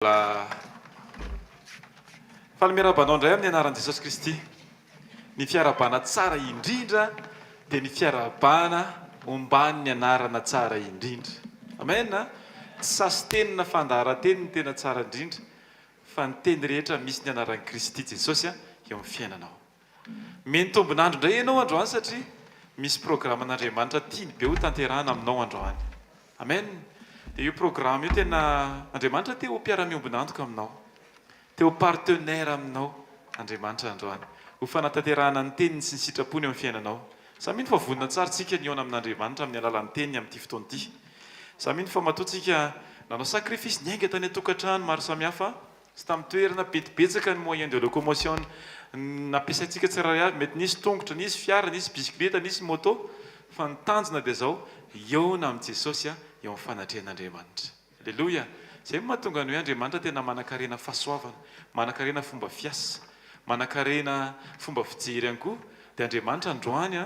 Mbola faly miarahaba anao indray amin'ny anaran'i Jesosy Kristy. Ny fiarahabana tsara indrindra dia ny fiarahabana omban'ny anarana tsara indrindra. Amen. Tsy sasin-teny na fandaharan-teny no tena tsara indrindra fa ny teny rehetra misy ny anaran'i Kristy Jesosy eo amin'ny fiainanao. Omeny tombon'andro indray ianao androany satria misy programan'Andriamanitra tiany be ho tanterahana aminao androany. Amen! Dia io programme io tena Andriamanitra te ho mpiara-miombon'antoka aminao. Te ho partenaire aminao Andriamanitra androany. Ho fanatanterahana ny teniny sy ny sitrapony eo amin'ny fiainanao. Za mino fa vonona tsara tsika ny hihaona amin'Andriamanitra amin'ny alalan'ny teniny amin'ity fotoana ity. Za mino fa matoa tsika nanao sacrifice niainga tany an-tokantrano maro samihafa Tsy tamin'ny toerana betibetsaka ny moyen de locomotion nampiasaintsika tsirairay avy, mety nisy tongotra, nisy fiara, nisy bisikileta, nisy moto, fa ny tanjona dia izao, hihaona amin'i Jesosy eo amin'ny fanatrehan'Andriamanitra. Aleloia! Izay no mahatonga ny hoe Andriamanitra tena manankarena fahasoavana, manankarena fomba fiasa, manankarena fomba fijery ihany koa, dia Andriamanitra androany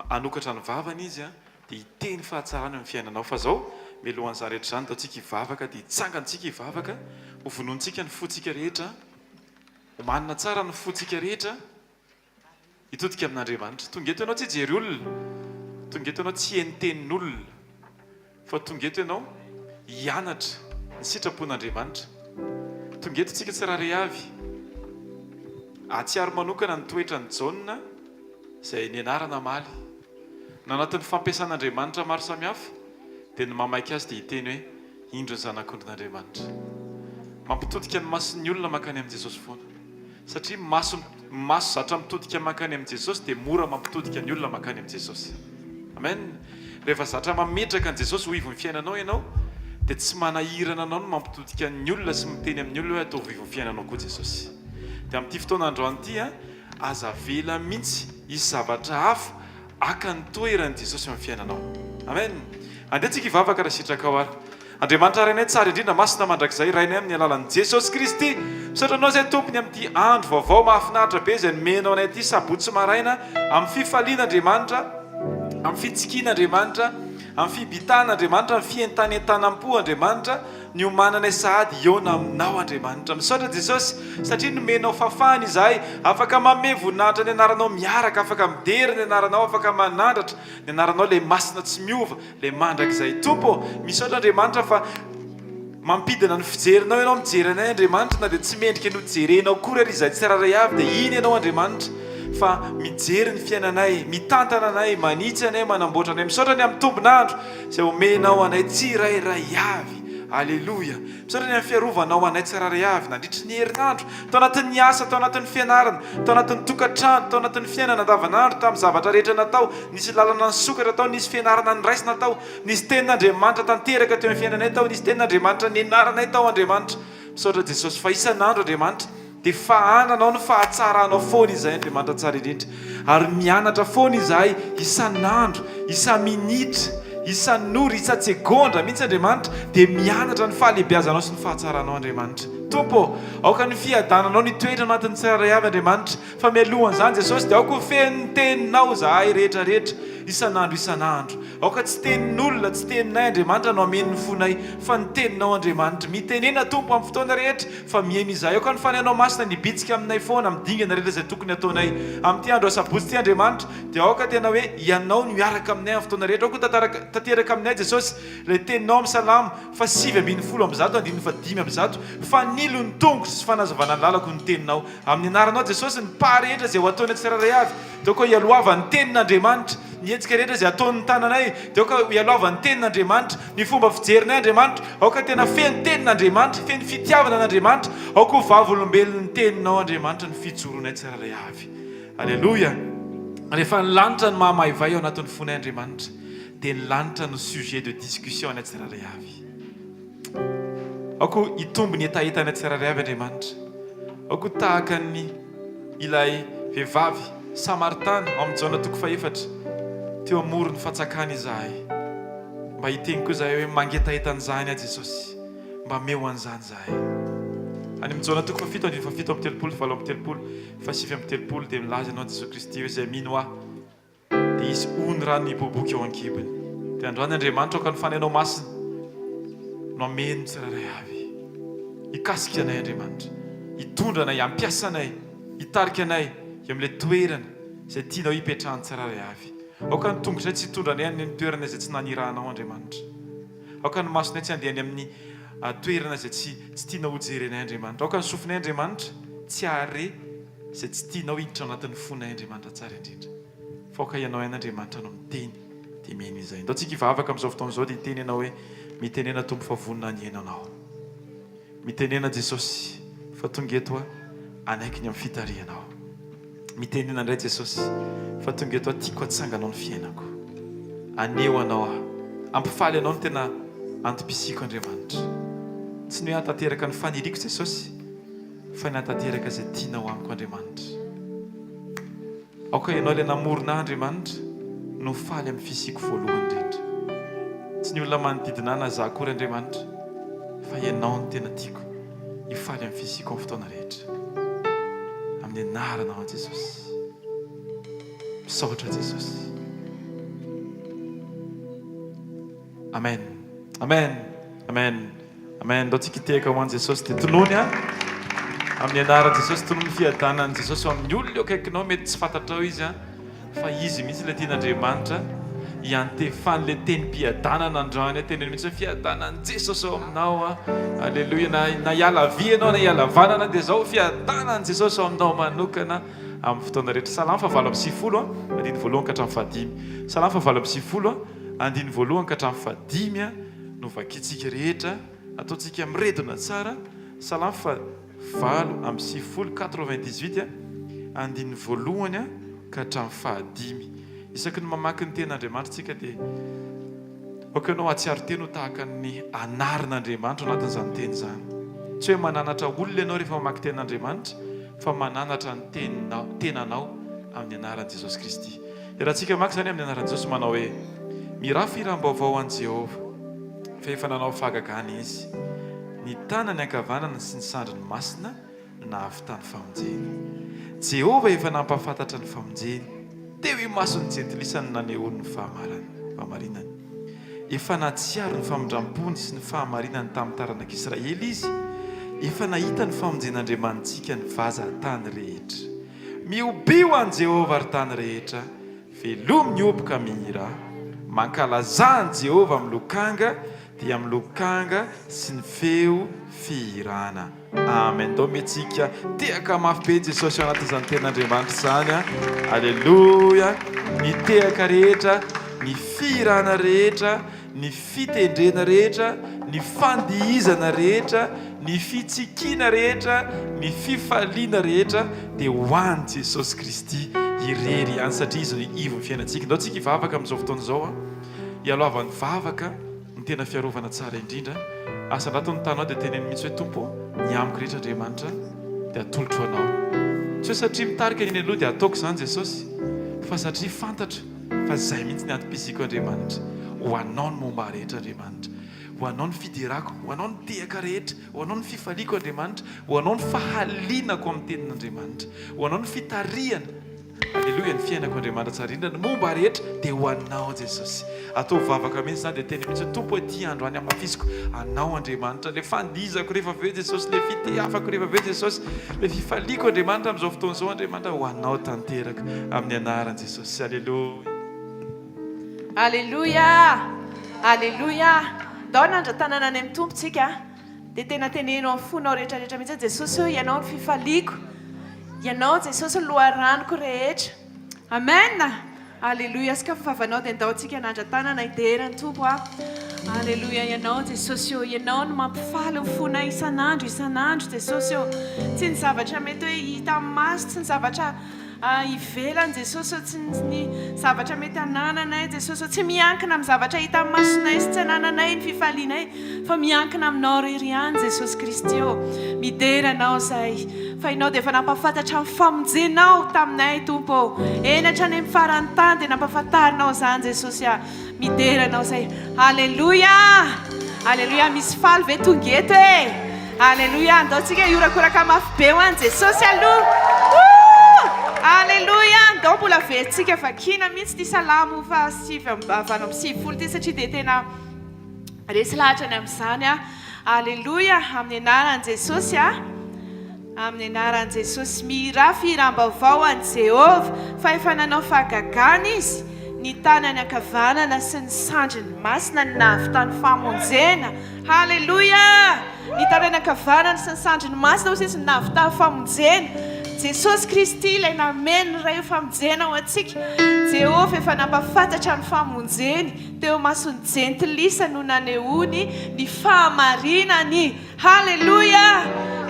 hanokatra ny vavany Izy dia hiteny fahatsarana eo amin'ny fiainanao. Fa zao, mialohan'izany rehetra izany, ataontsika hivavaka, dia hitsangantsika hivavaka, ho vonointsika ny fontsika rehetra, homanina tsara ny fontsika rehetra, hitodika amin'Andriamanitra. Tonga eto ianao tsy hijery olona, tonga eto ianao tsy hihaino tenin'olona, fa tonga eto ianao hianatra ny sitrapon'Andriamanitra. Tonga eto tsika tsirairay avy, hahatsiaro manokana ny toetran'i Jaona izay nianarana hamaly. Na anatin'ny fampiasan'Andriamanitra maro samihafa, dia ny mamaika azy dia hiteny hoe, Indro ny Zanak'ondrin'Andriamanitra. Mampitodika ny mason'ny olona mankany amin'i Jesosy foana. Satria maso maso zatra mitodika mankany amin'i Jesosy dia mora mampitodika ny olona mankany amin'i Jesosy. Amen. Rehefa zatra mametraka an'i Jesosy ho ivon'ny fiainanao ianao, dia tsy manahirana anao ny mampitodika ny olona sy miteny amin'ny olona hoe ataovy ivon'ny fiainanao koa Jesosy. Dia amin'ity fotoana androany ity, Aza avela mihitsy hisy zavatra hafa haka ny toeran'i Jesosy eo amin'ny fiainanao. Amen. Andeha tsika hivavaka raha sitrakao ary. Andriamanitra Rainay tsara indrindra, masina mandrakizay, Rainay amin'ny alalan'i Jesosy Kristy. Misaotra Anao izay Tompony amin'ity andro vaovao mahafinaritra be izay nomenao anay ity sabotsy maraina amin'ny fifaliana Andriamanitra, amin'ny fitsikiana Andriamanitra, amin'ny fibitana Andriamanitra, amin'ny fientanentanam-po Andriamanitra. Niomananay sahady hihaona aminao Andriamanitra. Misaotra Jesosy satria nomenao fahafahana izahay, afaka manome voninahitra ny anaranao miaraka, afaka midera ny anaranao, afaka manandratra ny anaranao ilay masina tsy miova, ilay mandrakizay. Tompo ô, misaotra Andriamanitra fa mampidina ny fijerinao ianao mijery anay Andriamanitra na dia tsy mendrika ny ho jerenao akory ary izahay tsirairay avy dia iny ianao Andriamanitra fa mijery ny fiainanay, mitantana anay, manitsy anay, manamboatra anay. Misaotra ny amin'ny tombon'andro Izay omenao anay tsirairay avy. Aleloia. Misaotra ny amin'ny fiarovanao anay tsirairay avy nandritry ny herinandro, tao anatin'ny asa, tao anatin'ny fianarana, tao anatin'ny tokantrano, tao anatin'ny fiainana andavanandro, tamin'ny zavatra rehetra natao. Nisy lalana nisokatra tao, nisy fianarana noraisina tao, nisy tenin'Andriamanitra tanteraka teo amin'ny fiainanay tao, nisy tenin'Andriamanitra nianaranay tao Andriamanitra. Misaotra Jesosy fa isan'andro Andriamanitra Dia fahananao ny fahatsaranao foana izahay Andriamanitra tsara indrindra ary mianatra foana izahay isan'andro, isa-minitra, isan'ora, isa-tsegondra mihitsy Andriamanitra dia mianatra ny fahalehibiazanao sy ny fahatsaranao Andriamanitra. Tompo ô, aoka ny fiadananao ny hitoetra anatin'ny tsirairay avy Andriamanitra fa mialohan'izany Jesosy dia aoka ho feno ny teninao izahay rehetra rehetra isan'andro isan'andro. Aoka tsy tenin'olona, tsy teninay Andriamanitra no hameno ny fonay fa ny teninao Andriamanitra. Mitenena Tompo amin'ny fotoana rehetra Fa mihaino izahay. Aoka ny Fanahinao Masina ny hibitsika aminay foana amin'ny dingana rehetra izay tokony hataonay. Amin'ity andro asabotsy ity, Andriamanitra, dia aoka tena hoe Ianao no hiaraka aminay amin'ny fotoana rehetra. Aoka ho tantaraka, tanteraka aminay, Jesosy, ilay Teninao amin'ny Salamo faha 119 andininy faha 105, Fanilo ny tongotro sy fanazavana ny lalako ny Teninao. Amin'ny Anaranao, Jesosy, ny pas rehetra izay ho ataonay tsirairay avy, dia aoka hialohavan'ny Tenin'Andriamanitra. Ny hetsika rehetra izay ataon'ny tananay, dia aoka hialohavan'ny Tenin'Andriamanitra. Ny fomba fijerinay Andriamanitra, aoka tena feno Tenin'Andriamanitra, feno fitiavana an'Andriamanitra, aoka ho vavolombelon'ny Teninao Andriamanitra ny fijoroanay tsirairay avy. Aleloia! Rehefa ny lanitra no mahamaivay ao anatin'ny fonay Andriamanitra, dia ny lanitra no sujet de discussion anay tsirairay avy. Aoka hitombo ny hetahetanay tsirairay avy Andriamanitra. Aoka ho tahaka ny ilay vehivavy samaritana ao amin'ny Jaona toko fahefatra, teo amoron'ny fatsakana izahay. Mba hiteny koa izahay hoe mangetaheta an'izany aho Jesosy, mba ameo an'izany izahay. Any amin'ny Jaona toko fahafito andininy fahafito amby telopolo, 38, faha-39 dia milaza ianao Jesosy Kristy hoe izay mino ahy dia hisy ony rano hiboiboika ao an-kibony. Dia androany Andriamanitra aoka ny Fanahinao Masina no hameno ny tsirairay avy. Hikasika anay Andriamanitra. Hitondra anay, hampiasa anay, hitarika anay eo amin'ilay toerana izay tianao hipetrahan'ny tsirairay avy. Aoka ny tongotray tsy hitondra anay any amin'ny toerana izay tsy nanirahanao Andriamanitra. Aoka ny masonay tsy handeha any amin'ny toerana izay tsy tsy tianao hojerenay Andriamanitra. Aoka ny sofinay Andriamanitra tsy hahare izay tsy tianao hiditra ao anatin'ny fonay Andriamanitra tsara indrindra. Fa aoka Ianao ihany Andriamanitra no miteny dia mino izay. Ndao tsika hivavaka amin'izao fotoana izao dia hiteny ianao hoe, Mitenena Tompo fa vonona ny hihaino Anao. Mitenena Jesosy fa tonga eto aho hanaiky ny amin'ny fitarihanao. Mitenena indray Jesosy fa tonga eto aho tiako hatsanganao ny fiainako. Haneho Anao aho. Hampifaly Anao ny tena antom-pisiako Andriamanitra. Tsy ny hoe hahatanteraka ny faniriako Jesosy fa ny hahatanteraka izay tianao amiko Andriamanitra. Aoka Ianao ilay namorona ahy Andriamanitra no ho faly amin'ny fisiako voalohany indrindra. Tsy ny olona manodidina ahy na izaho akory Andriamanitra fa Ianao no tena tiako hifaly amin'ny fisiako amin'ny fotoana rehetra. Amin'ny anaranao Jesosy. Misaotra Jesosy. Amen. Amen. Amen. Amen. Ndao tsika hitehaka ho an'i Jesosy dia tonony a. Amin'ny anaran'i Jesosy tonony ny fiadanan'i Jesosy eo amin'ny olona eo akaikinao mety tsy fantatrao izy a fa izy mihitsy ilay tian'Andriamanitra hiantefan'ilay tenim-piadanana androany a. Teneno mihitsy hoe fiadanan'i Jesosy ao aminao a. Aleloia. Na na hiala havia ianao na hiala havanana dia izao fiadanan'i Jesosy ao aminao manokana amin'ny fotoana rehetra. Salamo faha 98 a, andininy voalohany ka hatramin'ny fahadimy. Salamo faha 98 a, andininy voalohany ka hatramin'ny fahadimy a. no vakintsika rehetra, ataontsika miredona tsara, Salamo faha 98, 98, andininy voalohany ka hatramin'ny fahadimy. Isaky ny mamaky ny Tenin'Andriamanitra isika dia aoka ianao hahatsiaro tena ho tahaka ny anarin'Andriamanitra ao anatin'izany teny izany. Tsy hoe mananatra olona ianao rehefa mamaky Tenin'Andriamanitra fa mananatra ny teninao, tenanao amin'ny anaran'i Jesosy Kristy. Iarahantsika mamaky izany amin'ny anaran'i Jesosy manao hoe, Mirà fihiram-baovao ho an'i Jehovah, fa efa nanao fahagagana Izy. Ny tanany ankavanana sy ny sandriny masina no nahavitany famonjena. Jehovah efa nampahafantatra ny famonjeny, teo imason'ny jentilisa no nanehoany ny fahamarinany. Efa nahatsiaro ny famindram-pony sy ny fahamarinany tamin'ny taranak'Israely Izy, efa nahita ny famonjen'Andriamanitsika ny vazan-tany rehetra. Mihobia ho an'i Jehovah, ry tany rehetra, velomy ny hoby ka mihirà. Mankalazà an'i Jehovah amin'ny lokanga, dia amin'ny lokanga sy ny feo fihirana. Amen. Ndao mihetsika tehaka mafy be Jesosy ao anatin'izany tenin'Andriamanitra izany. Aleloia. Ny tehaka rehetra, ny fihirana rehetra, ny fitendrena rehetra, ny fandihizana rehetra, ny fitsikiana rehetra, ny fifaliana rehetra dia ho an'i Jesosy Kristy irery ihany satria Izy no ivon'ny fiainantsika. Ndao tsika hivavaka amin'izao fotoana izao an. Ialohavan'ny vavaka ny tena fiarovana tsara indrindra. Asandrato ny tanao dia teneno mihitsy hoe Tompo ô, ny amiko rehetra Andriamanitra dia atolotro Anao. Tsy hoe satria mitarika ny eny aloha dia ataoko izany Jesosy fa satria fantatro Fa izay mihitsy ny antom-pisiako Andriamanitra. Ho Anao ny momba ahy rehetra Andriamanitra. Ho Anao ny fiderako, ho Anao ny tehaka rehetra, ho Anao ny fifaliako Andriamanitra, ho Anao ny fahalinako amin'ny tenin'Andriamanitra, ho Anao ny fitarihana, Aleloia, ny fiainako Andriamanitra tsara indrindra, ny momba ahy rehetra dia ho Anao Jesosy. Ataovy vavaka mihitsy izany dia teny mihitsy hoe Tompo ety androany hamafisiko Anao Andriamanitra, ilay fandihizako rehefa avy eo Jesosy, ilay fitehafako rehefa avy eo Jesosy, ilay fifaliako Andriamanitra amin'izao fotoana izao Andriamanitra ho Anao tanteraka amin'ny anaran'i Jesosy. Aleloia. Aleloia! Aleloia! Ndao hanandra-tanana any amin'ny Tompo tsika. Dia tena teneno amin'ny fonao rehetra rehetra mihitsy hoe Jesosy ô, Ianao no fifaliako. Ianao Jesosy no loharanoko rehetra. Amen! Aleloia sokafy ny vavanao dia ndao tsika hanandra-tanana hidera ny Tompo a. Aleloia Ianao Jesosy ô, Ianao no mampifaly ny fonay isan'andro isan'andro Jesosy ô. Tsy ny zavatra mety hoe hita amin'ny maso, tsy ny zavatra ivelany Jesosy ô, tsy ny zavatra mety anananay Jesosy ô, tsy miankina amin'ny zavatra hita amin'ny masonay sy tsy anananay ny fifalianay fa miankina aminao irery ihany Jesosy Kristy ô. Midera Anao izahay. Fa Ianao dia efa nampahafantatra ny famonjenao taminay, Tompo ô. Eny hatrany amin'ny faran'ny tany dia nampahafantarinao izany, Jesosy a. Midera Anao izay. Aleloia! Aleloia! Misy faly ve tonga eto e? Aleloia! Andao tsika hiorakoraka mafy be ho an'i Jesosy aloha. Woo! Aleloia! Andao mbola averintsika vakiana mihitsy ity salamo faha 98 ity satria dia tena resy lahatra ny amin'izany aho. Aleloia amin'ny anaran'i Jesosy a! Amin'ny anaran'i Jesosy mihirà fihiram-baovao an'i Jehovah fa efa nanao fahagagana Izy, ny tanany ankavanana sy ny sandriny masina no nahavitany famonjena. Haleloia! Ny tanany ankavanana sy ny sandriny masina hoy izy no nahavitany famonjena. Jesosy Kristy ilay nameno ny Ray ho famonjena ho antsika. Jehovah efa nampahafantatra ny famonjeny teo imason'ny jentilisa no nanehoany ny fahamarinany. Haleloia!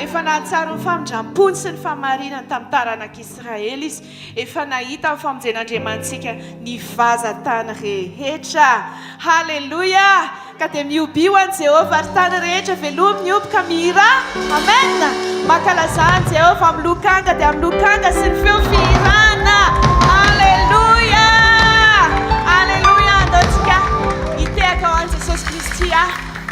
Efa nahatsiaro ny famindram-pony sy ny fahamarinany tamin'ny taranak'Israely izy. Efa nahita ny famonjen'Andriamanitsika ny vazan-tany rehetra. Haleloia! Ka dia mihobia ho an'i Jehovah, ry tany rehetra, velomy ny hoby ka mihirà. Amen! Mankalazà an'i Jehovah amin'ny lokanga, dia amin'ny lokanga sy ny feo fihirana. Haleloia! Haleloia! Andao tsika hitehaka ho an'i Jesosy Kristy.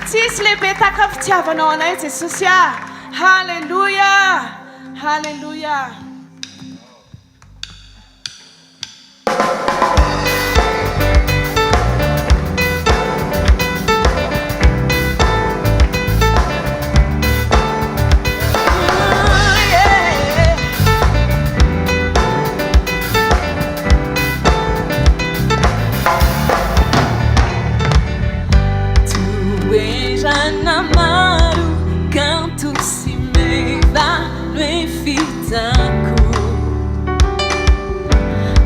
Tsisy lehibe tahaka ny fitiavanao anay Jesosy ah! Haleloia! Haleloia! Toerana maro kanto sy meva no efa hitako.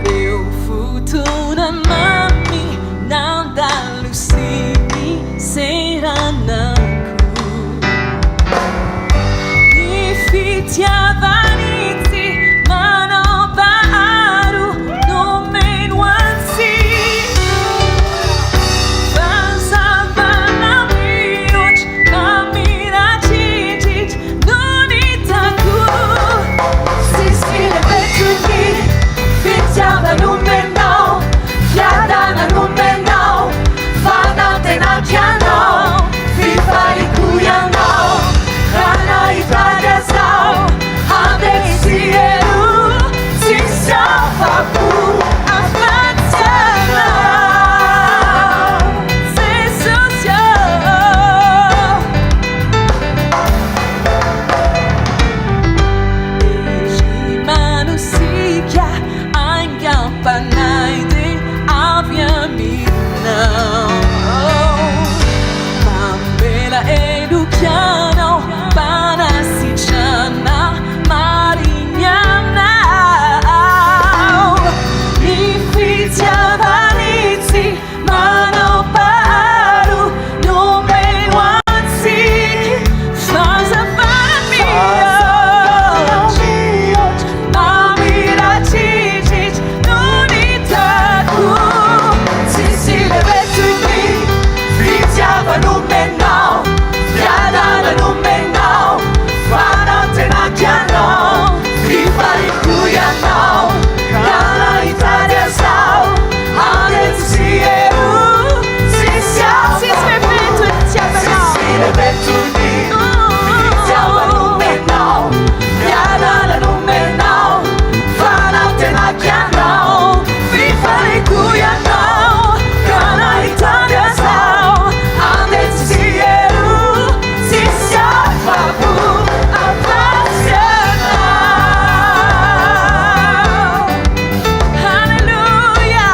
Ireo fotoana mamy nandalo sy niseranako. Ny fitiavany tsy manam-paharoa nomeny ho antsika. Fahazavana mihoatra mamiratra indrindra no nitako. Tsisy lehibe toy ny fitiavana nomenao, fiadanana nomenao, fanantenako ianao, fifaliako ianao, raha nahitady azaho, handeha sy eroa, tsisy afa-po afa-tsy anao, Jesosy ô. Ery manosika aingam-panahy dia avy aminao. Mamela heloka ianao, mpanasitrana marigny aminao. Ny fitiavany tsy manam-paharoa nomeny ho antsika. Fahazavana mihoatra, mamiratra no nitako. Tsisy lehibe toy ny fitiavana nomenao, fiadanana nomenao, fanantenako ianao, fifaliako ianao, ka nahitady azaho, handeha sy eroa, tsisy Tsisy lehibe toy ny fitiavanao. Tsisy lehibe toy ny fitiavana nomenao, fiadanana nomenao, fanantenako ianao, fifaliako ianao, ka nahitady azaho, handeha sy eroa, tsisy afa-po afa-tsy anao. Haleloia.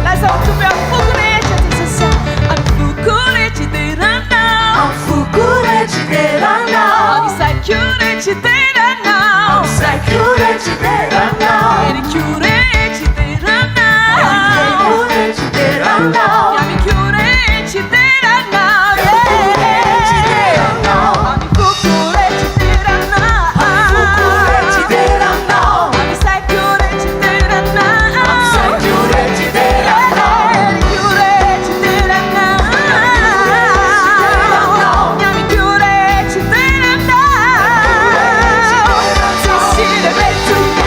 Lazao Tompo amin'ny foko rehetra Jesosy ah. Amin'ny foko rehetra ideranao. Amin'ny foko rehetra ideranao. Amin'ny saiko rehetra ideranao. Amin'ny saiko rehetra ideranao. Heriko rehetra ideranao. Heriko rehetra ideranao. Amiko rehetra ideranao. Heriko rehetra ideranao. Amin'ny foko rehetra ideranao. Amin'ny foko rehetra ideranao. Amin'ny saiko rehetra ideranao. Amin'ny saiko rehetra ideranao. Heriko rehetra ideranao. Amiko rehetra ideranao. Tsisy lehibe toy ny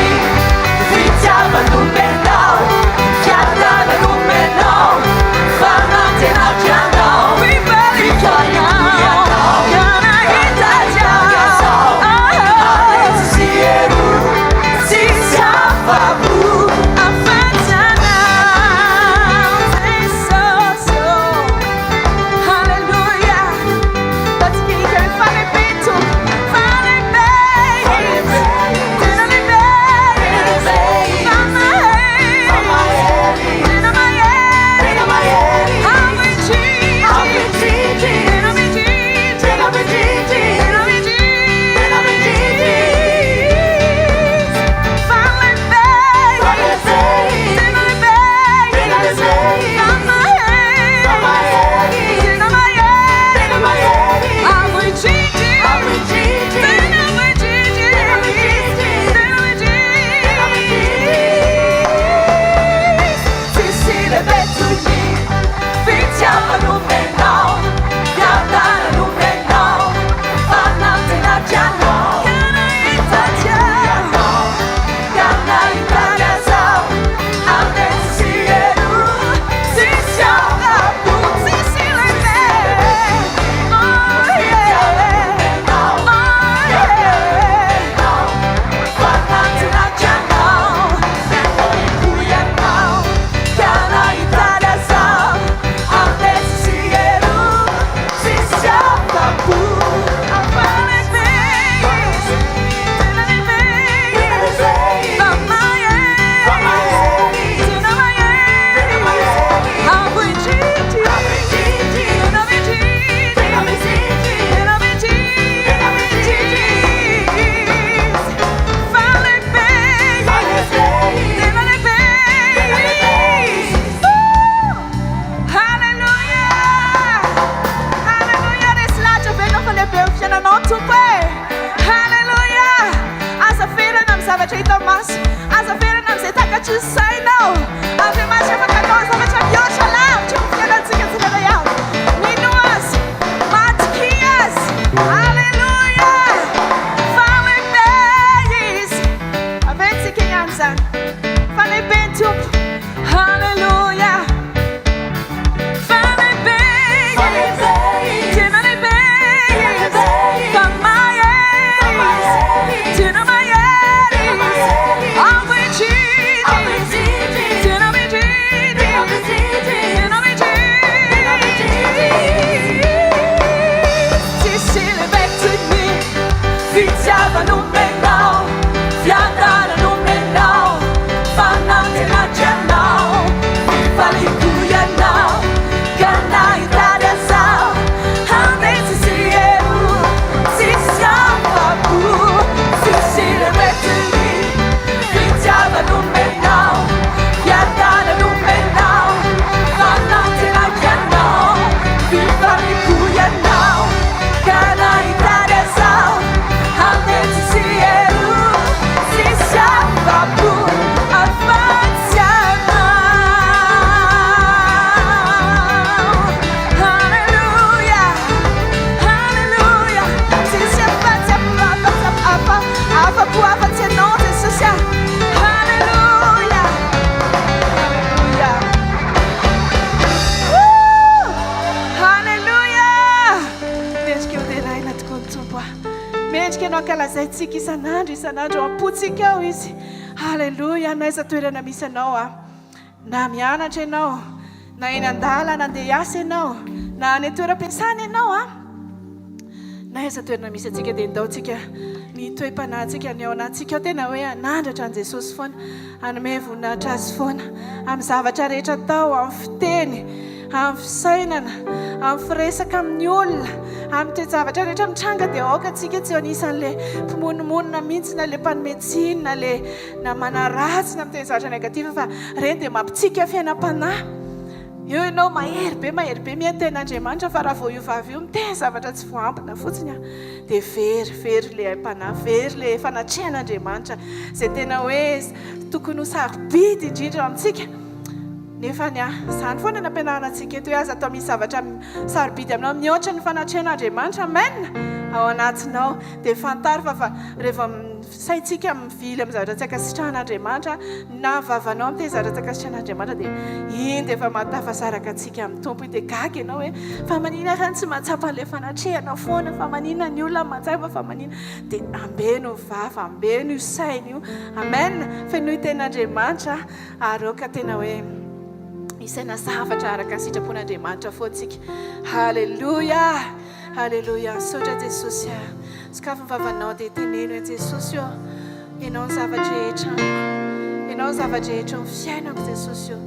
Fitiavana omenao, fiadanana omenao, fanantenako ianao, fifaliako ianao, ka na hitady aza aho, handeha tsisy eroa, tsisy afa-po, tsisy remetiny. Fitiavana omenao, fiadanana omenao, fanantenako ianao, fifaliako ianao, ka na hitady aza aho, handeha tsisy eroa, tsisy afa-po, afa-tsy anao. Haleloia, haleloia, tsisy afa-tsy afa-tsy afa, afa-po afa-tsy anao Jesosy ah. Haleloia, haleloia. Woo! Haleloia! Mendrika ho deraina tokoa ny Tompo ah. Mendrika ianao ankalazaintsika isan'andro isan'andro ao am-pontsika ao Izy. Haleloia! N'aiza toerana misy anao ah. Na mianatra ianao, na eny an-dalana andeha hiasa ianao, na any an-toeram-piasana ianao ah. Na aiza toerana misy antsika dia ndao tsika ny toe-panahintsika ny ao anatintsika ao tena hoe hanandratra an'i Jesosy foana, hanome voninahitra Azy foana amin'ny zavatra rehetra atao, amin'ny fiteny, amin'ny fisainana, amin'ny firesaka amin'ny olona, amin'ny toe-javatra rehetra mitranga dia aoka tsika tsy ho anisan'le mpimonomonona mihitsy na le mpanome tsiny na le na manaratsy na miteny zavatra négatif fa ireny dia mampitsika fiainam-panahy. Eo ianao mahery be mahery be mihaino tenin'Andriamanitra fa raha vao io vava io miteny zavatra tsy voaambina fotsiny an dia very very le aim-panahy, very le fanatrehan'Andriamanitra izay tena hoe tokony ho sarobidy indrindra amintsika nefa ny ahy izany foana no ampianarina antsika eto hoe aza atao misy zavatra sarobidy aminao mihoatra ny fanatrehan'Andriamanitra amen ao anatinao dia fantaro fa fa rehefa Saintsika mivily amin'ny zavatra tsy ankasitrahan'Andriamanitra na vavanao miteny zavatra tsy ankasitrahan'Andriamanitra dia iny dia efa mahatafasaraka antsika amin'ny Tompo iny dia gaga ianao hoe fa maninona ary tsy mahatsapa an'ilay fanatrehana foana fa maninona ny olona mahatsapa fa maninona dia ambeno ny vava ambeno io saina io amen fenoy tenin'Andriamanitra ary aoka tena hoe hisaina zavatra araka ny sitrapon'Andriamanitra foana tsika haleloia Aleloia misaotra Jesosy a! Sokafy ny vavanao dia teneno hoe Jesosy ô, Ianao ny zava-drehetra amiko, Ianao ny zava-drehetra eo amin'ny fiainako Jesosy ô,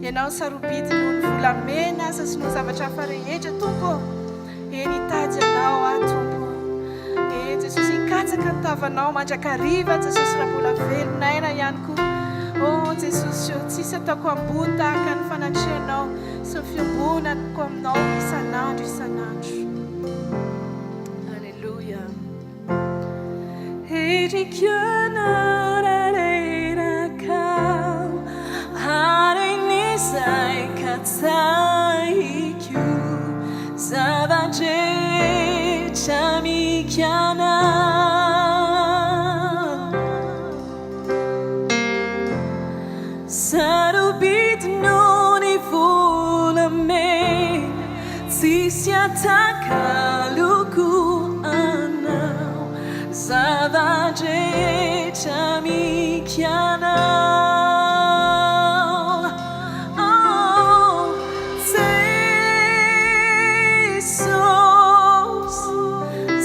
Ianao ny sarobidy noho ny volamena aza sy noho ny zavatra hafa rehetra Tompo ô, eny hitady Anao aho Tompo ô, eny Jesosy hikatsaka ny tavanao mandrakariva Jesosy raha mbola velon'aina ihany koa, ô Jesosy ô, tsisy ataoko ambony tahaka ny fanatrehanao. Sy ny fiombonako aminao isan'andro isan'andro. Aleloia. Sarobidy noho ny volamena, tsisy atakaloko anao, zava-drehetra mikianao. Oh, Jesosy,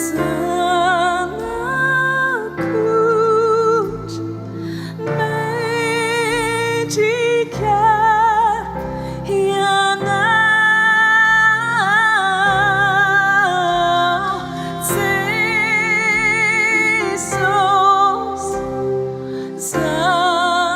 Zanak'ondry. Mendrika Ianao, Jesosy Zanak'ondry.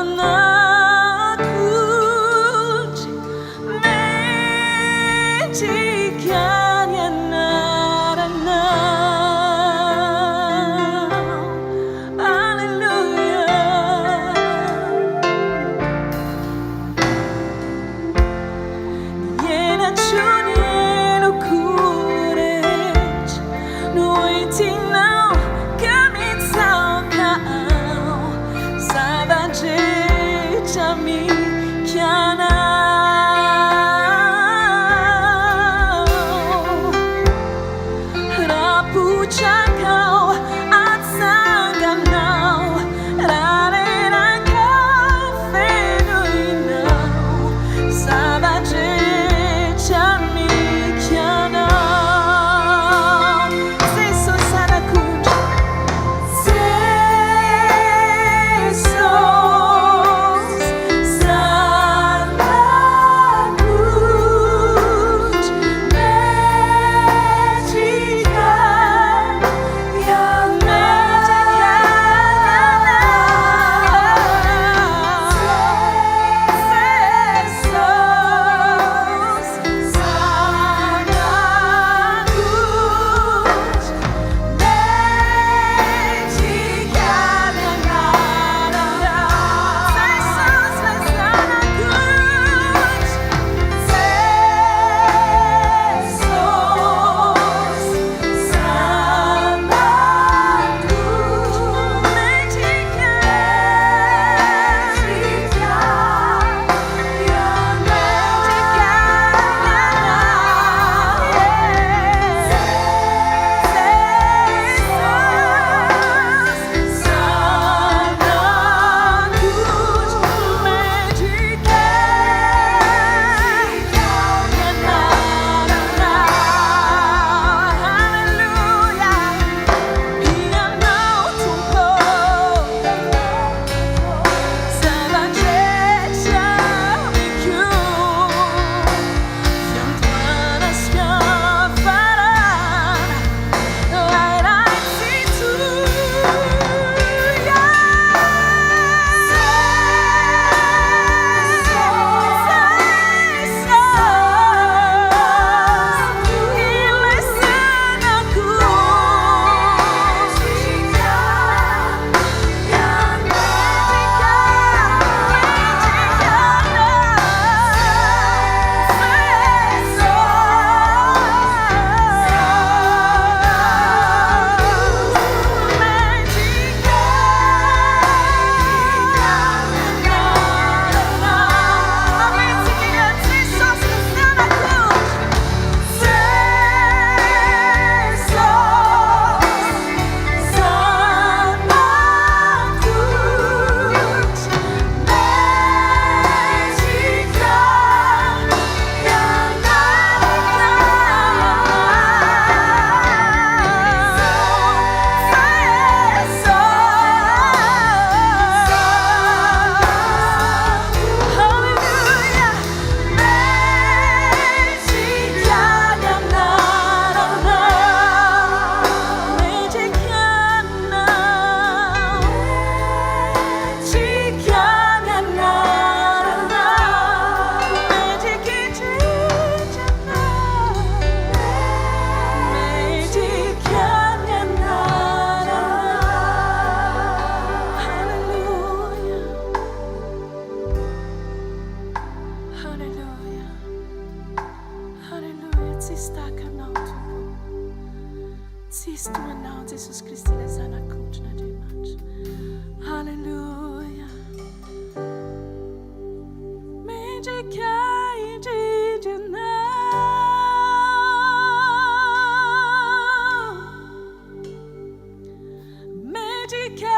Mendrika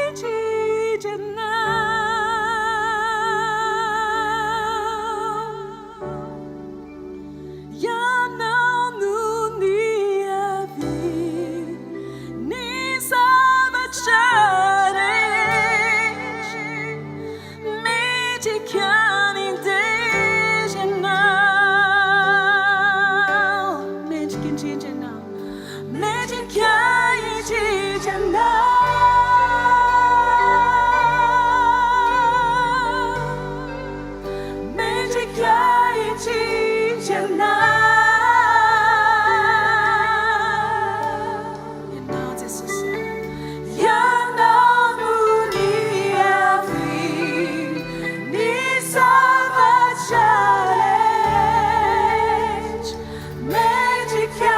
indrindra Ianao. Ianao no niavian'ny zavatra rehetra. Mendrika indrindra Ianao. Mendrika indrindra Ianao. Mendrika indrindra Ianao. Mendrika indrindra Ianao. Ianao Jesosy. Ianao no niavian'ny zavatra rehetra. Mendrika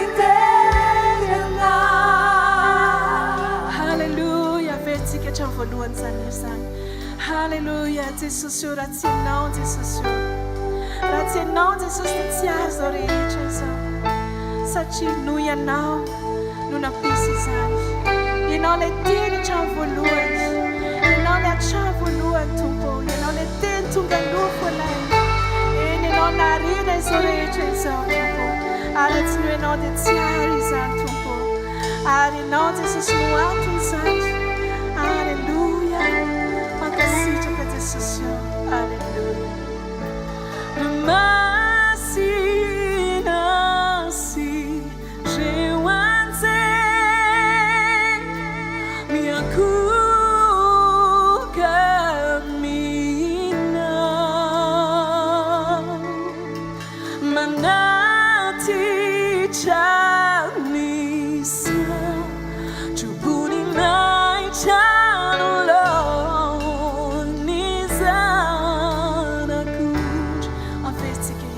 indrindra Ianao. Haleloia, averintsika hatramin'ny voalohany izany hira izany. Haleloia, Jesosy ô, raha tsy Ianao Jesosy ô. Raha tsy Ianao Jesosy dia tsy ary izao rehetra izao. Satria noho Ianao no nampisy izany. Ianao ilay Teny hatramin'ny voalohany. Ianao ilay hatramin'ny voalohany Tompo ô. Ianao ilay Teny tonga nofo anay. Eny, Ianao nahariana izao rehetra izao Tompo ô. Ary raha tsy noho Ianao dia tsy ary izany Tompo ô. Ary Ianao Jesosy no anton'izany. Aleloia. Mankasitraka Jesosy ô. Aleloia. Masina sy ireo anjely miankohoka aminao, manatitra ny satroboninahitra anoloan'ny Zanak'ondry. Averintsika.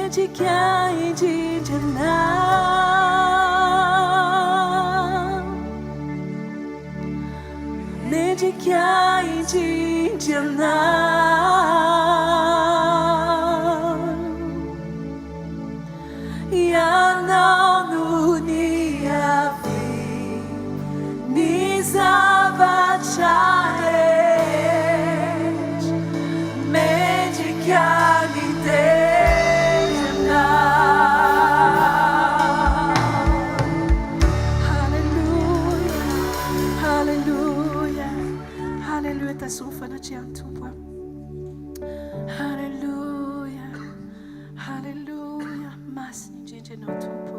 Mendrika indrindra Ianao. Mendrika indrindra Ianao. Ianao no niavian'ny zavatra rehetra. Mendrika ny dera Ianao. Haleloia, haleloia, haleloia. Tazomy fanatrehan'ny Tompo aho. Haleloia, haleloia. Masina indrindra Ianao Tompo.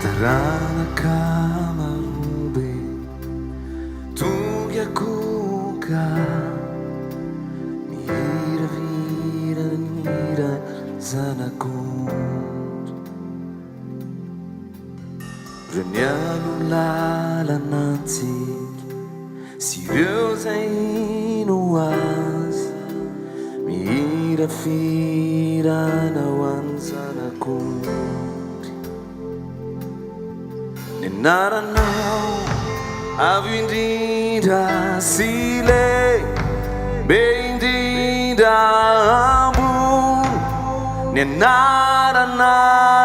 Taranaka marobe tonga koka mihiravira ny hira zanak'ondry Ireo nialoha lalana antsika sy ireo izay hino azy mihira fihirana ho an'ny zanak'ondry Ny anaranao avo indrindra sy lehibe indrindra ambony ny anarana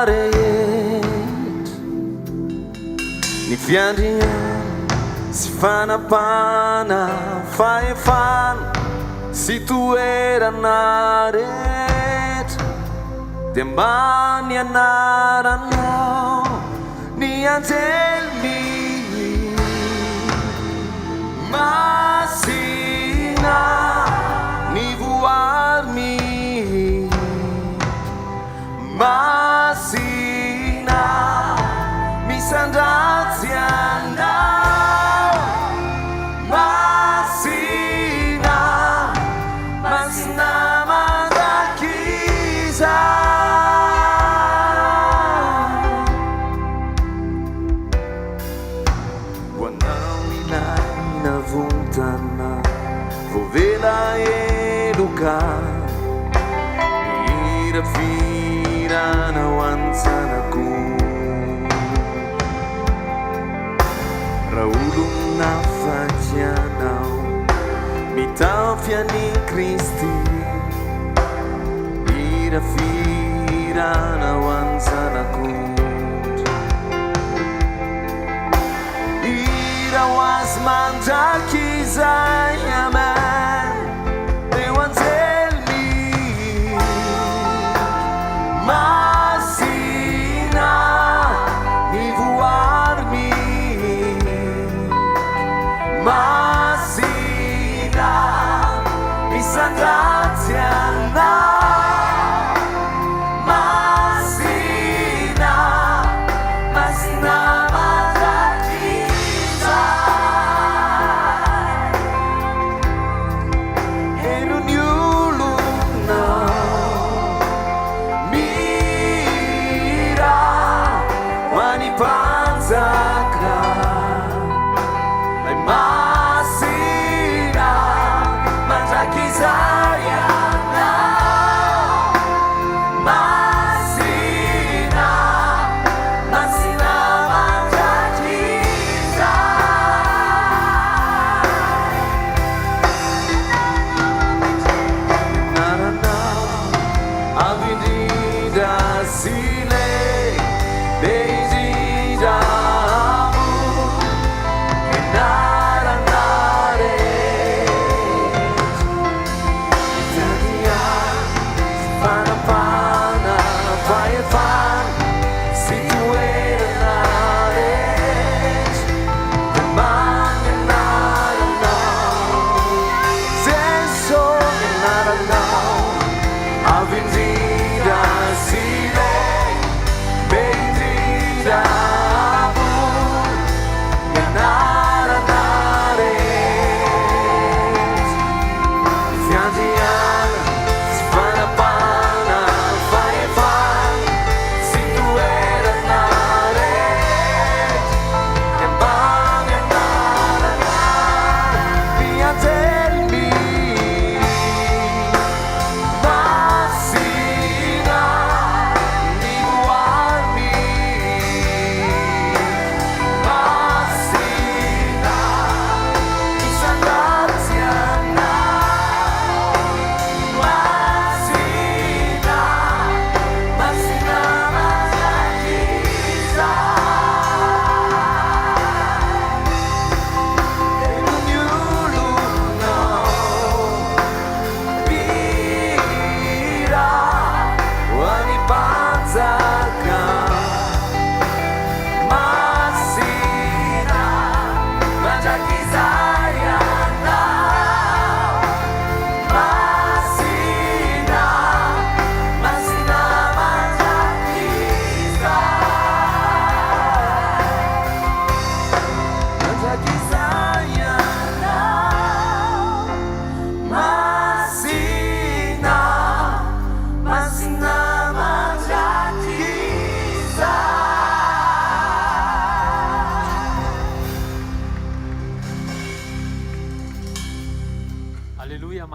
rehetra Ny fiandrianana sy fanapahana fahefana sy toerana rehetra dia mba ny anaranao ny anjely mihira Masina ny voary mihira Masina misandratsy anao Masina Masina mandrakizay Ho anao ilay navotana voavela heloka Mihira fihirana ho an'ny zanak'ondry Raha olona afaka ianao mitafy an'i Kristy Hira fihirana ho an'ny zanak'ondry Hira ho azy mandrakizay Amen Ireo anjely mihira Masina ny voary mihira Masina misandratsy anao Masina Masina mandrakizay Heno ny olona mihira ho an'ny mpanjaka Ilay masina mandrakizay ianao Masina Masina mandrakizay Anaranao avo indrindra sy lehibe indrindra ambony Anarana rehetra Mitadià fanapahana fahefana sy toerana rehetra Ambany anaranao Jeso ny anaranao avo indrindra sy lehibe.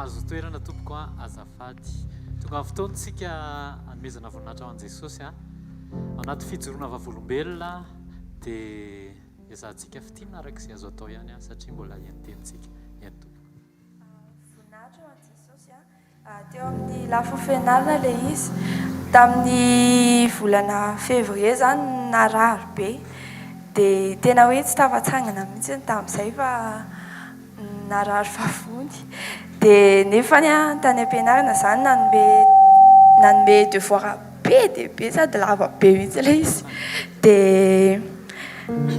Mahazo toerana tompoko a, azafady. Tonga ny fotoana tsika hanomezana voninahitra ho an'i Jesosy a. Ao anaty fijoroana vavolombelona dia ezahantsika fintinina araka izay azo atao ihany a, satria mbola hiantenintsika. Mihaino tompoko. Voninahitra ho an'i Jesosy a. Teo amin'ny lafiny fianarana ilay izy. Tamin'ny volana février za no narary be. Dia tena hoe tsy tafatsangana mihitsy tamin'izay fa narary vavony. Dia nefany an, tany am-pianarana izany nanome nanome devoir be dia be sady lava be mihitsy ilay izy. Dia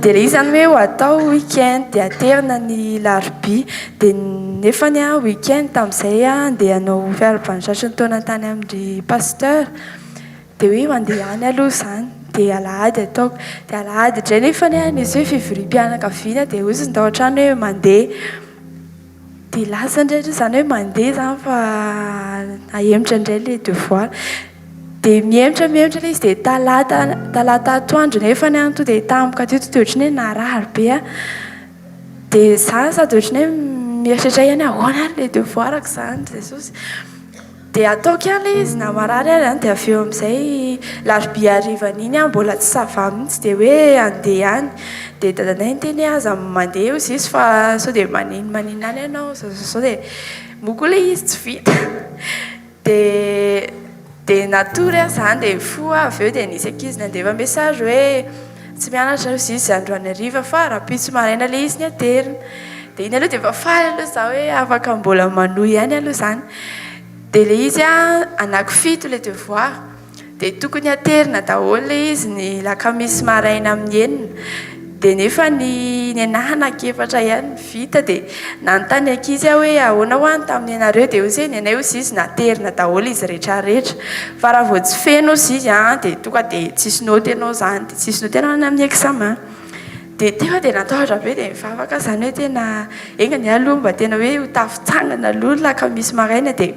Dia ilay izy izany hoe ho atao week-end dia aterina ny larobia. Dia nefany an, week-end tamin'izay aho handeha hanao fiarahabana tratry ny taona tany amin-dry pasteur. Dia hoe mandeha any aloha izany. Dia alahady ataoko. Dia alahady indray nefany an, nisy hoe fivoriam-pianakaviana dia hoy izy ny tao an-trano hoe mandeha. Dia lasa indray aloha izany hoe mandeha izany fa ahemotra indray ilay devoir. Dia mihemotra mihemotra ilay izy dia talata talata atoandro nefany an tonga dia tampoka teo tonga dia ohatran'ny hoe narary be aho. Dia izaho sady ohatran'ny hoe mieritreritra ihany hoe ahoana ary ilay devoir-ko izany Jesosy. Dia ataoko ihany ilay izy na marary ary an, dia avy eo amin'izay larobia harivan'iny aho mbola tsy ça va mihitsy dia hoe handeha any. Dia dadanay niteny hoe aza mandeha hozy izy fa sao dia manino maninona any ianao zao zao zao dia moa koa ilay izy tsy vita. Dia dia natory aho izany dia nifoha aho avy eo dia nisy ankizy nandefa message hoe tsy mianatra hozy izy androany hariva fa rahampitso maraina ilay izy ny aterina. Dia iny aloha dia efa faly aloha izaho hoe afaka mbola manohy ihany aloha izany. Dia ilay izy an, anankifito ilay devoir. Dia tokony haterina daholo ilay izy ny alakamisy maraina amin'ny enina. Dia nefa ny nenaha anankiefatra ihany no vita. Dia nanontany ankizy aho hoe ahoana hoa ny tamin'ny anareo? Dia hoy izy hoe ny anay hozy izy naterina daholo izy rehetra rehetra. Fa raha vao tsy feno hozy izy an, dia tonga dia tsisy naoty ianao izany. Dia tsisy naoty ianao any amin'ny examen. Dia teo aho dia natahotra be dia nivavaka aho izany hoe tena enga anie aloha mba tena hoe ho tafitsangana aloha ny alakamisy maraina dia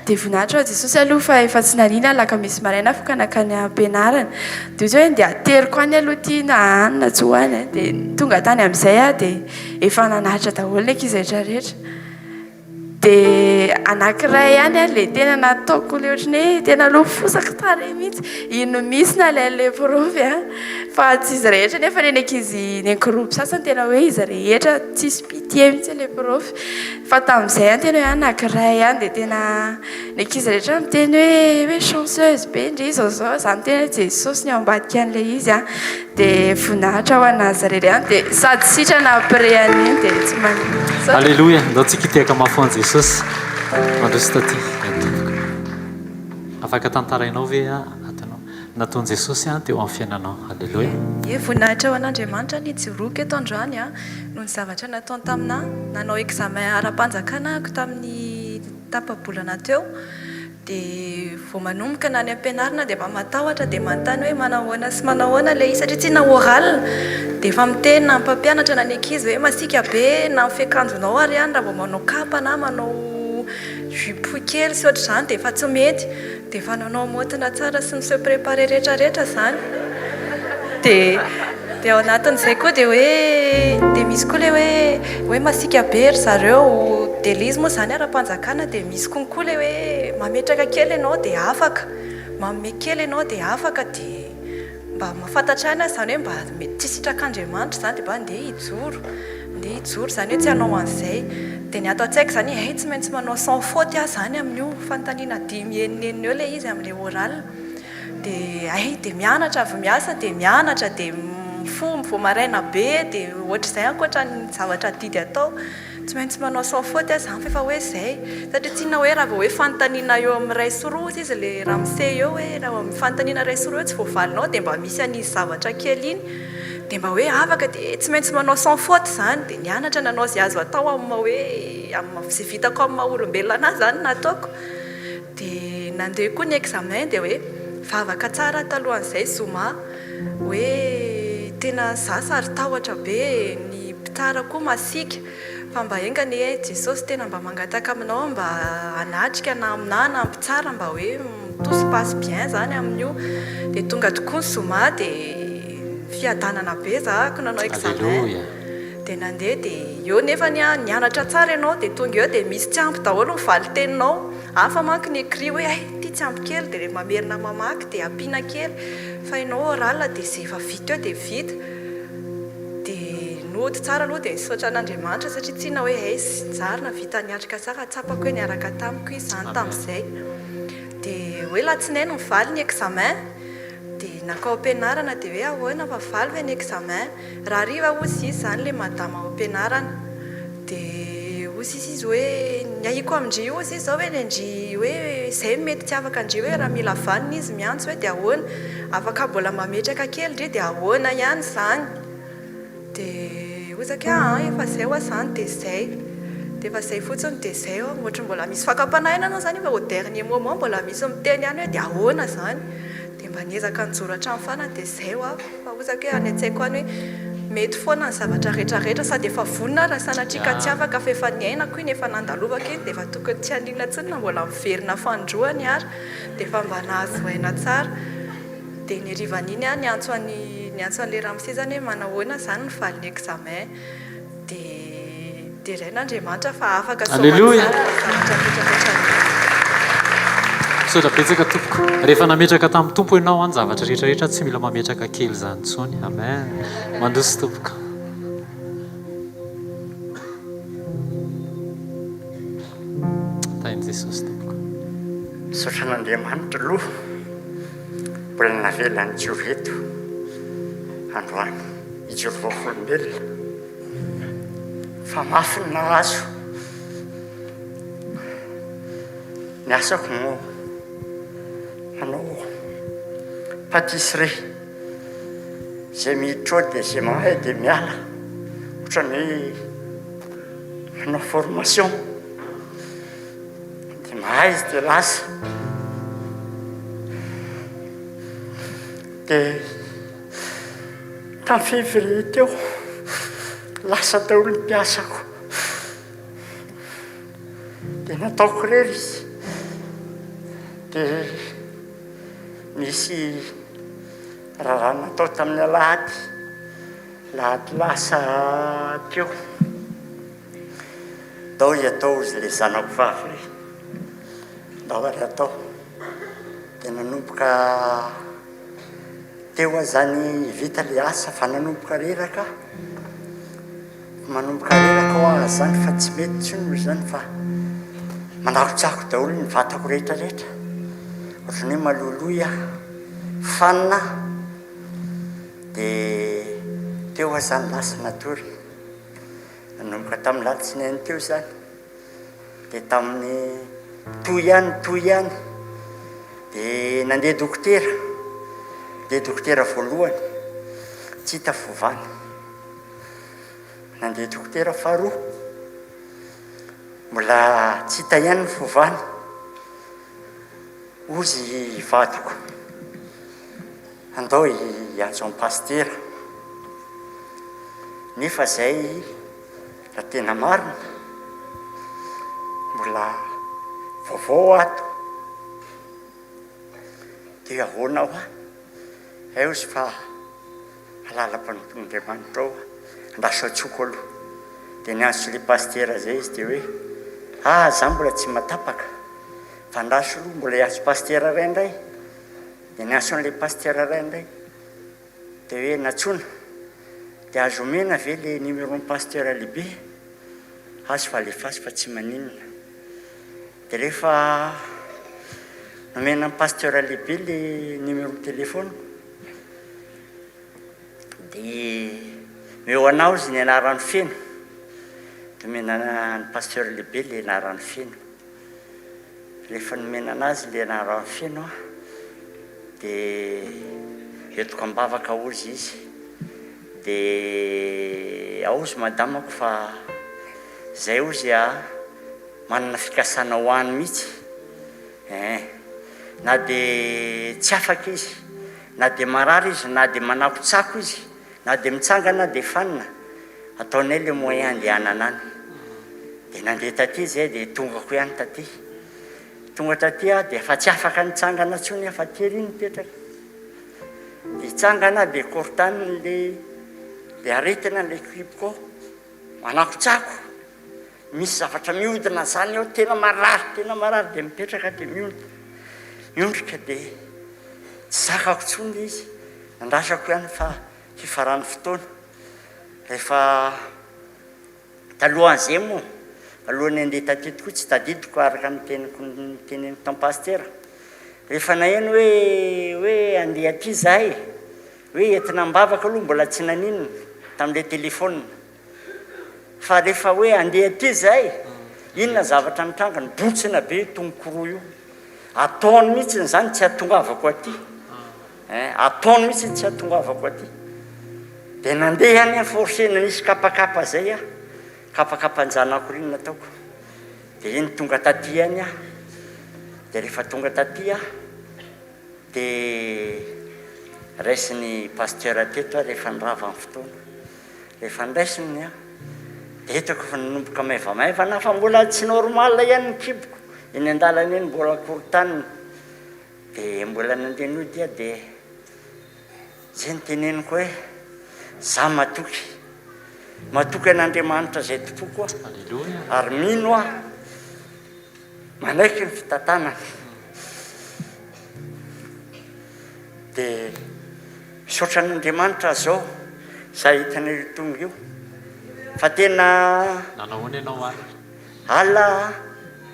Dia voninahitra ho an'i Jesosy aloha fa efa tsy nariana alakamisy maraina afaka nankany am-pianarana. Dia hoy izy hoe ndeha ateriko any aloha ity na any na tsy ho any a. Dia tonga tany amin'izay aho dia efa nanaritra daholo ny ankizy rehetra rehetra. Dia anankiray ihany a ilay tena nataoko ilay ohatran'ny hoe tena lofosako tarehy mihitsy. Iny mihitsy nalain'ilay prof a. Fa tsy izy rehetra nefa ny ankizy ny groupe sasany tena hoe izy rehetra tsisy pitié mihitsy ilay prof. Fa tamin'izay aho tena hoe anankiray ihany dia tena ny ankizy rehetra miteny hoe hoe chanceuse be ndry izao izao, izaho miteny hoe Jesosy no ao ambadika an'ilay izy an, dia voninahitra ho an'azy irery ihany dia sady sitrana après an'iny dia tsy maninona. Aleloia! Ndao tsika hitehaka mafy ho an'i Jesosy. Mandroso taty tompoko. Afaka tantarainao ve ato nataon'i Jesosy teo amin'ny fiainanao? Aleloia! Ie, voninahitra ho an'Andriamanitra ny hijoroako eto androany an, noho ny zavatra nataony taminà. Nanao examen ara-panjakana ahako tamin'ny tapa-bolana teo, dia vao manomboka na any am-pianarana dia efa matahotra dia manontany hoe manahoana sy manahoana ilay izy satria tsy na oral dia efa miteny na ny mpampianatra na ny ankizy hoe masiaka be na ny fiakanjonao ary ihany raha vao manao kapa na manao jupe kely sy ohatr'izany dia efa tsy mety. Dia efa nanao maotina tsara sy mi-se préparer rehetra rehetra izany. Dia dia ao anatin'izay koa dia hoe dia misy koa ilay hoe hoe masiaka be ry zareo, dia ilay izy moa izany ara-panjakana dia misy konkoa ilay hoe mametraka kely ianao dia afaka, manome kely ianao dia afaka dia Mba mahafantatra aina izany hoe mba mety tsy sitrak'Andriamanitra izany dia mba ndeha hijoro, ndeha hijoro izany hoe tsy hanao an'izay. Dia ny ato an-tsaiko izany hoe hay tsy maintsy manao sans faute aho izany amin'io fanontaniana dimy enina enina eo ilay izy amin'ilay oral. Dia hay dia mianatra avy miasa dia mianatra dia mifoha mivoha maraina be dia ohatr'izay ankoatra ny zavatra adidy atao. Tsy maintsy manao sans faute aho izany fa efa hoe izay. Satria tsy inona hoe raha vao hoe fanontaniana eo amin'ny iray sy roa hozy izy ilay ramose eo hoe raha vao fanontaniana iray sy roa eo tsy voavalinao dia mba misy an'iny zavatra kely iny dia mba hoe afaka dia tsy maintsy manao sans faute izany dia nianatra nanao izay azo atao amin'ny maha hoe amin'ny maha izay vitako amin'ny maha olombelona anahy izany no nataoko. Dia nandeha koa ny examen dia hoe vavaka tsara talohan'izay zoma hoe tena za saro-tahotra be ny mpitsara koa masiaka fa mba enga anie Jesosy tena mba mangataka aminao mba hanatrika na aminà na amin'ny mpitsara mba hoe tout se passe bien zany amin'io dia tonga tokoa ny zoma dia fiadanana be za ko nanao examen. Dia nandeha dia eo nefany an, nianatra tsara ianao dia tonga eo dia misy tsy ampy daholo ny valin-teninao. Hafa manko ny écrit hoe hay ity tsy ampy kely dia mamerina mamaky dia ampiana kely. Fa ianao oral dia izay efa vita eo dia vita. Dia nody tsara aloha dia nisaotra an'Andriamanitra satria tsy inona hoe hay zary nahavita niatrika tsara, tsapako hoe niaraka tamiko Izy izany tamin'izay. Dia hoe latsinainy mivaly ny examen. Dia nankao am-pianarana dia hoe ahoana fa valy ve ny examen? Raha hariva hozy izy izany ilay madama ao am-pianarana. Dia hozy izy izy hoe ny ahiako amin-dry hozy izy izao hoe ny an-dry hoe izay no mety tsy afaka an-dry hoe raha mila vanona izy miantso hoe dia ahoana? Afaka mbola mametraka kely ndry dia ahoana ihany izany? Dia hoy zaka hoe aa efa izay hoa izany dia izay. Dia efa izay fotsiny dia izay hoa. Ohatry ny mbola misy fakam-panahy ihany izany fa au dernier moment mbola misy miteny ihany hoe dia ahoana izany. Dia mba niezaka nijoro hatramin'ny farany dia izay hoa. Fa hoy zaka hoe any an-tsaiko any hoe mety foana ny zavatra rehetra rehetra sady efa vonona aho raha sanatria ka tsy afaka fa efa niainako iny, efa nandalovako iny dia efa tokony tsy haninona intsony na mbola miverina fanindroany ary dia efa mba nahazo aina tsara. Dia ny harivan'iny aho niantso an'i niantso an'ilay ramose izany hoe manahoana izany ny valin'ny examen. Dia derain'Andriamanitra fa afaka Alléluia. soamantsara ny zavatra rehetra rehetra rehetra. Misaotra betsaka tompoko. Rehefa nametraka tamin'ny Tompo ianao an, zavatra rehetra rehetra tsy mila mametraka kely izany intsony. Amen. Mandroso tompoko. Tahin'i Jesosy tompoko. Misaotra an'Andriamanitra aloha mbola navela nijoro eto androany hijoro vavolombelona fa mafy ny nahazo ny asako moa hanao pâtisserie izay miditra ao dia izay mahay dia miala ohatran'ny hoe manao formation dia mahay izy dia lasa dia tamin'ny février teo lasa daholo ny mpiasako dia nataoko irery izy dia nisy raharaha natao tamin'ny alahady alahady lasa teo Ndao hiatao hozy ilay zanako vavy re, ndao ary atao. Dia nanomboka teo aho zany vita ilay asa fa nanomboka reraka aho, manomboka reraka hoa zany fa tsy mety intsony moa zany fa manakotsako daholo ny vatako rehetra rehetra, ohatran'ny hoe maloloy aho, fanina aho, dia teo aho zany lasa natory. Nanomboka tamin'ny latsinainy teo izany, dia tamin'ny toy ihany, toy ihany, dia nandeha dokotera, dia dokotera voalohany, tsy hita fovana. Nandeha dokotera faharoa, mbola tsy hita ihany ny fovana. Hozy vadiko. Andao hiantso an'i Pasitera. Nefa izay raha tena marina, mbola vaovao ato. Dia ahoana hoa? Hay ozy fa halala mpanompon'Andriamanitra ao, andraso antsoiko aloha. Dia niantso ilay Pasitera izay izy dia hoe, ah, za mbola tsy matapaka, fa andraso aloha mbola hiantso Pasitera iray indray. Dia niantso an'ilay pasitera iray indray, dia hoe nantsoina, dia azo omena ve ilay numéro-n'ny pasteur lehibe? Azo fa alefaso fa tsy maninona. Dia rehefa nomena an'ny pasteur lehibe ilay numéro téléphone, dia omeo anao izy ny anarany feno, dia omena an'ny pasteur lehibe ilay anarany feno. Rehefa nomena anazy le anarany feno an, de entiko am-bavaka hozy izy, de ao hozy madamako fa zay hozy a manana fikasana ho any mihitsy eh, na de tsy afaka izy, na de marary izy, na de manakotsako izy, Na dia mitsangana dia fanina, ataonay le moyen andehanana any. Dia nandeha taty zay dia tongako ihany taty. Tonga taty aho dia efa tsy afaka nitsangana intsony aho fa tery nipetraka. Dia hitsangana aho dia korotaniny le le aretina le kiboko ao. Manakotsako, misy zavatra mihodina zany ao, tena marary, tena marary dia mipetraka dia miondrika, miondrika dia tsy zakako intsony ilay izy, andrasako ihany fa hifaran'ny fotoana. Rehefa talohan'izay moa, alohan'ny handeha taty tokoa tsy tadidiko araka ny teniko noteneniko tamin'i Pasitera, rehefa naheno hoe hoe handeha aty izahay, Hoe entina am-bavaka aloha mbola tsy naninona tamin'ilay telephone fa rehefa hoe andeha aty izay, inona zavatra nitranga, nibontsina be io tongoko roa io, ataony mihitsy izany tsy hahatongavako aty, eh, ataony mihitsy tsy hahatongavako aty. Dia nandeha ihany aho forcena, nisy kapakapa izay aho, kapakapan-janako iny nataoko, dia iny tonga taty ihany aho, dia rehefa tonga taty aho, Dia raisin'ny pasteur teto aho rehefa nirava ny fotoana. Rehefa noraisiny aho dia hitako fa nanomboka maivamaivana aho fa mbola tsy normal ihany ny kiboko. Eny an-dalana eny mbola korontanina. Dia mbola nandeha nody aho dia izay no teneniko hoe za matoky. Matoky an'Andriamanitra izay tompoko aho ary mino aho. Manaiky ny fitantanana dia misaotra an'Andriamanitra aho zao za hitanao io tonga io fa tena Nanao ahoana ianao alina? Alina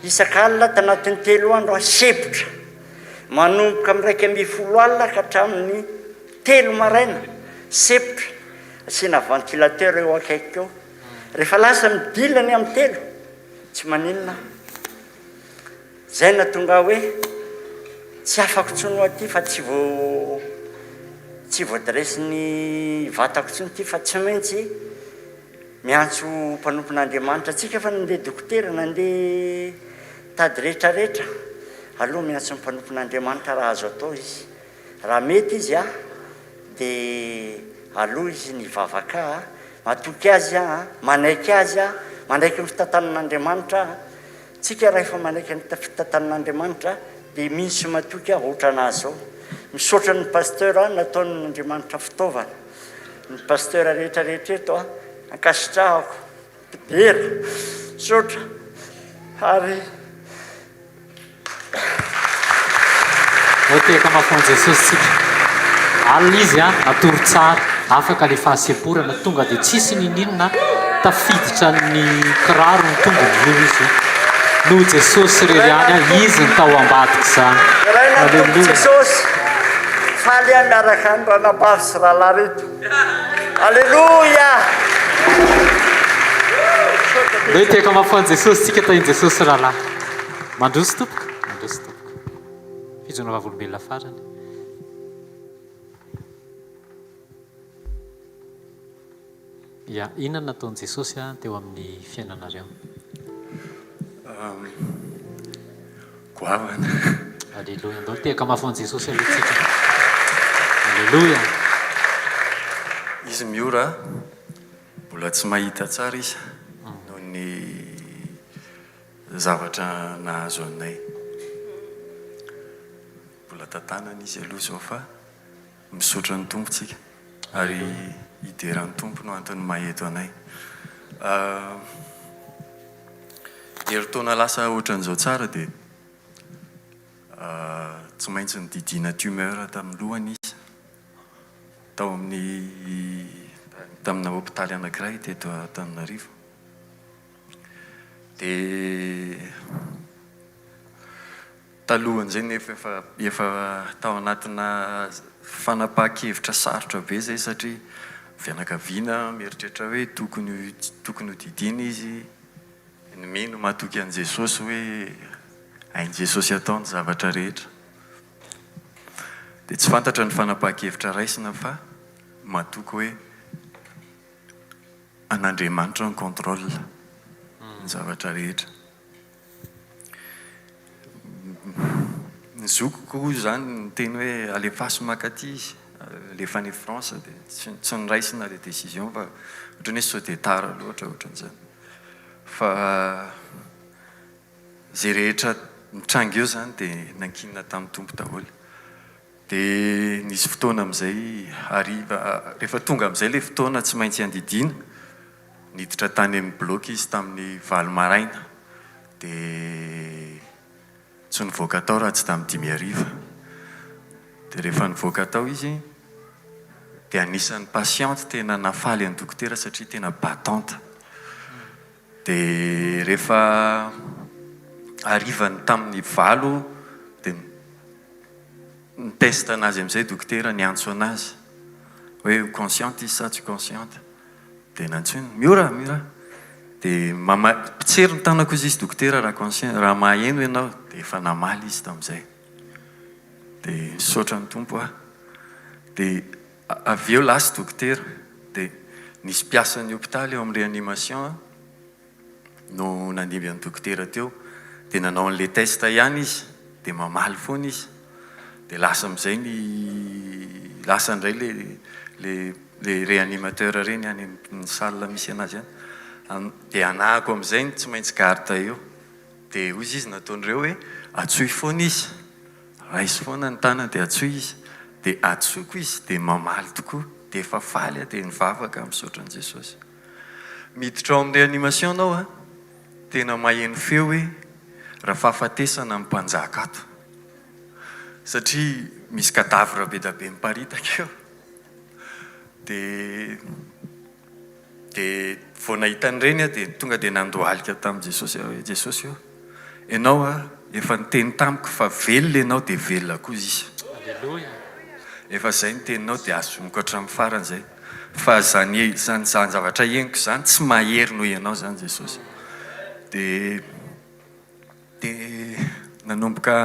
isaka alina tanatin'ny telo andro aho sempotra manomboka amin'ny 11 alina ka hatramin'ny telo maraina sempotra asiana ventilateur eo akaikiko eo rehefa lasa midila ny amin'ny telo Tsy maninona aho. Zay nahatonga ahy hoe tsy afako intsony hoa ty fa tsy vo tsy voadiresin'ny vatako intsony ty fa tsy maintsy miantso mpanompon'Andriamanitra. Tsika efa nandeha dokotera, nandeha tady rehetrarehetra, aleo miantso ny mpanompon'Andriamanitra raha azo atao izy. Raha mety izy a, dia aloha izy ny hivavaka a, matoky azy aho, manaiky azy aho, manaiky ny fitantanan'Andriamanitra aho. Tsika rahefa manaiky ny fitantanan'Andriamanitra dia mino sy matoky aho ohatran'ahy zao. Misaotra ny pasteur nataon'Andriamanitra fitaovana. Ny pasteur rehetra rehetra eto a, ankasitrahako, mpidera, misaotra ary. Ao tehaka mafy ho an'i Jesosy tsika. Alina izy a, natory tsara, afaka le fahasemporana, tonga dia tsisy niniana, tafiditra ny kiraro ny tongony, io izy io. Noho Jesosy irery ihany a, izy no tao ambadik'izany. Deraina ny Tompo Alléluia. Jesosy. Faly aho miaraka any ranabavy sy rahalahy reto. Alléluia. Ndao hitehaka mafy ho an'i Jesosy tsika, tahin'i Jesosy rahalahy. Mandroso tompoko, mandroso tompoko. Fijoroana vavolombelona farany. Ya, inona no nataon'i Jesosy teo amin'ny fiainanareo? Goavana. Aleloia. Andao hitehaka mafy ho an'i Jesosy aloha tsika. Aleloia. Izy Miora, mbola tsy mahita tsara izy noho ny zavatra nahazo anay. Mbola tantanana izy aloha izao fa misaotra ny Tompo tsika ary hidera ny Tompo no antony maha eto anay. Herintaona lasa ohatran'izao tsara dia tsy maintsy nodidiana tumeur tamin'ny lohany izy tao amin'ny tamina hopitaly anankiray teto Antananarivo. Dia talohan'izay nefa efa efa tao anatina fanapahan-kevitra sarotra be izay satria fianakaviana mieritreritra hoe tokony tokony ho didiana izy, ny mino matoky an'i Jesosy hoe hain'i Jesosy atao ny zavatra rehetra. Dia tsy fantatra ny fanapahan-kevitra raisina fa matoky hoe An'Andriamanitra ny contrôle ny zavatra rehetra. Ny zokiko hoy izany niteny hoe alefaso mankaty izy, alefa any France dia tsy noraisina ilay décision fa ohatran'ny hoe sao dia tara loatra ohatran'izany. Fa izay rehetra mitranga eo izany dia nankinina tamin'ny Tompo daholo. Dia nisy fotoana amin'izay hariva, rehefa tonga amin'izay ilay fotoana tsy maintsy handidiana, Niditra tany amin'ny bloc izy tamin'ny valo maraina dia tsy nivoaka tao raha tsy tamin'ny dimy hariva. Dia rehefa nivoaka tao izy dia anisan'ny patiente tena nafaly an'i dokotera satria tena battante. Dia rehefa harivan'ny tamin'ny valo dia ni-test anazy amin'izay dokotera niantso anazy hoe consciente izy sa tsy consciente. Dia nantsoiny, Miora, Miora. Dia mama, potsery ny tanako hozy izy dokotera raha conscient, raha maheno ianao. Dia efa namaly izy tamin'izay. Dia nisaotra ny Tompo aho. Dia avy eo lasa dokotera. Dia nisy mpiasan'ny hopitaly eo amin'ny réanimation no nandimby an'i dokotera teo. Dia nanao an'ilay test ihany izy. Dia mamaly foana izy. Dia lasa amin'izay ny, lasa indray ilay, ilay, ilay réanimateur ireny any amin'ny salle misy anazy any. Dia anahako amin'izay ny tsy maintsy garde eo. Dia hoy izy nataon'ireo hoe antsoy foana izy. Raiso foana ny tanany dia antsoy izy. Dia antsoiko izy dia mamaly tokoa. Dia efa faly aho dia nivavaka misaotra an'i Jesosy. Miditra ao amin'ny réanimation ianao an, tena maheno feo hoe rafahafatesana ny mpanjaka ato. Satria misy cadavre be dia be miparitaka eo. Dia Dia vao nahita an'ireny aho dia tonga dia nandohalika tamin'i Jesosy aho hoe, Jesosy ô, Ianao a, efa niteny tamiko fa velona Ianao dia velona koa izy. Aleloia. Efa izay ny teninao dia azoniko hatramin'ny farany izay. Fa izany izany izany zavatra henoko izany tsy mahery noho Ianao izany Jesosy. Dia dia nanomboka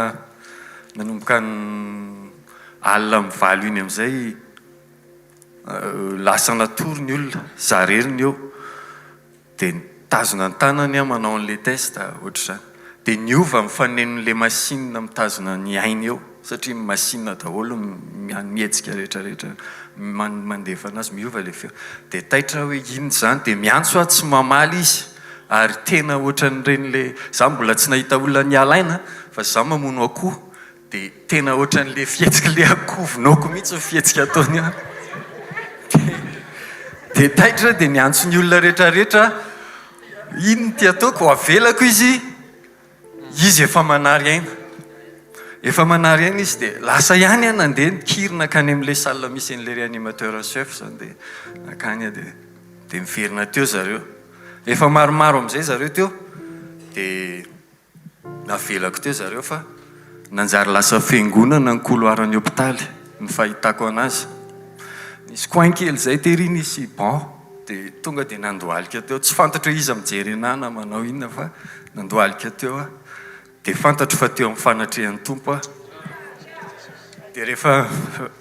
nanomboka ny alina amin'ny valo iny amin'izay Lasa natory ny olona, za rery ny eo, dia nitazona ny tanany aho manao an'ilay test ohatr'izany. Dia niova ny fanenon'ilay machine mitazona ny ainy eo satria machine daholo ny mihetsika rehetra rehetra mandefa anazy, miova ilay feo. Dia taitra aho hoe inona izany, dia miantso aho tsy mamaly izy ary tena ohatran'ireny ilay, za mbola tsy nahita olona niala aina fa za mamono akoho Dia tena ohatran'le fihetsik'le akoho vonoako mihitsy ny fihetsika ataony any. Dia taitra dia niantso ny olona rehetra rehetra, inona ity ataoko, avelako izy, izy efa manary aina. Efa manary aina izy dia lasa ihany aho nandeha nikiry nankany amin'ilay salle misy an'ilay réanimateur en chef izany dia nankany aho dia dia niverina teo zareo. Efa maromaro amin'izay zareo teo dia Navelako teo zareo fa nanjary lasa fiangonana ny couloir ny hopitaly ny fahitako anazy. Nisy coin kely izay tery nisy banc dia tonga dia nandohalika teo. Tsy fantatro hoe iza mijery anah na manao inona fa nandohalika teo aho. Dia fantatro fa teo amin'ny fanatrehan'ny Tompo aho. Dia rehefa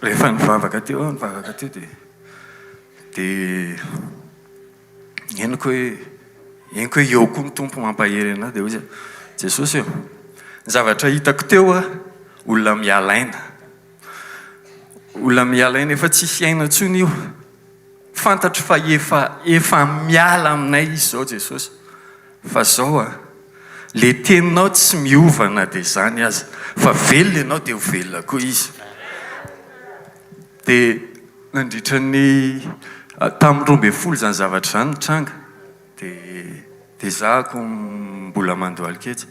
rehefa nivavaka teo aho, nivavaka teo dia dia Henoko hoe, henoko hoe eo koa ny Tompo mampahery anah dia hoy izy, Jesosy ô, ny zavatra hitako teo a, olona miala aina, olona miala aina efa tsisy aina intsony io, fantatro fa efa efa miala aminay izy izao Jesosy, fa zao a, le teninao tsy miova na dia izany aza, fa velona ianao dia ho velona koa izy. Dia nandritra ny tamin'ny 12 izany zavatra izany nitranga dia dia ezahako mbola mandohalika etsy.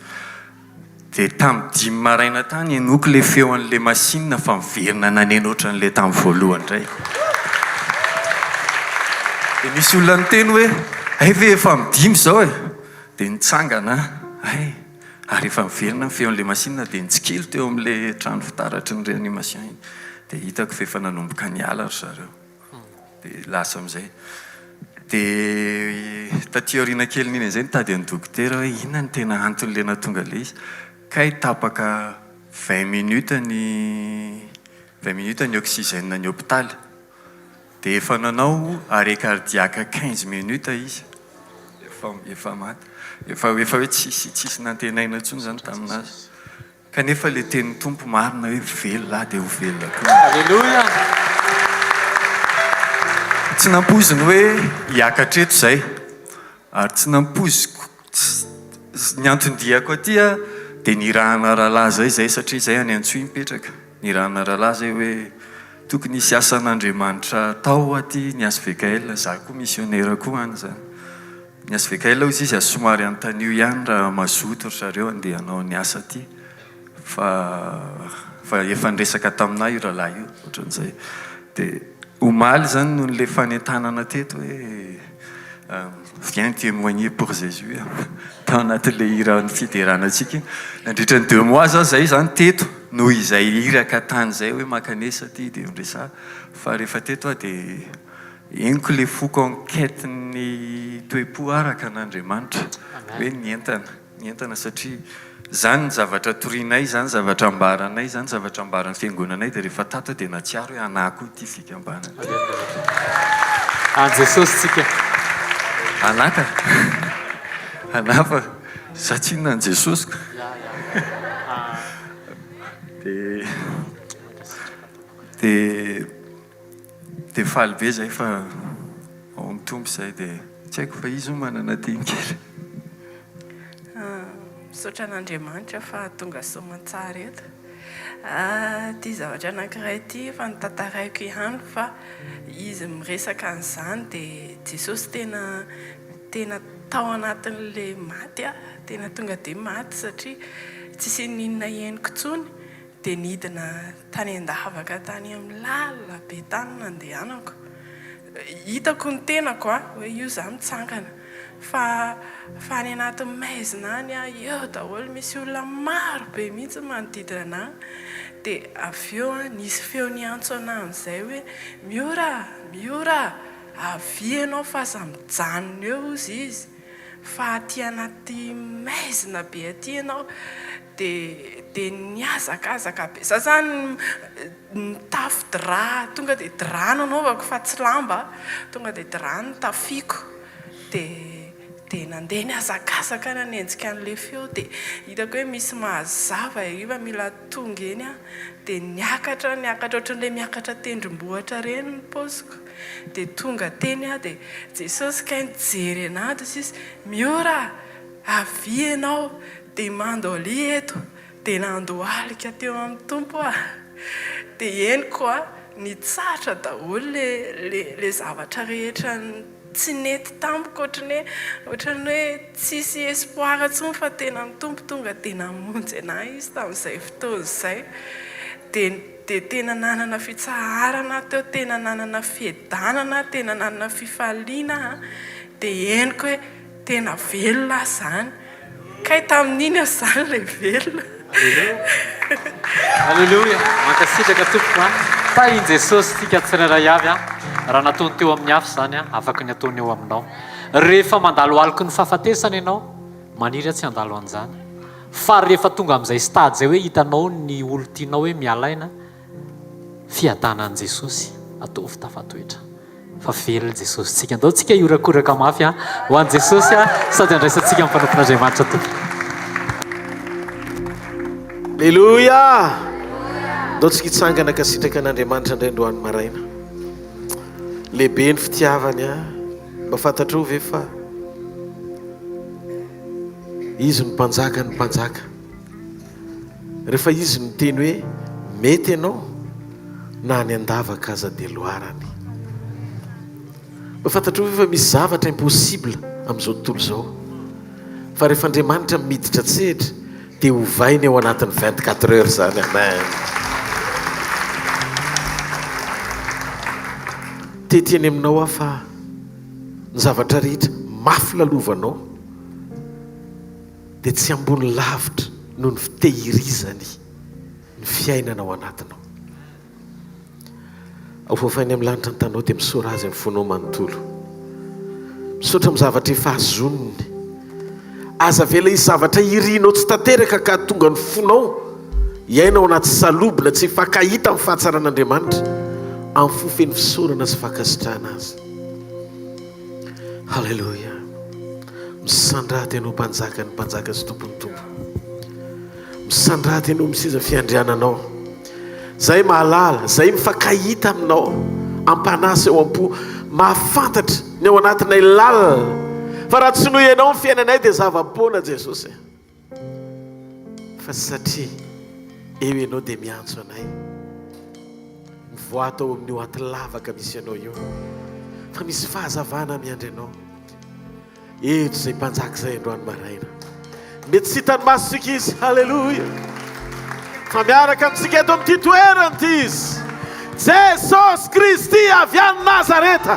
Dia tamin'ny dimy maraina tany henoiko ilay feo an'ilay machine fa miverina naneno ohatran'ilay tamin'ny voalohany indray. Dia nisy olona niteny hoe hay ve efa amin'ny dimy izao e? Dia nitsangana aho, hay. Ary rehefa niverina ny feon'ilay machine dia nitsikilo teo amin'ilay trano fitaratry ny réanimation iny. Dia hitako fa efa nanomboka niala ry zareo. Dia lasa amin'izay. Dia taty aoriana kelin'iny amin'izay nitady an'i dokotera hoe inona no tena anton'ilay nahatonga ilay izy. Kay tapaka vingt minutes ny vingt minutes ny oxygène ny hopitaly. Dia efa nanao arrêt cardiaque 15 minutes izy. Efa efa maty. Efa efa hoe tsisy tsisy nantenaina intsony izany tamin'azy. Kanefa ilay tenin'ny Tompo marina hoe velona aho dia ho velona koa. Aleloia! Tsy nampoiziny hoe hiakatra eto izay. Ary tsy nampoiziko tsy ny anton-diako aty dia nirahana rahalahy izay izay satria izay any Antsohihy mipetraka. Nirahana rahalahy izay hoe tokony hisy asan'Andriamanitra atao aty ny HVKL, za koa misionera koa any izany. Ny SVKL hozy izy somary anontanio ihany raha mazoto ry zareo andeha hanao ny asa aty fa fa efa niresaka taminah io rahalahy io ohatran'izay. Dia omaly izany noho ilay fanentanana teto hoe viens témoigner pour Jésus tao anatin'ilay hira fiderana antsika iny. Nandritra ny deux mois za zay izany teto noho izay iraka tany izay hoe mankanesa aty dia miresaha fa rehefa teto aho dia Henoko le foko en quête ny toe-po araka an'Andriamanitra hoe nientana, nientana satria zany ny zavatra torianay, zany zavatra ambaranay, zany zavatra ambaran'ny fiangonanay dia rehefa tato aho dia nahatsiaro hoe anah koa ity fikambanana ity. An'i Jesosy tsika. Anah ka. Anah fa za tsinona an'i Jesosy ko. Dia dia. Dia faly be zay fa ao amin'ny Tompo izay dia tsy haiko fa izy moa manana teny kely. Misaotra an'Andriamanitra fa tonga soamantsara eto. Ity zavatra anankiray ity efa notantaraiko ihany fa izy miresaka an'izany dia Jesosy tena tena tao anatin'ilay maty aho, tena tonga dia maty satria tsisy n'inona henoko intsony. Dia nidina tany an-davaka tany amin'ny lalina be tany no nandehanako. Hitako ny tenako a, hoe io izaho mitsangana. Fa fa any anatin'ny maizina any a, eo daholo misy olona maro be mihitsy manodidina anà. Dia avy eo a, nisy feo niantso anà amin'izay hoe, Miora a! Miora a! Avia ianao fa aza mijanona eo hozy izy. Fa aty anaty maizina be aty ianao. Dia dia nihazakazaka be. Za zany nitafy drap, tonga dia drap no anaovako fa tsy lamba, tonga dia drap no tafiako. Dia dia nandeha nihazakazaka nanenjika an'ilay feo dia hitako hoe misy mazava ery fa mila tonga eny aho. Dia niakatra niakatra ohatran'ilay miakatra tendrombohitra ireny ny paoziko. Dia tonga teny aho dia Jesosy kay nijery anah dia sisa, Miora a! Avia ianao dia mandolia eto dia nandohalika teo amin'ny Tompo aho dia henoko a nitsahatra daholo le le le zavatra rehetra tsy nety tamiko ohatran'ny hoe ohatran'ny hoe tsisy espoir intsony fa tena ny Tompo tonga dia namonjy anah izy tamin'izay fotoana izay dia dia tena nanana fitsaharana aho teo tena nanana fiadanana aho tena nanana fifaliana aho dia henoko hoe Tena velona aho izany. Kay tamin'iny aho izany ilay velona. Aleloia. Mankasitraka tompoko a. Tahin'i Jesosy tsika tsirairay avy a. Raha nataony teo amin'ny hafa izany a, afaka ny ataony eo aminao. Rehefa mandalo aloky ny fahafatesana ianao, maniry aho tsy handalo an'izany. Fa rehefa tonga amin'izay stade izay hoe hitanao ny olon-tianao hoe miala aina, fiadanan'i Jesosy, ataovy tafatoetra. Fa velona Jesosy tsika. Andao tsika hiorakoraka mafy a ho an'i Jesosy a sady andraisantsika ny mpanompon'Andriamanitra Tompo. Aleloia! Andao tsika hitsangana hankasitraka an'Andriamanitra indray androany maraina. Lehibe ny fitiavany a. Mba fantatrao ve fa Izy no mpanjaka ny mpanjaka. Rehefa izy miteny hoe mety ianao na any an-davaka aza dia loarany. Mba fantatrao ve fa misy zavatra impossible amin'izao tontolo izao? Fa rehefa Andriamanitra miditra an-tsehatra dia ovainy ao anatin'ny 24 heures izany. Amen. Tety eny aminao aho fa ny zavatra rehetra mafy lalovanao dia tsy ambony lavitra noho ny fitehirizany ny fiainana ao anatinao. Ao voafainy amin'ny lanitra ny tanao dia misaora azy amin'ny fonao manontolo. Misaotra amin'ny zavatra efa azoniny. Aza avela hisy zavatra irinao tsy tanteraka ka hahatonga ny fonao hiaina ao anaty salobona tsy hifankahita amin'ny fahatsaran'Andriamanitra amin'ny fo feno fisaorana sy fankasitrahana azy. Haleloia. Misandrata Ianao Mpanjaka ny mpanjaka sy Tompon'ny tompo. Misandrata Ianao amin'ny seza fiandriananao. Zay mahalala, zay mifankahita aminao am-panahy sy ao am-po, mahafantatra ny ao anatinay lalina. Fa raha tsy noho Ianao ny fiainanay dia zava-poana Jesosy. Fa satria eo Ianao dia miantso anay. Mivoaha tao amin'io aty lavaka misy anao io. Fa misy fahazavana miandry anao. Eto izay mpanjaka izay androany maraina. Mety tsy hitan'ny masontsika izy, haleloia. Fa miaraka amintsika eto amin'ity toerana ity izy. Jesosy Kristy avy any Nazareta.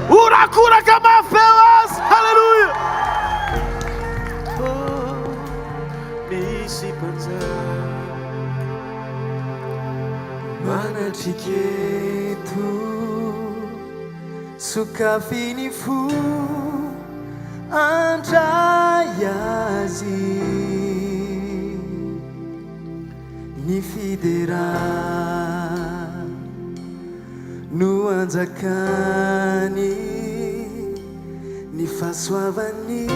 Horakoraka mafy be ho azy, haleloia. Oh, misy mpanjaka. Manatrika eto. Sokafy ny fo handray azy. Ny fiderana no anjakany, ny fahasoavany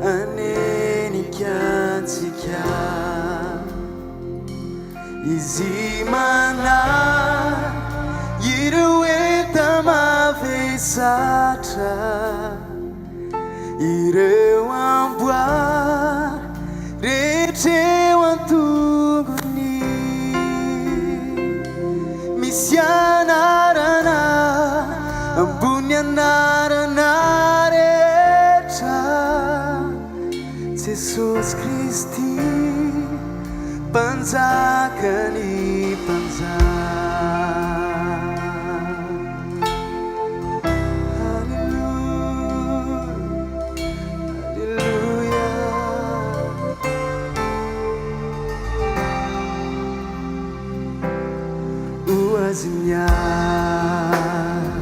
hanenika antsika. Izy manahy ireo enta-mavesatra, ireo amboara rehetra eo an-tongony. Misy anarana ambony anarana rehetra. Jesosy Kristy, Mpanjakan'ny mpanjaka. Aleloia, aleloia. Ho azy ny ady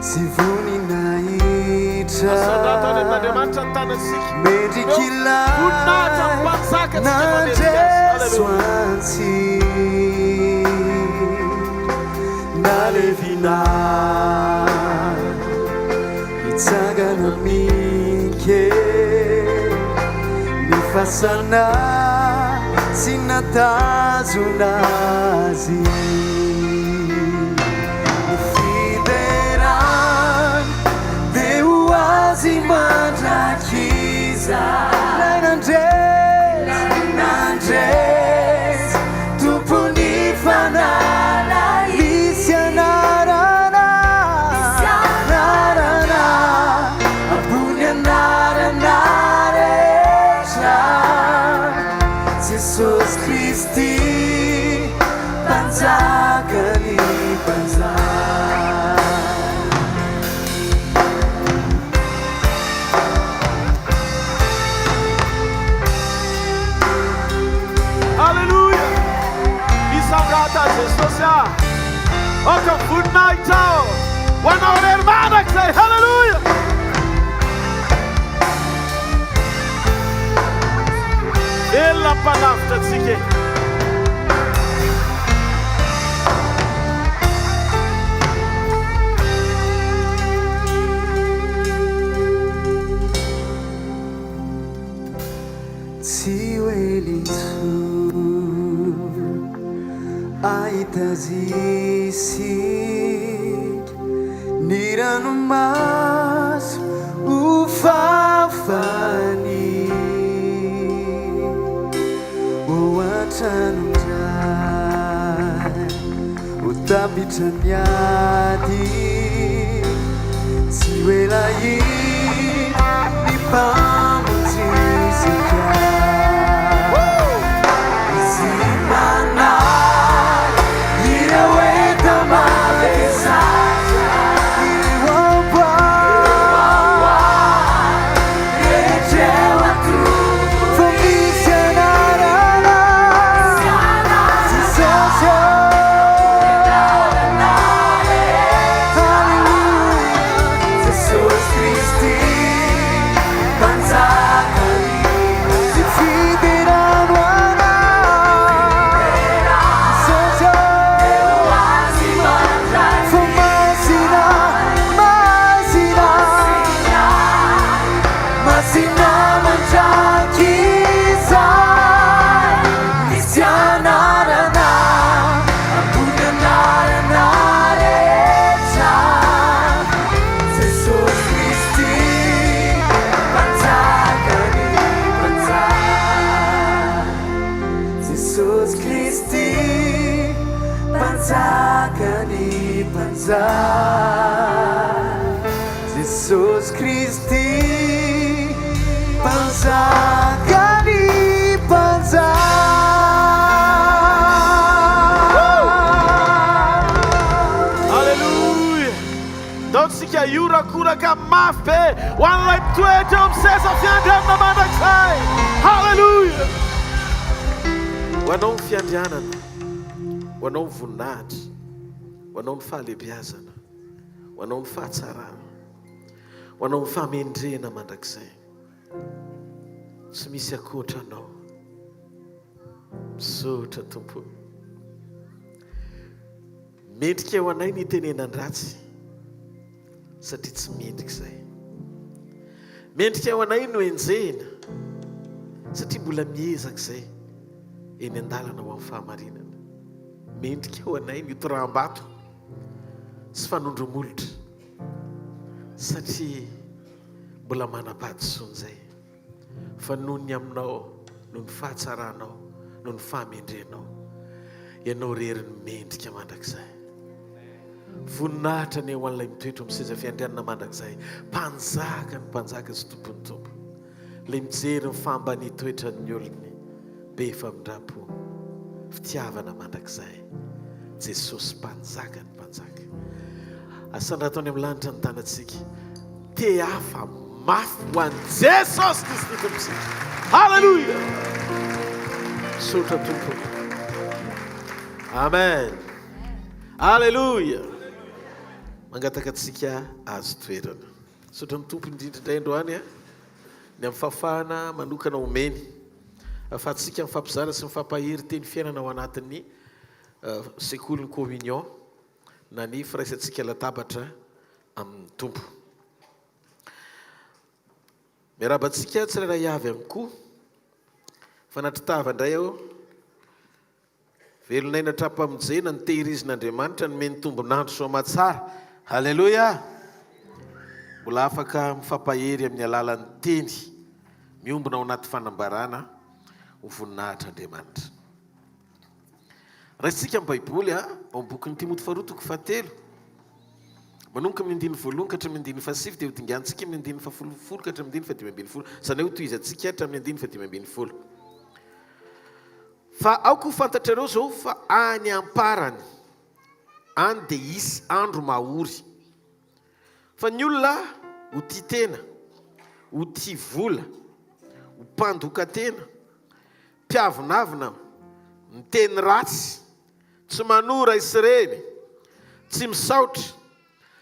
sy voninahitra. Asandrato any amin'Andriamanitra ny tanantsika. Mendrika ilay Voninahitra ny mpanjaka tsika fa mendrika azy. nandresy Haleloia. antsika. Nalevina nitsangana minke ny fasana tsy natazona azy. Ny fiderana dia ho azy mandrakizay. Ilay nandresy, nandresy, Tompon'ny fanahy. Misy anarana, anarana, ambony anarana rehetra. Jesosy Kristy, Mpanjakan'ny mpanjaka. Alléluia! Misandrata Jesosy ah! Aoka voninahitra ho anao irery mandrakizay. Alléluia! Velona ny mpanavotra antsika e! Tsy ho ela intsony ahita azy isika, ny ranomaso ho fafany ho an-tranon-dray, ho tapitra ny ady, tsy ho ela hita ny Mpamonjy isika. Izy manary ireo enta-mavesatra, ireo amboara rehetra eo an-tongony. Fa misy anarana, Jesosy ô, Haleloia, Jesosy Kristy, Mpanjakan'ny Ny fiderano Anao, Jesosy ô, Fa masina, masina, masina mandrakizay. Misy anarana ambony anarana rehetra, Jesosy Kristy, Mpanjakan'ny mpanjaka. Jesosy Kristy, Mpanjakan'ny mpanjaka. Jesosy. Jesosy Kristy Mpanjakan'ny mpanjaka. Aleloia! Ndao tsika hiorakoraka mafy be ho an'ilay mitoetra eo amin'ny seza fiandrianana mandrakizay. Haleloia! Ho anao ny fiandrianana, ho anao ny voninahitra, ho anao ny fahalehibiazana, ho anao ny fahatsarana, ho anao ny fahamendrehana mandrakizay. Tsy misy ankoatra anao. Misaotra Tompo. Mendrika ho anay ny hitenenan-dratsy satria tsy mendrika izay. Mendrika ho anay no enjehina satria mbola miezaka izay eny an-dalana ho amin'ny fahamarinana. Mendrika ho anay ny hotoraham-bato sy fanondro-molotra satria mbola manam-pahadisoana izay. Fa noho ny aminao, noho ny fahatsaranao, noho ny fahamendrehanao, Ianao irery no mendrika mandrakizay. Voninahitra anie ho an'ilay mitoetra amin'ny seza fiandrianana mandrakizay, Mpanjaka ny mpanjaka sy Tompon'ny tompo, ilay mijery ny fahambanian-toetran'ny olony, be famindram-po, fitiavana mandrakizay, Jesosy Mpanjaka ny mpanjaka. Asandrato any amin'ny lanitra ny tanantsika. Tehafa mafy ho an'i Jesosy Kristy Tompontsika. Haleloia! Misaotra Tompo. Amen. Haleloia! Mangataka antsika azo toerana. Misaotra ny Tompo indrindra indray androany a, ny amin'ny fahafahana manokana omeny ahafahantsika mifampizara sy mifampahery teny fiainana ao anatin'ny sekolin'ny communion na ny firaisantsika latabatra amin'ny Tompo. Miarahaba antsika tsirairay avy ihany koa. Fanatri-tava indray aho. Velon'aina hatrampamonjena ny tehirizin'Andriamanitra nomeny tombon'andro soamatsara. Haleloia! Mbola afaka mifampahery amin'ny alalan'ny teny miombona ao anaty fanambarana ho voninahitr'Andriamanitra. Raisintsika ny Baiboly ao amin'ny bokin'ny Timoty faharoa toko fahatelo. Manomboka amin'ny andininy voalohany ka hatramin'ny andininy fahasivy dia hodinganintsika amin'ny andininy fahafolo folo ka hatramin'ny andininy fahadimy ambin'ny folo. Izany hoe hotohizantsika hatramin'ny andininy fahadimy ambin'ny folo. Fa aoka ho fantatrareo izao fa any am-parany any dia hisy andro mahory. Fa ny olona ho tia tena, ho tia vola, ho mpandoka tena, mpiavonavona, miteny ratsy, tsy manoa ray sy reny, tsy misaotra,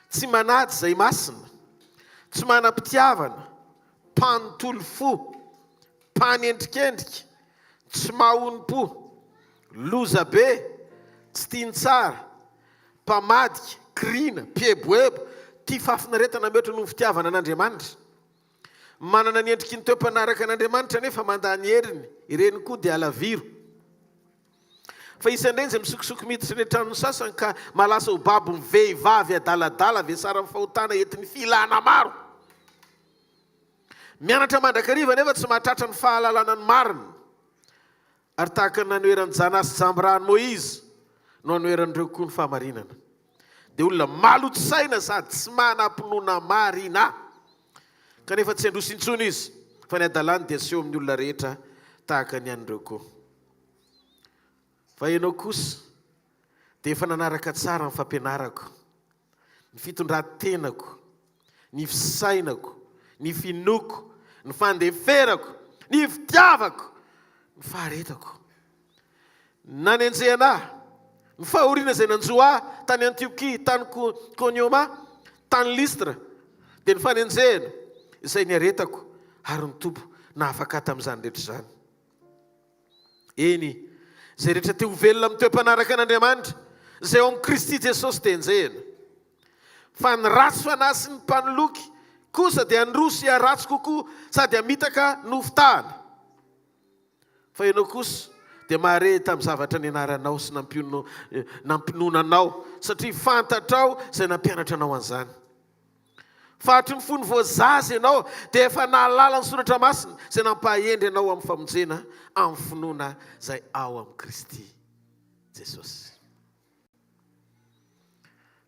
tsy manaja izay masina, tsy manam-pitiavana, mpanontolo fo, mpanendrikendrika, tsy mahonom-po, lozabe, tsy tia ny tsara, mpamadika, kirina, mpieboebo, tia fahafinaretana mihoatra noho ny fitiavana an'Andriamanitra. Manana ny endriky ny toe-panaraka an'Andriamanitra nefa mandà ny heriny, ireny koa dia alaviro. Fa isan'ireny izay misokosoko miditra any an-tranon'ny sasany ka mahalasa ho babo ny vehivavy adaladala vesaran'ny fahotana entin'ny filana maro. Mianatra mandrakariva nefa tsy mahatratra ny fahalalana ny marina. Ary tahaka ny nanoheran'i Jana sy Jambra an'i Moizy no anoheran'ireo koa ny fahamarinana. Dia olona maloto saina sady tsy manam-pinoana marina. Kanefa tsy handroso intsony izy, fa ny hadalany dia aseho amin'ny olona rehetra tahaka ny an'ireo koa. Fa ianao kosa dia efa nanaraka tsara ny fampianarako, ny fitondran-tenako, ny fisainako, ny finoako, ny fandeferako, ny fitiavako, ny faharetako. Nanenjehana ahy, ny fahoriana izay nanjo ahy tany Antiokia, tany Konioma, tany Lystra, dia ny fanenjehana izay niaretako, ary ny Tompo nahafaka ahy tamin'izany rehetra izany. Eny, izay rehetra te ho velona amin'ny toe-panaraka an'Andriamanitra, izay ao amin'i Kristy Jesosy dia enjehina. Fa ny ratsy fanahy sy ny mpanoloky kosa dia handroso sy hiharatsy kokoa sady hamitaka no hofitahana. Fa ianao kosa dia maharehitra amin'ny zavatra nianaranao sy nampinoana anao, satria fantatrao izay nampianatra anao an'izany. Fa hatry ny fony vao zaza ianao dia efa nahalala ny Soratra Masina izay nampahendry anao amin'ny famonjena amin'ny finoana izay ao amin'i Kristy Jesosy.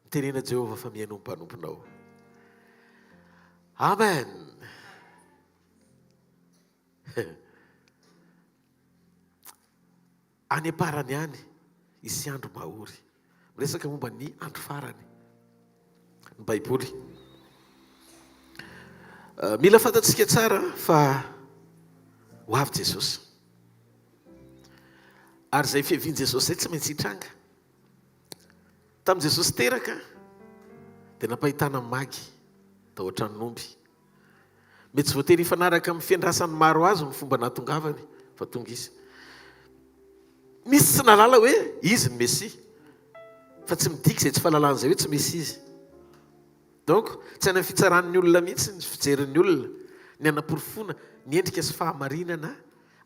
Mitenena Jehovah fa mihainoa ny mpanomponao. Amen! Any am-parany any, hisy andro mahory. Miresaka momba ny andro farany ny Baiboly. Mila fantatsika tsara fa ho avy Jesosy. Ary izay fiavian'i Jesosy izay tsy maintsy hitranga. Tamin'i Jesosy teraka dia nampahitana magy tao an-tranon'omby. Mety tsy voatery hifanaraka amin'ny fiandrasan'ny maro azy ny fomba nahatongavany fa tonga izy. Misy tsy nahalala hoe izy ny Mesia. Fa tsy midika izay tsy fahalalana izay hoe tsy Mesia izy. Donc, tsy any amin'ny fitsaran'ny olona mihitsy ny fijerin'ny olona ny hanaporofoana ny endrika sy fahamarinana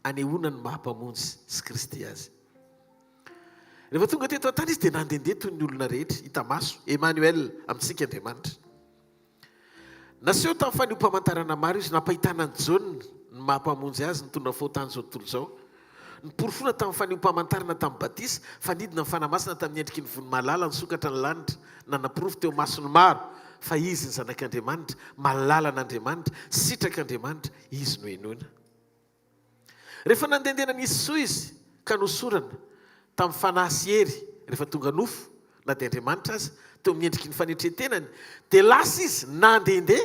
anehoana ny maha Mpamonjy sy Kristy azy. Rehefa tonga teto an-tany izy dia nandehandeha toy ny olona rehetra, hita maso, Emmanuel, amintsika Andriamanitra. Naseho tamin'ny fanehoam-pamantarana maro izy, nampahitana an'i Jaona ny maha Mpamonjy azy nitondra ny fahotan'izao tontolo izao. Noporofoina tamin'ny fanehoam-pamantarana tamin'ny batisa fa nidina ny Fanahy Masina tamin'ny endriky ny vony-mahalala nisokatra ny lanitra, nanaporofo teo imason'ny maro fa Izy ny Zanak'Andriamanitra, malalan'Andriamanitra, sitrak'Andriamanitra, Izy no henoina. Rehefa nandehandeha nanisy soa izy ka nosorana tamin'ny fanahy sy hery rehefa tonga nofo, na dia Andriamanitra aza, teo amin'ny endriky ny fanetren-tenany, dia lasa izy nandehandeha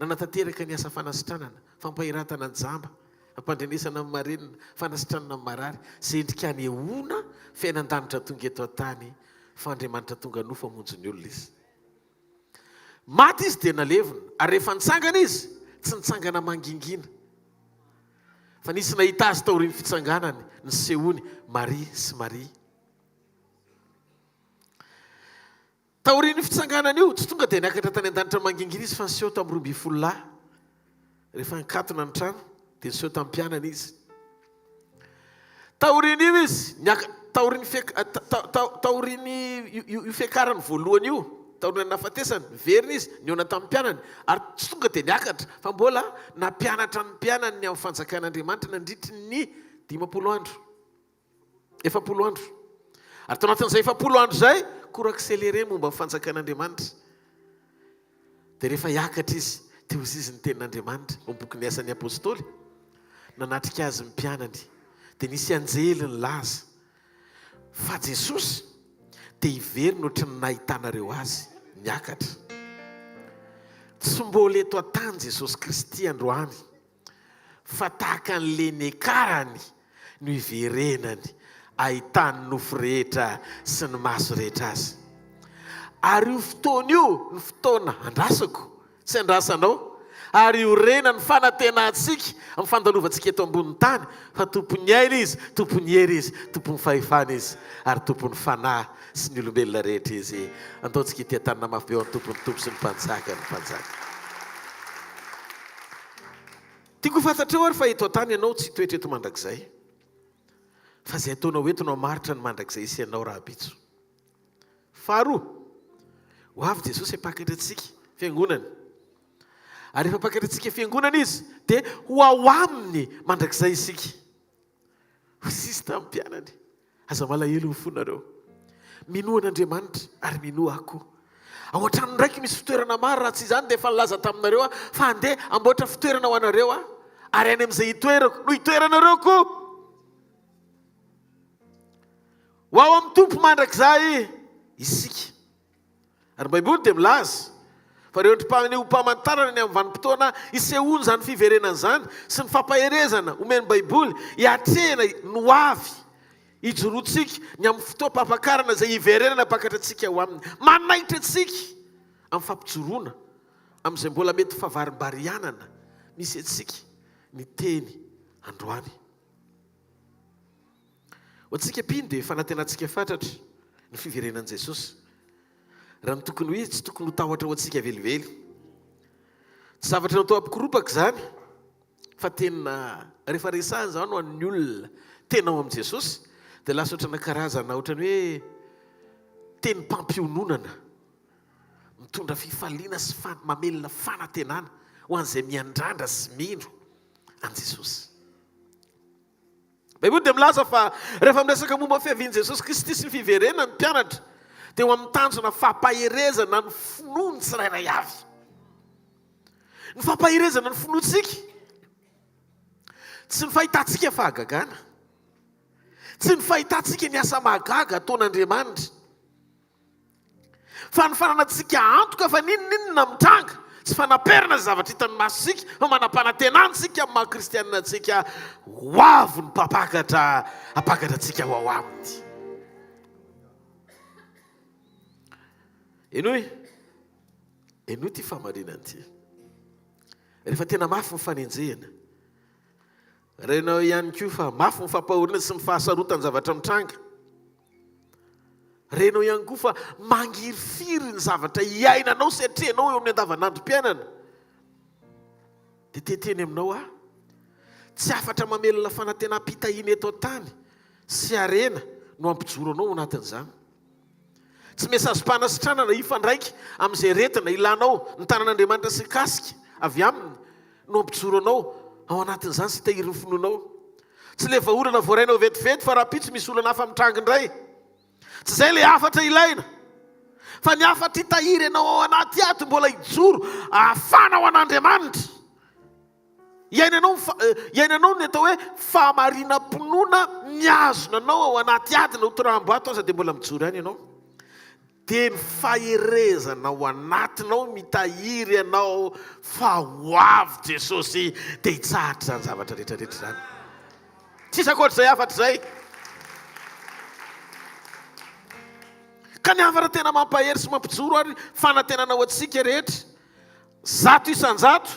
nanatanteraka ny asa fanasitranana, fampahiratana ny jamba, fampandrenesana ny marenina, fanasitranana ny marary, izay endrika anehoana fiainan-danitra tonga eto an-tany fa Andriamanitra tonga nofo hamonjy ny olona izy. Maty izy dia nalevina, ary rehefa nitsangana izy, tsy nitsangana mangingina. Fa nisy nahita azy taorian'ny fitsanganany, nisehoany, Maria sy Maria. Taorian'io fitsanganana io, tsy tonga dia niakatra tany an-danitra mangingina izy fa niseho tamin'ny 12 lahy. Rehefa nikatona ny trano, dia niseho tamin'ny mpianany izy. Taorian'io izy, niaka, taorian'ny fiak, ta, ta, taorian'ny io, io fiakarany voalohany io, taorian'ny nahafatesany, niverina izy, nihaona tamin'ny mpianany, ary tsy tonga dia niakatra, fa mbola nampianatra ny mpianany ny amin'ny fanjakan'Andriamanitra nandritry ny 50 andro. 40 andro. Ary tao anatin'izay 40 andro izay, cours accéléré momba ny fanjakan'Andriamanitra. Dia rehefa hiakatra izy, dia hozy izy ny tenin'Andriamanitra, ao amin'ny bokin'ny Asan'ny Apostoly, nanatrika azy ny mpianany. Dia nisy anjely nilaza fa Jesosy dia hiverina ohatry ny nahitanareo azy niakatra. Tsy mbola eto an-tany Jesosy Kristy androany. Fa tahaka ny le niakarany no hiverenany ahitan'ny nofo rehetra sy ny maso rehetra azy. Ary io fotoana io no fotoana andrasako sy andrasanao, ary iorenan'ny fanantenantsika amin'ny fandalovantsika eto ambonin'ny tany, fa Tompon'ny aina Izy, Tompon'ny hery Izy, Tompon'ny fahefana Izy, ary Tompon'ny fanahy sy ny olombelona rehetra Izy. Andaontsika hitia-tanana mafy be ho an'ny Tompon'ny tompo sy ny Mpanjakan'ny mpanjaka. Tiako ho fantatrao ary fa eto an-tany ianao tsy hitoetra eto mandrakizay. Fa izay ataonao eto no hamaritra ny mandrakizay hisy anao rahampitso. Faharoa, ho avy Jesosy hampakatra antsika, fiangonana. Ary rehefa hampakatra antsika fiangonana Izy, dia ho ao Aminy mandrakizay isika. Hoy Izy tamin'ny mpianany, Aza malahelo ny fonareo. Minoa an'Andriamanitra, ary minoa Ahy koa. Ao an-tranon-dRaiko misy fitoerana maro, raha tsy izany dia efa nilaza taminareo Aho fa handeha hamboatra fitoerana ho anareo Aho, ary any amin'izay hitoerako no hitoeranareo koa. Ho ao amin'ny Tompo mandrakizay isika. Ary ny Baiboly dia milaza fa ireo endri-panehoam-pamantarana ny amin'ny vanim-potoana hisehoan'izany fiverenana izany sy ny fampaherezana omen'ny Baiboly hiatrehana ny ho avy hijoroantsika ny amin'ny fotoam-pampakarana izay hiverenana hampakatra antsika ho aminy. Manaitra antsika amin'ny fampijoroana amin'izay mbola mety favarimbarianana misy antsika ny teny androany. Ho antsika mpino dia fanantenantsika fatratra ny fiverenan'i Jesosy. Raha ny tokony ho izy, tsy tokony ho tahotra ho antsika velively. Tsy zavatra natao hampikoropaka izany, fa tena rehefa resahina izany ho an'ny olona tena ao amin'i Jesosy, dia lasa ohatrana karazana ohatran'ny hoe tenim-pampiononana, mitondra fifaliana sy mamelona fanantenana ho an'izay miandrandra sy mino an'i Jesosy. Baiboly dia milaza fa rehefa miresaka momba ny fiavian'i Jesosy Kristy sy ny fiverenany ny mpianatra, dia ho amin'ny tanjona fampaherezana ny finoany tsirairay avy. Ny fampaherezana ny finoantsika, tsy ny fahitantsika fahagagana, tsy ny fahitantsika ny asa mahagaga ataon'Andriamanitra, fa ny fananantsika antoka fa n'inon'inona mitranga, tsy fanaperana izay zavatra hitan'ny masontsika, fa manam-panantenana isika amin'ny maha kristianina antsika, ho avy ny mpampakatra hampakatra antsika ho ao aminy. Henoy, henoy ity fahamarinana ity. Rehefa tena mafy ny fanenjehana, renao ihany koa fa mafy ny fampahoriana sy ny fahasarotan'ny zavatra mitranga. Renao ihany koa fa mangirifiry ny zavatra iainanao sy atrehinao eo amin'ny andavanandrom-piainana. Dia te hiteny aminao aho, tsy hafatra mamelona fanantenam-pitahiana eto an-tany sy harena no hampijoro anao ao anatin'izany. Tsy mesazim-panasitranana hifandraika amin'izay aretina ilanao ny tanan'Andriamanitra sy kasika avy aminy no hampijoro anao ao anatin'izany sy hitahiry ny finoanao. Tsy ilay vahaolana voarainao vetivety fa rahampitso misy olana hafa mitranga indray. Tsy izay ilay hafatra ilaina. Fa ny hafatra hitahiry anao ao anaty ato mbola hijoro hahafana ho an'Andriamanitra. Iainanao ny iainanao ny atao hoe fahamarinam-pinoana mihazona anao ao anaty ady na ho toraham-bato aza dia mbola mijoro ihany ianao. Dia ny faherezana ao anatinao mitahiry anao fa ho avy Jesosy dia hitsahatra izany zavatra rehetra rehetra izany. Tsisy ankoatr'izay hafatra izay. Ka ny hafatra tena mampahery sy mampijoro ary fanantenana ho antsika rehetra, 100%,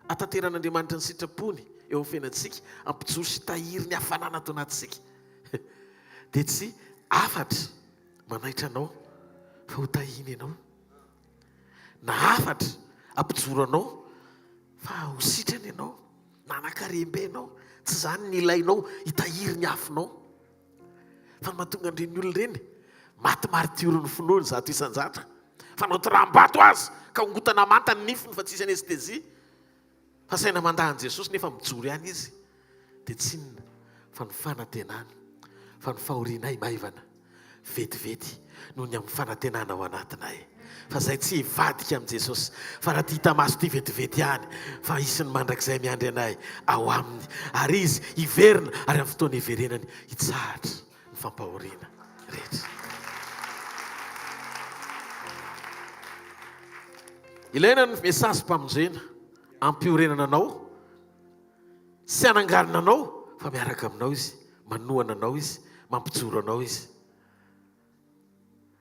atanteran'Andriamanitra ny sitrapony eo amin'ny fiainantsika, hampijoro sy hitahiry ny hafanana ato anatintsika, dia tsy hafatra manaitra anao fa ho tahiany ianao, na hafatra hampijoro anao fa ho sitrany ianao, na hanan-karem-be ianao, tsy izany ny ilainao hitahiry ny afonao. Fa ny mahatonga an'ireny olona ireny maty martiorin'ny finoany 100%, fanao toraham-bato azy ka ongotana manta ny nifiny fa tsisy anesthésie, fa saina mandà an'i Jesosy nefa mijoro ihany izy, dia tsy inona fa ny fanantenana, fa ny fahorianay maivana vetivety noho ny amin'ny fanantenana ao anatinay, fa izay tsy hivadika amin'i Jesosy, fa raha ty hita maso ty vetivety ihany, fa hisy ny mandrakizay miandry anay ao aminy, ary Izy hiverina, ary amin'ny fotoana hiverenany hitsahatra ny fampahoriana rehetra. Ilaina ny mesazim-pamonjena hampiorenana anao sy hananganana anao fa miaraka aminao Izy, manohana anao Izy, mampijoro anao Izy.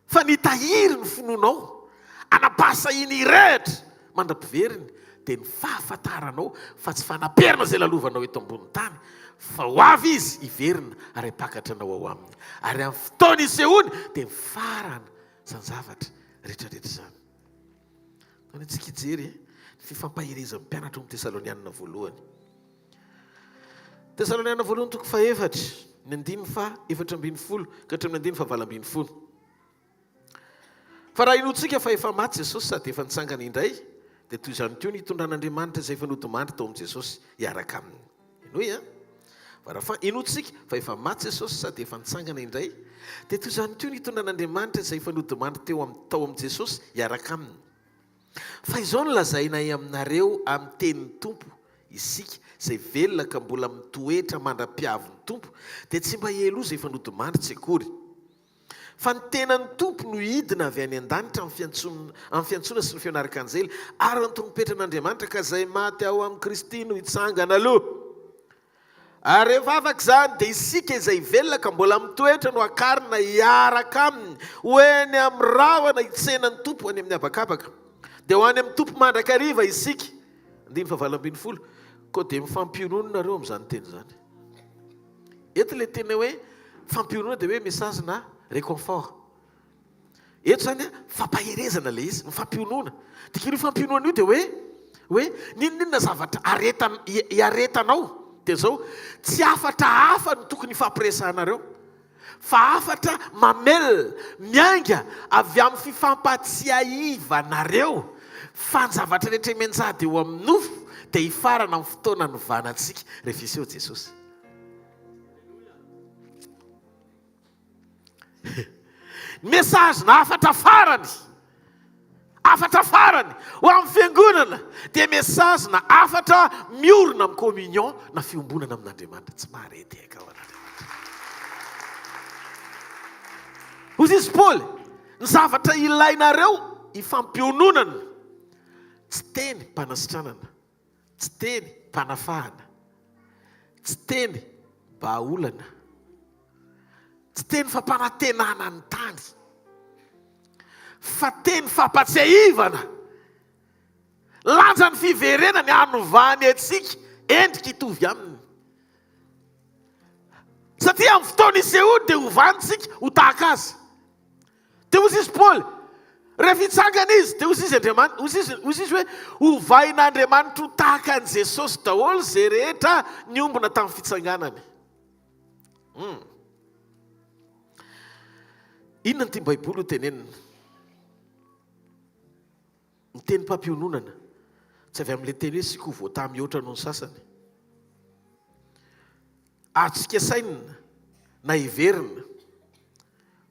Fa nitahiry ny finoanao, hanam-pahasahiana hirehitra mandra-piveriny, dia ny fahafantaranao fa tsy fanaperana izay lalovanao eto ambonin'ny tany, fa ho avy Izy hiverina ary hampakatra anao ao Aminy. Ary amin'ny fotoana hisehoany dia mifarana izany zavatra rehetra rehetra izany. Tany antsika hijery ny fifampaherezan'ny mpianatra ao amin'ny Tesalonianina voalohany. Tesaloniana voalohany toko fahefatra, ny andininy faha 14 ka hatramin'ny andininy faha 18. Fa raha inoantsika fa efa maty Jesosy sady efa nitsangana indray, dia toy izany koa ny hitondran'Andriamanitra izay efa nodimandry tao amin'i Jesosy hiaraka aminy. Henoy an! Fa raha fa inoantsika fa efa maty Jesosy sady efa nitsangana indray, dia toy izany koa ny hitondran'Andriamanitra izay efa nodimandry teo amin'ny tao amin'i Jesosy hiaraka aminy. Fa izao no lazainay aminareo amin'ny tenin'ny Tompo, isika izay velona ka mbola mitoetra mandra-piavin'ny Tompo, dia tsy mba hialoha izay efa nodimandry tsy akory. Fa ny tenan'ny Tompo no hidina avy any an-danitra amin'ny fiantsoana, amin'ny fiantsoana sy ny feon'arkanjely ary ny trompetran'Andriamanitra, ka izay maty ao amin'i Kristy no hitsangana aloha. Ary rehefa afaka izany, dia isika izay velona ka mbola mitoetra no hakarina hiaraka aminy ho eny amin'ny rahona hitsena ny Tompo any amin'ny habakabaka. Dia ho any amin'ny Tompo mandrakariva isika. Andininy fahavalo ambin'ny folo. Koa dia mifampionona nareo amin'izany teny izany. Eto ilay teny hoe fampionona dia hoe message na réconfort. Eto izany an, fampaherezana ilay izy, mifampionona. Dikan'io fampionona io dia hoe, hoe n'inon'inona zavatra aretan, iaretanao, dia izao, tsy hafatra hafa no tokony hifampiresahanareo, fa hafatra mamelona, miainga avy amin'ny fifampatsiahivanareo fa ny zavatra rehetra mianjady eo amin'ny nofo dia hifarana amin'ny fotoana hanovana antsika rehefa hiseho Jesosy. Message na hafatra farany. Hafatra farany ho amin'ny fiangonana dia message na hafatra miorina amin'ny communion na fiombonana amin'Andriamanitra. Tsy mahare tehaka ho an'Andriamanitra. Hoy izy Paoly, ny zavatra ilainareo hifampiononana, tsy teny mpanasitranana, tsy teny mpanafahana, tsy teny bahaolana, tsy teny fampanantenana ny tany, fa teny fampatsiahivana lanjan'ny fiverenany hanovany antsika endrika hitovy aminy. Satria amin'ny fotoana isehoany dia hovany isika ho tahaka azy. Dia hoy izy Paoly, rehefa hitsangana izy, dia hoy izy Andriamanitra, hoy izy, hoy izy hoe hovain'Andriamanitra ho tahaka an'i Jesosy daholo izay rehetra niombona tamin'ny fitsanganany. Hmm. Inona no tian'ny Baiboly ho tenenina? Ny teny mpampiononana, tsy avy amin'ilay teny hoe isika ho voatahy mihoatra noho ny sasany. Azontsika sainina na heverina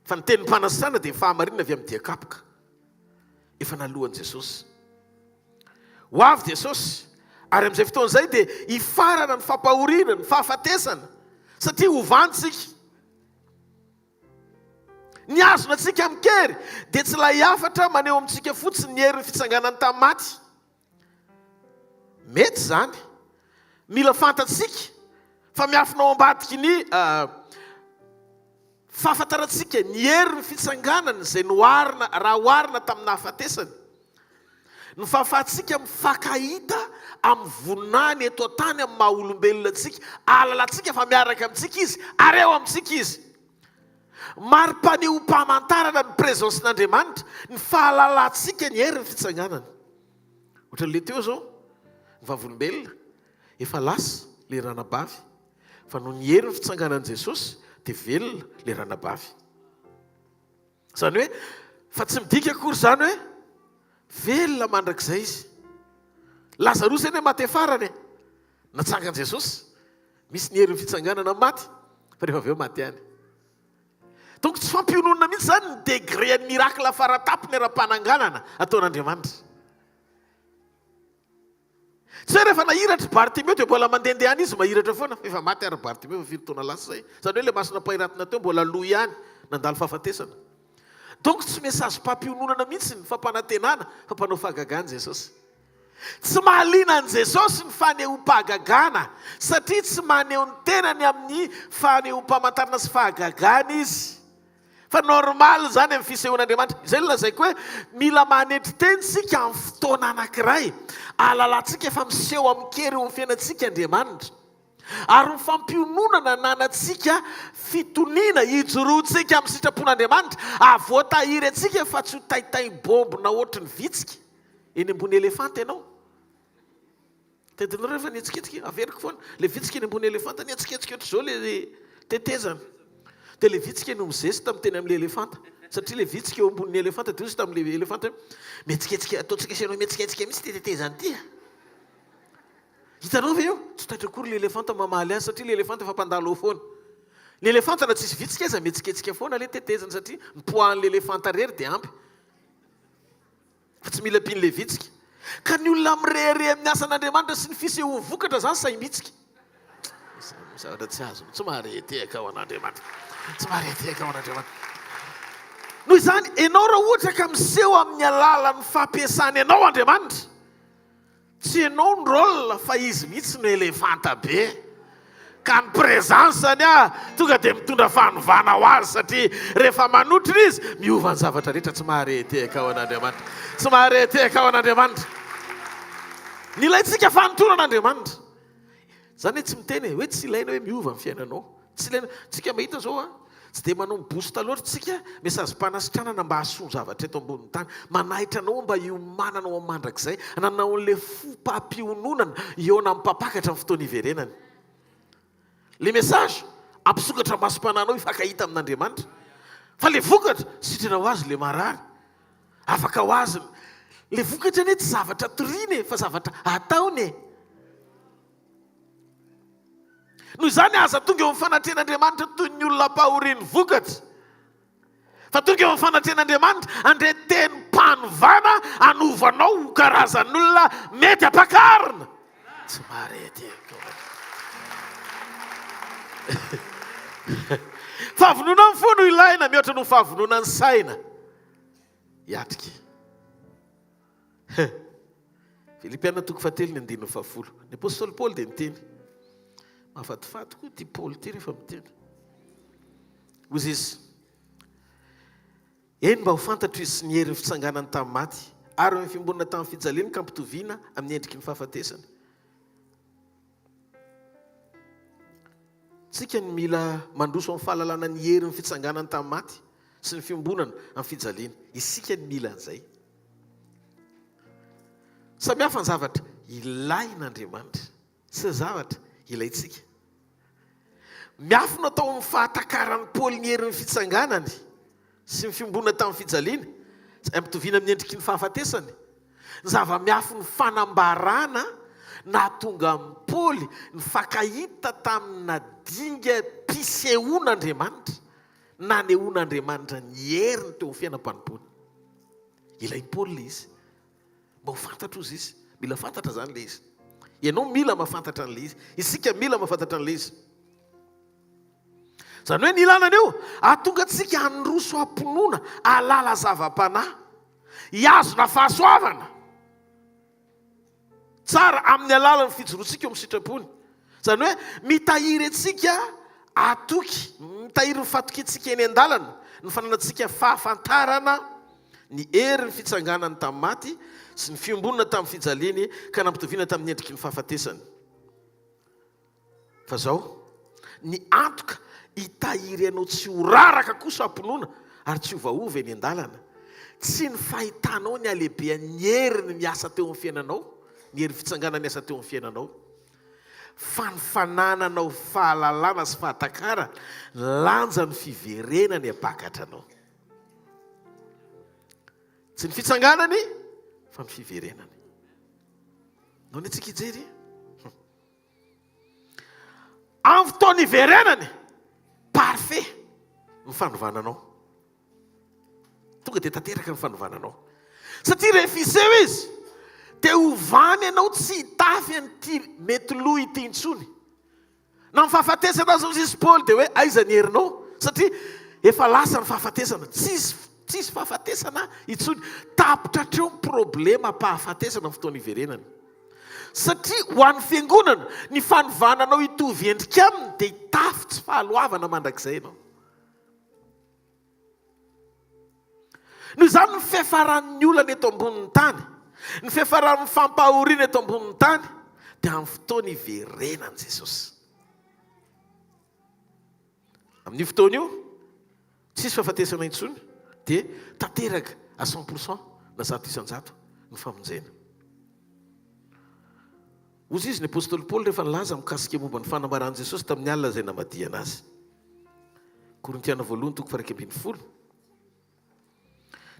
fa ny tenim-panasana dia fahamarinana avy amin'ny dian-kapoka efa naloan'i Jesosy. Ho avy Jesosy, ary amin'izay fotoana izay dia hifarana ny fampahoriana, ny fahafatesana, satria hovantsika. Ny azona antsika amin-kery dia tsy ilay hafatra maneho amintsika fotsiny ny herin'ny fitsanganany tamin'ny maty. Mety izany. Mila fantatsika fa miafina ao ambadiky ny fahafantarantsika ny herin'ny fitsanganany izay noharina raha oharina tamin'ny nahafatesany. Ny fahafahantsika mifankahita amin'ny voninahiny eto an-tany amin'ny maha olombelona antsika, ahalalantsika fa miaraka amintsika Izy ary eo amintsika Izy. Mari-panehoam-pamantarana ny présence-n'Andriamanitra, ny fahalalantsika ny herin'ny fitsanganana. Ohatran'ilay teo izao, ny vavolombelona, efa lasa ilay ranabavy, fa noho ny herin'ny fitsanganan'i Jesosy dia velona ilay ranabavy. Izany hoe, fa tsy midika akory izany hoe velona mandrakizay izy. Lazarosy anie maty farany e. Natsangan'i Jesosy. Misy ny herin'ny fitsanganana amin'ny maty, fa rehefa avy eo maty ihany. Donc tsy fampiononana mihitsy izany ny degré an'ny miracle faratapony ara-pananganana ataon'Andriamanitra. Tsy hoe rehefa nahiratra i Bartimeo dia mbola mandehandeha any izy mahiratra foana, fa efa maty ary Bartimeo efa firy taona lasa izay. Izany hoe ilay masina pairatina teo mbola lo ihany, nandalo fahafatesana. Donc tsy message mpampiononana mihitsy ny fampanantenana fa mpanao fahagagana Jesosy. Tsy mahaliana an'i Jesosy ny fanehoam-pahagagana satria tsy maneho ny tenany amin'ny fanehoam-pamantarana sy fahagagana Izy. Fa normal izany amin'ny fisehoan'Andriamanitra. Izay no lazaiko hoe mila manetry tena isika amin'ny fotoana anankiray. Ahalalantsika fa miseho amin-kery eo amin'ny fiainantsika Andriamanitra. Ary ny fampiononana ananantsika fitoniana hijoroantsika amin'ny sitrapon'Andriamanitra, hahavoatahiry antsika fa tsy ho taitaim-bombona ohatry ny vitsika eny ambony elefanta ianao. Tadidinareo rehefa nihetsiketsika, averiko foana, le vitsika eny ambony elefanta nihetsiketsika ohatr'izao le tetezana. Dia le vitsika no mizesta miteny amin'le elefanta. Satria le vitsika eo ambonin'ny elefanta dia hoy izy tamin'le elefanta hoe, mihetsiketsika, ataontsika asianao mihetsiketsika mihitsy ity tetezana ity a. Hitanao ve io? Tsy taitra akory le elefanta mamaly azy satria le elefanta efa mpandalo eo foana. Ny elefanta na tsisy vitsika aza mihetsiketsika foana le tetezana satria ny poids-n'le elefanta irery dia ampy. Fa tsy mila mpino levitsika. Ka ny olona mirehareha amin'ny asan'Andriamanitra sy ny fisehoan'ny vokatra izany sahy mihitsika. Zavatra tsy azony. Tsy mahare tehaka ho an'Andriamanitra. Tsy mahare tehaka ho an'Andriamanitra. Noho izany, ianao raha ohatra ka miseho amin'ny alalan'ny fampiasany anao Andriamanitra, Tsy enao ny rôle fa izy mihitsy no elefanta be ka ny présence-ny ah tonga dia mitondra fanovana ho azy satria rehefa manotrona izy miova ny zavatra rehetra tsy mahare tehaka ho an'Andriamanitra tsy mahare tehaka ho an'Andriamanitra ny ilaintsika fanotonana Andriamanitra Zany hoe tsy miteny e, hoe tsy ilaina hoe miova ny fiainanao. Tsy ilaina, tsika mahita zao an, tsy dia manao mi-boost loatra tsika, message-panasitranana mba hahasoa ny zavatra eto ambonin'ny tany. Manahitra anao mba hiomanana ho amin'ny mandrakizay, hananao an'ilay fom-pampiononana hihaona amin'ny mpampakatra amin'ny fotoana hiverenany. Le message, hampisokatra masom-panahinao hifankahita amin'Andriamanitra. Fa le vokatra, sitrana ho azy le marary. Afaka ho azy le vokatra anie tsy zavatra toriana e, fa zavatra ataony e. Noho izany aza tonga eo amin'ny fanatrehan'Andriamanitra toy ny olona ampahorian'ny vokatra. Fa tonga eo amin'ny fanatrehan'Andriamanitra, handre tenim-panovana hanova anao ho karazan'olona mety hampakarina. Tsy maharety akory. Fahavonona ny fo no ilaina mihoatra noho fahavonona ny saina. Hiatrika. Filipiana toko fahatelo ny andininy fahafolo. Ny apostoly Paoly dia niteny. Mahafatifaty koa ity Paoly ity rehefa miteny. Hoy izy, Eny mba ho fantatro izy sy ny herin'ny fitsanganany tamin'ny maty, ary ny fiombonana tamin'ny fijaliany ka ampitoviana amin'ny endriky ny fahafatesany. Tsika ny mila mandroso amin'ny fahalalana ny herin'ny fitsanganany tamin'ny maty sy ny fiombonana amin'ny fijaliany. Isika ny mila an'izay. Samy hafa ny zavatra ilain'Andriamanitra sy ny zavatra ilaintsika. Miafina tao amin'ny fahatakaran'i Paoly ny herin'ny fitsanganany sy ny fiombonana tamin'ny fijaliana, izay ampitoviana amin'ny endriky ny fahafatesany, ny zava-miafin'ny fanambarana nahatonga an'i Paoly nifankahita tamina dingam-pisehoan'Andriamanitra, nanehoan'Andriamanitra ny heriny teo amin'ny fiainam-panompoany. Ilain'i Paoly ilay izy. Mba ho fantatra ozy izy. Mila fantatra izany ilay izy. Ianao mila mahafantatra an'ilay izy. Isika mila mahafantatra an'ilay izy. Izany hoe ny ilana an'io, hahatonga antsika handroso am-pinoana, hahalala zava-panahy, hihazona fahasoavana tsara amin'ny alalan'ny fijoroantsika eo amin'ny sitrapony. Izany hoe mitahiry antsika hatoky, mitahiry ny fatokiantsika eny an-dalana, ny fananantsika fahafantarana ny herin'ny fitsanganany tamin'ny maty sy ny fiombonana tamin'ny fijaliany ka nampitoviana tamin'ny endriky ny fahafatesany. Fa zao, ny antoka hitahiry anao tsy ho raraka kosa am-pinoana ary tsy hiovaova eny an-dalana. Tsy ny fahitanao ny halehibean'ny heriny miasa teo amin'ny fiainanao, ny herin'ny fitsanganana niasa teo amin'ny fiainanao, fa ny fanananao fahalalana sy fahatakarana ny lanjan'ny fiverenany hampakatra anao. Tsy ny fitsanganany fa ny fiverenany. Nao ny antsika hijery. Amin'ny fotoana iverenany, parfait ny fanovana anao. Tonga dia tanteraka ny fanovana anao. Satria rehefa hiseho izy, dia hovany ianao tsy hitafy an'ity mety lo ity intsony. Na ny fahafatesana aza hozy izy Paoly dia hoe aiza ny herinao? Satria efa lasa ny fahafatesana. Tsisy tsisy fahafatesana intsony. Tapitra hatreo ny problemam-pahafatesana amin'ny fotoana iverenany. Satria ho an'ny fiangonana, ny fanovana anao hitovy endrika aminy dia hitafy tsy fahaloavana mandrakizay ianao. Noho izany ny fiafaran'ny olana eto ambonin'ny tany, ny fiafaran'ny fampahoriana eto ambonin'ny tany dia amin'ny fotoana iverenan'i Jesosy. Amin'io fotoana io, tsisy fahafatesana intsony dia tanteraka à cent pour cent na 100% ny famonjena. Hozy izy ny apostoly Paoly rehefa nilaza mikasika momba ny fanambaran'i Jesosy tamin'ny alina izay namadihana azy. Korintiana voalohany toko faha-11,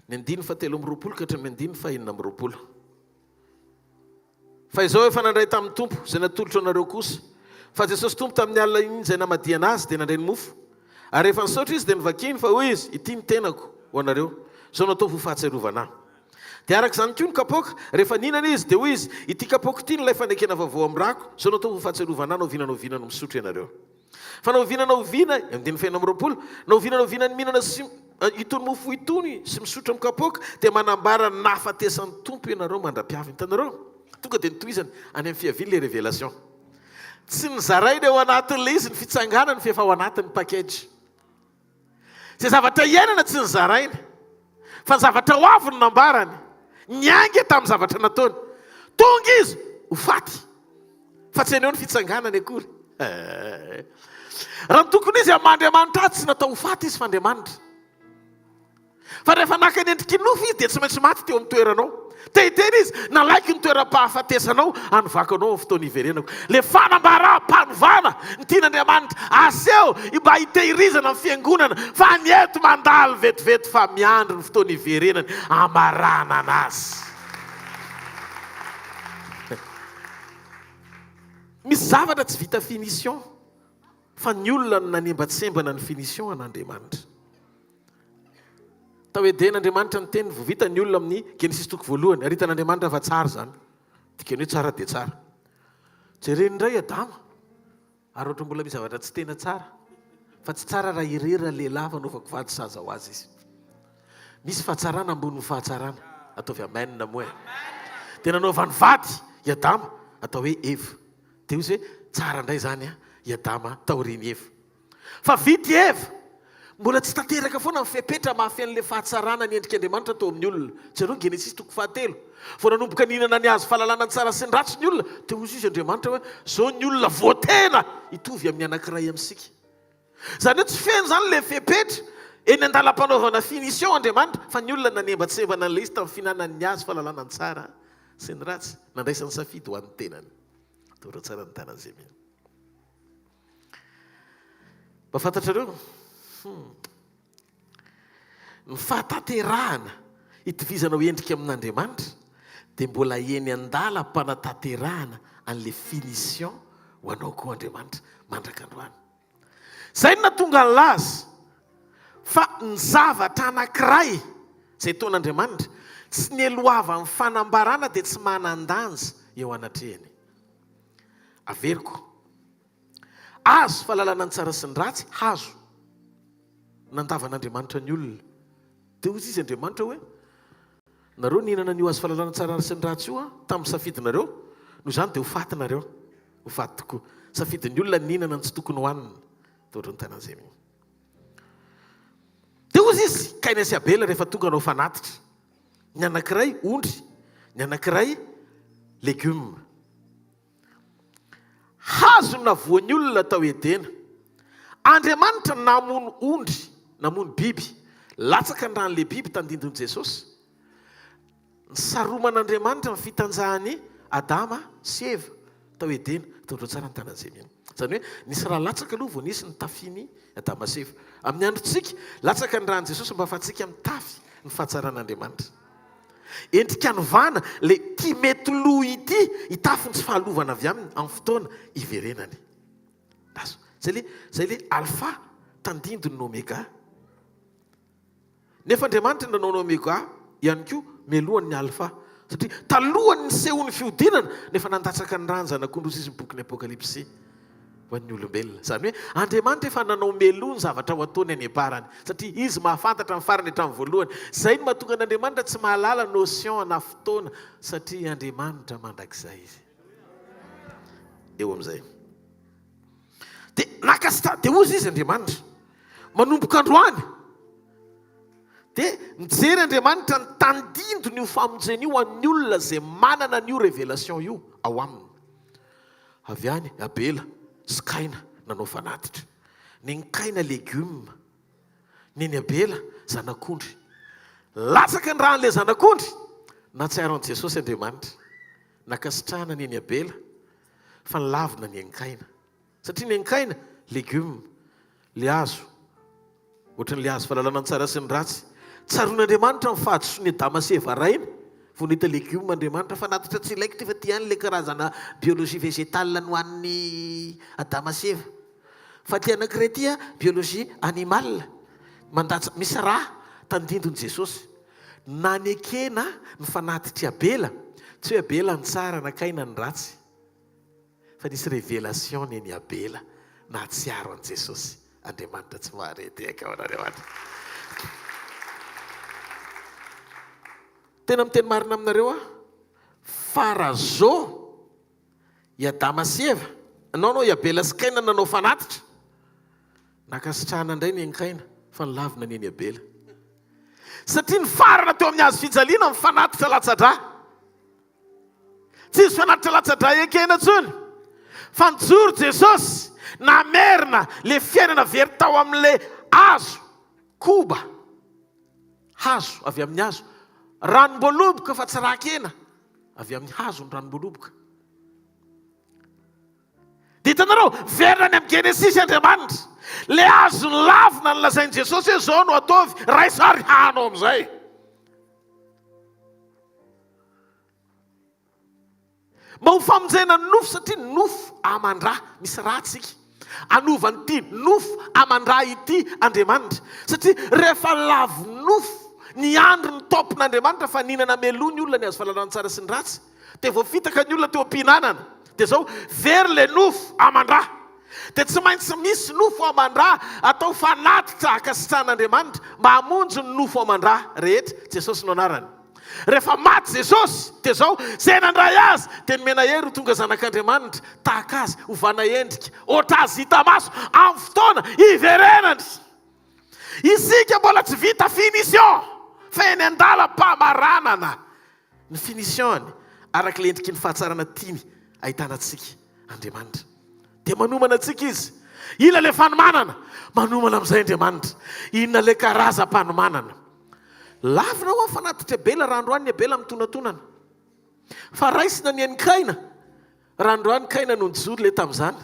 ny andininy faha-23 ka hatramin'ny andininy faha-26. Fa izao efa nandray tamin'ny Tompo, izay natolotro anareo kosa, fa Jesosy Tompo tamin'ny alina iny izay namadihana Azy dia nandray ny mofo, ary rehefa nisaotra Izy dia novakiny fa hoy Izy, Ity ny tenako ho anareo, izao no ataovy ho fahatsiarovana Ahy. Dia araka izany koa ny kapoaka, rehefa nihinana Izy dia hoy Izy, Ity kapoaka ity no ilay fanekena vaovao amin'ny rako, izao no ataovy ho fahatsiarovana Ahy na oviana na oviana no misotro ianareo. Fa na oviana na oviana, andininy faha-26, na oviana na oviana ny mihinana sy itony mofo itony sy misotro amin'ny kapoaka, dia manambara ny nahafatesan'ny Tompo ianareo mandra-piaviny. Hitanareo? Tonga dia notohizany any amin'ny fiaviany ilay révélation. Tsy nozaraina eo anatin'ilay izy ny fitsanganany fa efa ao anatin'ny package. Izay zavatra iainana tsy nozaraina, fa ny zavatra ho avy no nambarany. Niainga tamin'ny zavatra nataony. Tonga izy ho faty, fa tsy haneho ny fitsanganany akory. Raha ny tokony izy amin'ny maha Andriamanitra azy, tsy natao ho faty izy fa Andriamanitra. Fa rehefa naka ny endriky ny nofo izy dia tsy maintsy maty teo amin'ny toeranao. Te hiteny izy, nalaiko ny toeram-pahafatesanao hanovako anao amin'ny fotoana hiverenako. Ilay fanambaram-panovana ny tian'Andriamanitra aseho mba hitehirizana ny fiangonana fa ny eto mandalo vetivety fa miandry ny fotoana hiverenany hamaranana azy. Misy zavatra tsy vita finition fa ny olona no nanembatsembana ny finition an'Andriamanitra. Tao Edena Andriamanitra niteny vao vita ny olona amin'ny Genesisy toko voalohany ary hitan'Andriamanitra fa tsara izany. Dikany hoe tsara dia tsara. Jereny indray Adama ary ohatran'ny mbola misy zavatra tsy tena tsara. Fa tsy tsara raha irery ralehilahy fa anaovako vady sahaza ho azy izy. Misy fahatsarana ambonin'ny fahatsarana. Ataovy amen moa e. Dia nanaovany vady i Adama atao hoe Eva. Dia hoy izy hoe tsara indray izany i Adama taorian'i Eva. Fa vita i Eva. Mbola tsy tanteraka foana ny fepetra mahafeno ilay fahatsarana ny endrik'Andriamanitra tao amin'ny olona. Jereo ny Genesisy toko fahatelo. Vao nanomboka nihinana ny hazo fahalalana ny tsara sy ny ratsy ny olona, dia hoy izy Andriamanitra hoe, Izao ny olona voatena hitovy amin'ny anankiray amintsika. Izany hoe tsy feno izany ilay fepetra eny an-dalam-panaovana finition Andriamanitra, fa ny olona nanembatsembana an'ilay izy tamin'ny fihinanany ny hazo fahalalana ny tsara sy ny ratsy, nandraisany safidy ho an'ny tenany. Dorao tsara ny tanan'izay mino. Mba fantatrareo? Hmm. Ny fahatanterahana hitovizana ho endrika amin'Andriamanitra dia mbola eny an-dalam-panatanterahana an'ilay finition ho anao koa Andriamanitra mandraka androany. Izay no nahatonga nilaza fa ny zavatra anankiray izay ataon'Andriamanitra tsy nielohavan'ny fanambarana dia tsy manan-danja eo anatrehany. Averiko. Azo fahalalana ny tsara sy ny ratsy, hazo. Nandavan'Andriamanitra ny olona. Dia hoy izy Andriamanitra hoe, Nareo nihinana an'io hazo fahalalana ny tsara sy ny ratsy io tamin'ny safidinareo, noho izany dia ho faty nareo. Ho faty tokoa. Safidin'ny olona ny nihinana ny tsy tokony hohanina. Dia ohatran'ny tanan'izay mihitsy. Dia hoy izy, Kaina sy Abela rehefa tonga hanao fanatitra. Ny anankiray ondry, ny anankiray legioma. Hazo navoan'ny olona tao Edena. Andriamanitra namono ondry, namono biby. Latsaka ny ran'ilay biby tandindon'i Jesosy. Nisaroman'Andriamanitra ny fitanjahan'i Adama sy Eva tao Edena. Tondreo tsara ny tanan'i Zemina. Izany hoe nisy ra latsaka aloha vao nisy ny tafian'i Adama sy Eva. Amin'ny androntsika, latsaka ny ran'i Jesosy mba hahafahantsika mitafy ny fahatsaran'Andriamanitra. Endrika anovana ilay ity mety lo ity hitafy ny tsy fahalovana avy aminy amin'ny fotoana hiverenany. Azo. Izay ilay, izay ilay alpha tandindon'ny omega. Nefa Andriamanitra nanao ny Omega ihany koa mialohan'ny Alpha, satria talohan'ny nisehoan'ny fihodinana no efa nandatsaka ny rà ny Zanak'ondry hoy izy ny bokin'ny Apokalypsy ho an'ny olombelona. Izany hoe Andriamanitra efa nanao mialoha ny zavatra ho ataony any am-parany, satria Izy mahafantatra ny farany hatramin'ny voalohany. Izay no mahatonga an'Andriamanitra tsy mahalala notion na fotoana, satria Andriamanitra mandrakizay Izy. Eo amin'izay. Dia nankasitraha, dia hoy izy Andriamanitra, manomboka androany, dia mijery Andriamanitra ny tandindon'io famonjena io ho an'ny olona izay manana an'io révélation io ao aminy. Avy any Abela sy Kaina nanao fanatitra. Nen'i Kaina legioma, nen'i Abela zanak'ondry. Latsaka ny ràn'ilay zanak'ondry, nahatsiaro an'i Jesosy Andriamanitra. Nankasitrahana nen'i Abela fa nilavina ny ankaina. Satria ny ankaina, legume, le hazo, ohatran'ny le hazo fahalalana ny tsara sy ny ratsy. Tsaroan'Andriamanitra ny fahadisoan'i Adama sy Eva rainy, vao nahita legume Andriamanitra, fanatitra tsy ilaiko ity fa ity ihany le karazana biologie végétale nohanin'i Adama sy Eva. Fa ity anankiray ity biologie animale, mandatsa, misy rà tandindon'i Jesosy. Nanekena ny fanatitr'i Abela, tsy hoe Abela ny tsara na Kaina ny ratsy, fa nisy révélation nen'i Abela nahatsiaro an'i Jesosy, Andriamanitra tsy mahare tehaka ho an'Andriamanitra. Tena miteny marina aminareo aho fa raha zo i Adama sy Eva, non non i Abela sy Kaina nanao fanatitra, Nankasitrahana indray ny an'i Kaina, fa nolavina ny an'i Abela. Satria nifarana teo amin'ny hazo fijaliana ny fanatitra latsa-drà. Tsy hisy fanatitra latsa-drà ekena intsony. Fa nijoro Jesosy namerina ilay fiainana very tao amin'ilay hazo koba. Hazo avy amin'ny hazo. Ranom-boaloboka fa tsy ra-kena. Avy amin'ny hazo ny ranom-boaloboka. Dia hitanareo, verina any amin'ny Genesisy Andriamanitra. Ilay hazo nilavina nolazain'i Jesosy hoe izao no ataovy, raiso ary hano amin'izay. Mba ho famonjena ny nofo satria nofo aman-dra, misy ra tsika. Hanova an'ity nofo aman-dra ity Andriamanitra. Satria rehefa lavo nofo. Niandry ny Tompon'Andriamanitra fa nihinana mialoha ny olona ny hazo fahalalana ny tsara sy ny ratsy. Dia voafitaka ny olona teo am-pihinanana. Dia izao, very ilay nofo aman-dra. Dia tsy maintsy misy nofo aman-dra atao fanatitra ankasitrahan'Andriamanitra mba hamonjy ny nofo aman-dra rehetra. Jesosy no anarany. Rehefa maty Jesosy, dia izao, izay nandray Azy dia nomena hery ho tonga zanak'Andriamanitra, tahaka Azy, hovana endrika, ohatr'Azy hita maso, amin'ny fotoana hiverenany. Isika mbola tsy vita finition, fa eny an-dalam-pamaranana ny finition-ny, araka ilay endriky ny fahatsarana tiany ahitana antsika Andriamanitra. Dia manomana antsika Izy. Inona ilay fanomanana? Manomana amin'izay Andriamanitra. Inona ilay karazam-panomanana? Lavina hoa fanatitra Abela raha androany ny Abela mitonatonana. Fa raisina ny an'i Kaina raha androany Kaina no nijoro le tamin'izany.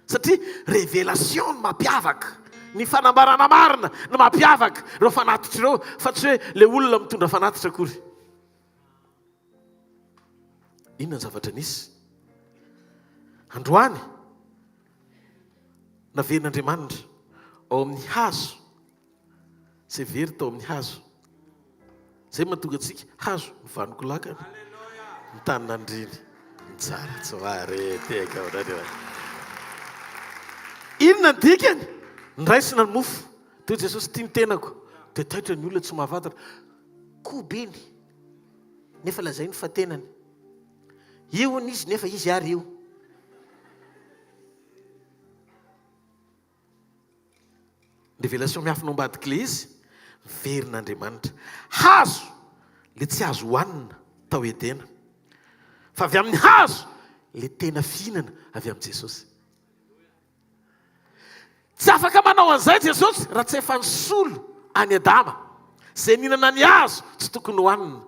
Satria révélation no mampiavaka, ny fanambarana marina no mampiavaka ireo fanatitra ireo fa tsy hoe le olona mitondra fanatitra akory. Inona ny zavatra nisy? Androany naverin'Andriamanitra ao amin'ny hazo Izay very tao amin'ny hazo. Izay mahatonga antsika hazo mivanoko lakana. Ny tany nandriny ny tsara tsy mahare tehaka ao an'Andriamanitra. Inona ny dikany? Niraisina ny mofo. Teo Jesosy tia ny tenako. Dia taitra ny olona tsy mahafantatra. Kobeny. Nefa lazainy fa tenany. Io hono izy nefa izy ary io. Révélation miafina ao ambadik'ilay izy, miverina Andriamanitra. Hazo le tsy azo hohanina tao Edena. Fa avy amin'ny hazo le tena fihinana avy amin'i Jesosy. Tsy afaka manao an'izay Jesosy raha tsy efa nisolo an'i Adama izay nihinana ny hazo tsy tokony hohanina.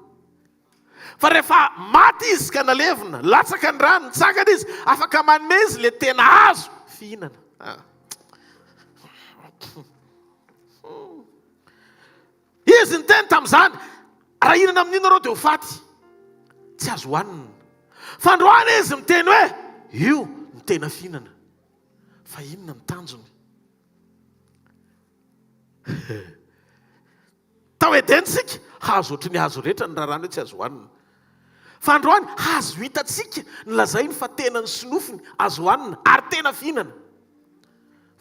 Fa rehefa maty izy ka nalevina, latsaka ny rany, nitsangana izy, afaka manome izy le tena hazo fihinana. Ah. Izy niteny tamin'izany, raha hihinana amin'io nareo dia ho faty. Tsy azo hohanina. Fa androany izy miteny hoe, io no tena fihinana. Fa inona ny tanjony? Tao Edena isika, hazo ohatry ny hazo rehetra ny raràna hoe tsy azo hohanina. Fa androany, hazo hitantsika ny lazainy fa tenany sy nofony azo hohanina ary tena fihinana.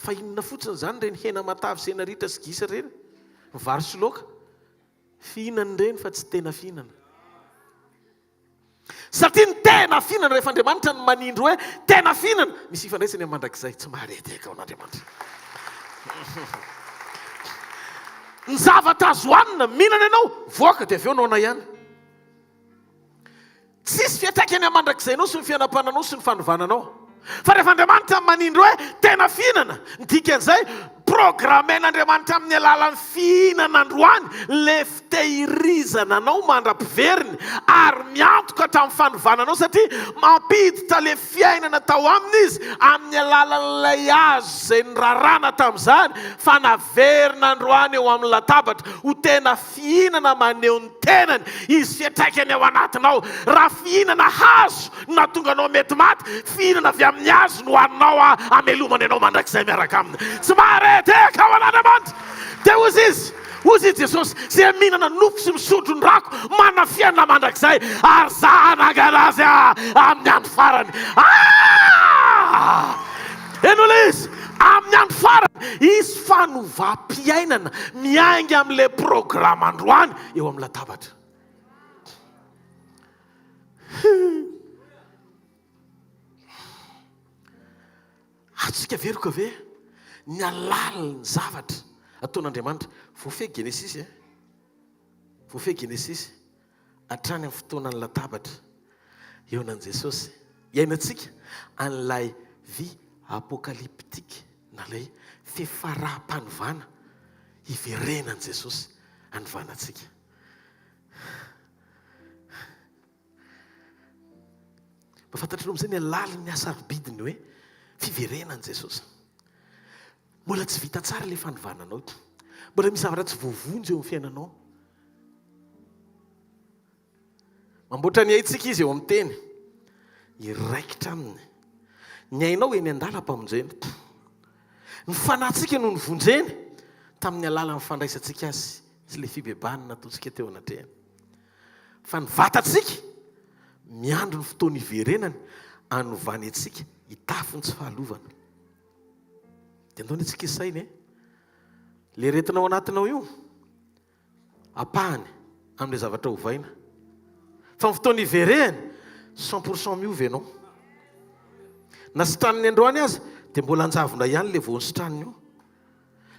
Fa inona fotsiny izany ireny hena matavy sy hena ritra sy gisa ireny? Ny vary sy laoka? Fihinana ireny fa tsy tena fihinana. Satria ny tena fihinana, rehefa Andriamanitra no manindry hoe tena fihinana, misy ifandraisany amin'ny mandrakizay, tsy maharehadehaka ao an'Andriamanitra. Ny zavatra azo hanina, mihinana ianao, voaka dia avy eo noana ihany. Tsisy fiantraikany amin'ny mandrakizainao sy ny fiainam-pananao sy ny fanovananao. Fa rehefa Andriamanitra no manindry hoe tena fihinana, ny dikan'izay, programmen'Andriamanitra amin'ny alalan'ny fihinana androany le fitehirizana anao mandra-piveriny ary miantoka hatramin'ny fanovana anao satria mampiditra le fiainana tao aminy izy amin'ny alalan'ilay hazo izay nirarana tamin'izany fa naverina androany eo amin'ny latabatra ho tena Fihinana maneho ny tenany izy fiantraikany ao anatinao. Raha fihinana hazo no nahatonga anao mety maty, fihinana avy amin'ny hazo no haninao hamelomany anao mandrakizay miaraka aminy. Tsy maharehadehaka ao an'Andriamanitra. Dia hozy izy, hozy i Jesosy, izay mihinana nofo sy misotro ny rako manana fiainana mandrakizay, ary za hanangana azy amin'ny andro farany. Ah! Henoy ilay izy, amin'ny andro farany, hisy fanovam-piainana miainga amin'ilay programa androany eo amin'ny latabatra. Azontsika averiko ve ny halalin'ny zavatra ataon'Andriamanitra? Voafehy Genesisy e. Voafehy Genesisy. Hatrany amin'ny fotoanan'ny latabatra hihaonan'i Jesosy, hiainantsika an'ilay vie apocalyptique na ilay fiafaram-panovana hiverenan'i Jesosy hanovana antsika. Mba fantatrareo amin'izay ny halalin'ny hasarobidiny hoe fiverenan'i Jesosy. Mbola tsy vita tsara ilay fanovana anao. Mbola misy zavatra tsy voavonjy eo amin'ny fiainanao. Mamboatra ny aintsika Izy eo amin'ny teny. Hiraikitra aminy. Ny ainao eny an-dalam-pamonjena. Ny fanahintsika no novonjeny tamin'ny alalan'ny fandraisantsika Azy. sy ilay fibebahana nataontsika teo anatrehany. Fa ny vatantsika miandry ny fotoana hiverenany hanovany antsika hitafy ny tsy fahalovana. Dia andao anie tsika hisaina e. Ilay aretina ao anatinao io, ampahany amin'ilay zavatra ovaina. Fa ny fotoana hiverehany, 100% miova ianao. Na sitraniny androany aza, dia mbola hanjavona ihany ilay vao nisitraniny io.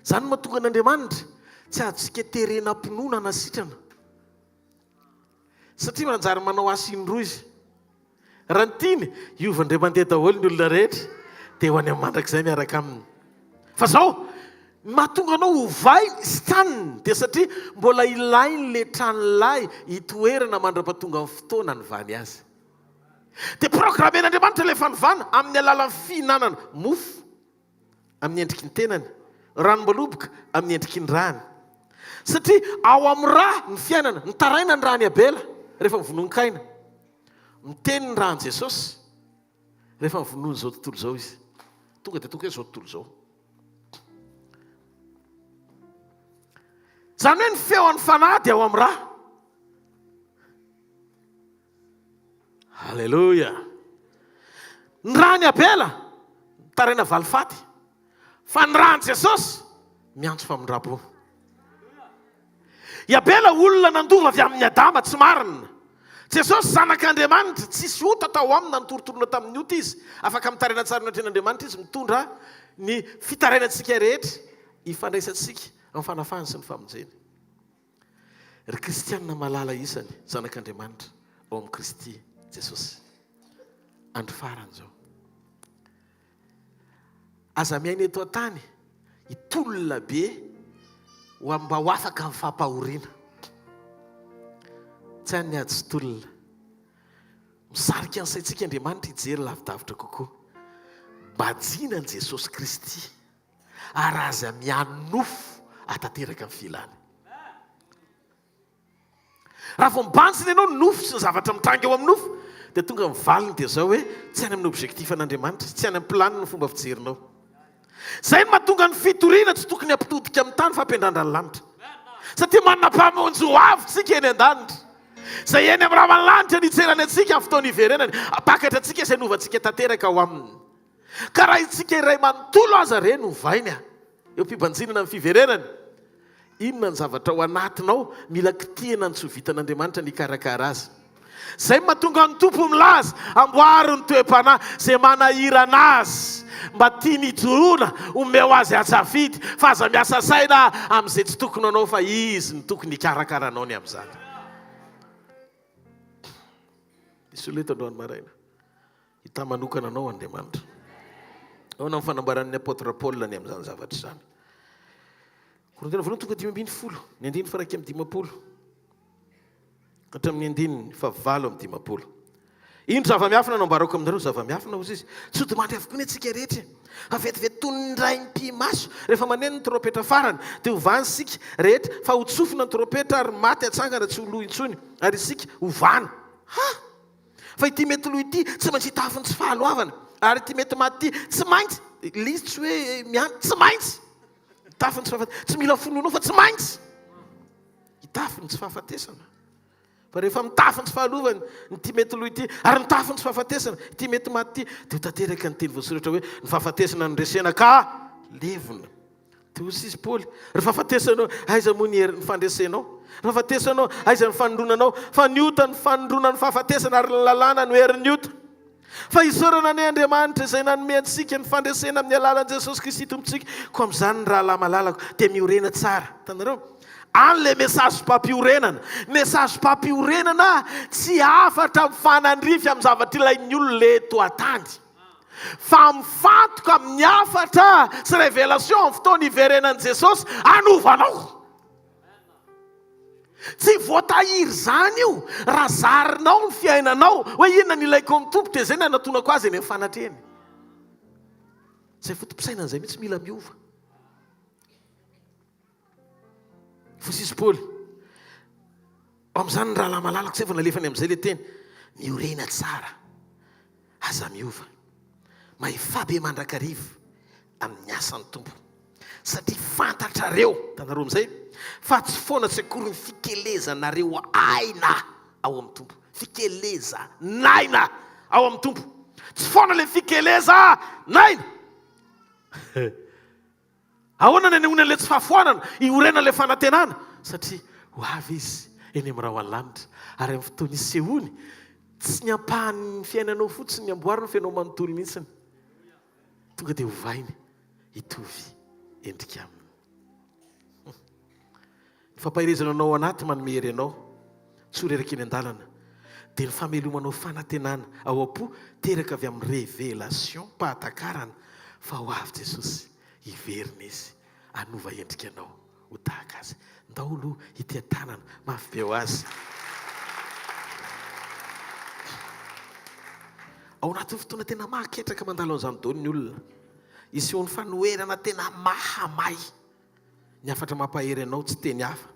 Izany no mahatonga an'Andriamanitra tsy azontsika terena am-pinoana na sitrana. Satria manjary manao asa indroa izy. Raha ny tiany, hiova indray mandeha daholo ny olona rehetra, dia ho any amin'ny mandrakizay miaraka aminy. Fa zao, ny mahatonga anao hovainy sy tranony dia satria mbola ilainy le tranolahy hitoerana mandra-pahatonga ny fotoana hanovany azy. Dia programmen'Andriamanitra ilay fanovana amin'ny alalan'ny fihinanana mofo. amin'ny endriky ny tenany, ranom-boaloboka amin'ny endriky ny rany. Satria ao amin'ny ra ny fiainana, nitaraina ny ran'i Abela rehefa novonoin-kaina. Miteny ny ran'i Jesosy rehefa novonoin'izao tontolo izao izy. Tonga dia tonga izao tontolo izao. Izany hoe ny feon'ny fanahy dia ao amin'ny ra. Aleloia! Ny ran'i Abela mitaraina valifaty, fa ny ran'i Jesosy miantso famindram-po. I Abela olona nandova avy amin'i Adama tsy marina. Jesosy zanak'Andriamanitra, tsisy ota tao aminy na nitorotorona tamin'ny ota izy. Afaka mitaraina tsara eo anatrehan'Andriamanitra izy, mitondra ny fitarainantsika rehetra ifandraisantsika amin'ny fanafahany sy ny famonjeny. Ry kristianina malala isany, zanak'Andriamanitra ao amin'i Kristy Jesosy. Andro farany izao. Aza miaina eto an-tany hitolona be ho mba ho afaka amin'ny fampahoriana. Tsy any ny ady sy tolona. Misarika ny saintsika Andriamanitra hijery lavidavitra kokoa. Bajina an'i Jesosy Kristy. ary aza mianofo atanteraka ny filany. Raha vao mibanjina ianao ny nofo sy ny zavatra mitranga eo amin'ny nofo, dia tonga ny valiny dia izao hoe tsy any amin'ny objectif an'Andriamanitra, tsy any amin'ny planiny ny fomba fijerinao. Izay no mahatonga ny fitoriana tsy tokony hampitodika amin'ny tany fa hampiandrandra ny lanitra. Satria manana mpamonjy ho avy tsika eny an-danitra. Izay eny amin'ny ravan'ny lanitra no hitserany antsika amin'ny fotoana hiverenany, hampakatra antsika izay novantsika tanteraka ao aminy. Ka raha itsika iray manontolo aza re no ovainy a! Eo am-pibanjinana ny fiverenany, inona ny zavatra ao anatinao mila kitihina ny tsy ho vitan'Andriamanitra ny hikarakara azy? Izay no mahatonga ny Tompo milaza, amboary ny toe-panahy izay manahirana azy, mba tiany hijoroana, omeo azy an-tsafidy, fa aza miasa saina amin'izay tsy tokony ho anao fa Izy no tokony hikarakara anao ny amin'izany. Misy olona eto androany maraina. Hitahy manokana anao Andriamanitra. Ahoana ny fanambaran'ny Apôtre Paul ny amin'izany zavatra izany? Korintiana voalohany toko 15, ny andininy faha 51 hatramin'ny andininy faha 58. Indro zava-miafina no ambarako aminareo, zava-miafina hozy izy. Tsy hodimandry avokoa ny antsika rehetra. Fa vetivety toy ny ray mipi-maso, rehefa maneno ny trompetra farany, dia hovana isika rehetra, fa hotsofina ny trompetra ary maty hatsangana tsy ho lo intsony, ary isika hovana. Ha! Fa ity mety lo ity tsy maintsy hitafy ny tsy fahaloavana, ary ity mety maty ity tsy maintsy, ilay izy tsy hoe miandry, tsy maintsy hitafy ny tsy fahafatesana. Tsy mila finoanoa fa tsy maintsy hitafy ny tsy fahafatesana. Fa rehefa mitafy ny tsy fahalovana ity mety lo ity, ary mitafy ny tsy fahafatesana ity mety maty ity, dia ho tanteraka ny teny voasoratra hoe ny fahafatesana no resena ka levona. Dia hoy izy Paoly, Ry fahafatesana ô, aiza moa ny herin'ny fandresenao? Ry fahafatesana ô, aiza ny fanindronanao? Fa ny ota no fanindrona ny fahafatesana, ary ny lalàna no herin'ny ota. Fa isaorana anie Andriamanitra izay nanome antsika ny fandresena amin'ny alalan'i Jesosy Kristy Tompontsika. Koa amin'izany, ry rahalahy malalako, dia miorena tsara. Hitanareo? Any ilay message mpampiorenana. Message mpampiorenana tsy hafatra mifanandrify amin'ny zavatra ilain'ny olona eto an-tany. Fa mifantoka amin'ny hafatra sy révélation amin'ny fotoana hiverenan'i Jesosy hanova anao. Tsy voatahiry izany io raha zarinao ny fiainanao hoe inona ny ilaiko amin'ny Tompo dia izay no hanatonako azy eny amin'ny fanatrehany. Izay foto-pisainana izay mihitsy mila miova. Fosisy Paoly. Amin'izany ny rahalahy malalako izay vao nalefany amin'izay ilay teny. Miorena tsara. Aza miova. Mahefà be mandrakariva amin'ny asan'ny Tompo. Satria fantatrareo, hitanareo amin'izay, fa tsy foana tsy akory ny fikelezanareo aina ao amin'ny Tompo. Fikelezan'aina ao amin'ny Tompo. Tsy foana ilay fikelezan'aina. Ahoana ny anehoana an'ilay tsy fahafoanana, iorenan'ilay fanantenana? Satria ho avy Izy eny amin'ny rahona lanitra, ary amin'ny fotoana isehoany, tsy ny ampahan'ny fiainanao fotsiny ny amboariny fa ianao manontolo mihitsy. Tonga dia ovainy hitovy endrika aminy. Ny fampaherezana anao ao anaty manome hery anao tsy ho reraka eny an-dalana dia ny famelomanao fanantenana ao am-po teraka avy amin'ny révélation, pahatakarana fa ho avy Jesosy, hiverina Izy hanova endrika anao ho tahaka Azy. Ndao aloha hitia-tanana mafy be ho Azy. Ao anatin'ny fotoana tena mahaketraka mandalo an'izany daholo ny olona. Isehoan'ny fanoherana tena mahamay. Ny hafatra mampahery anao tsy teny hafa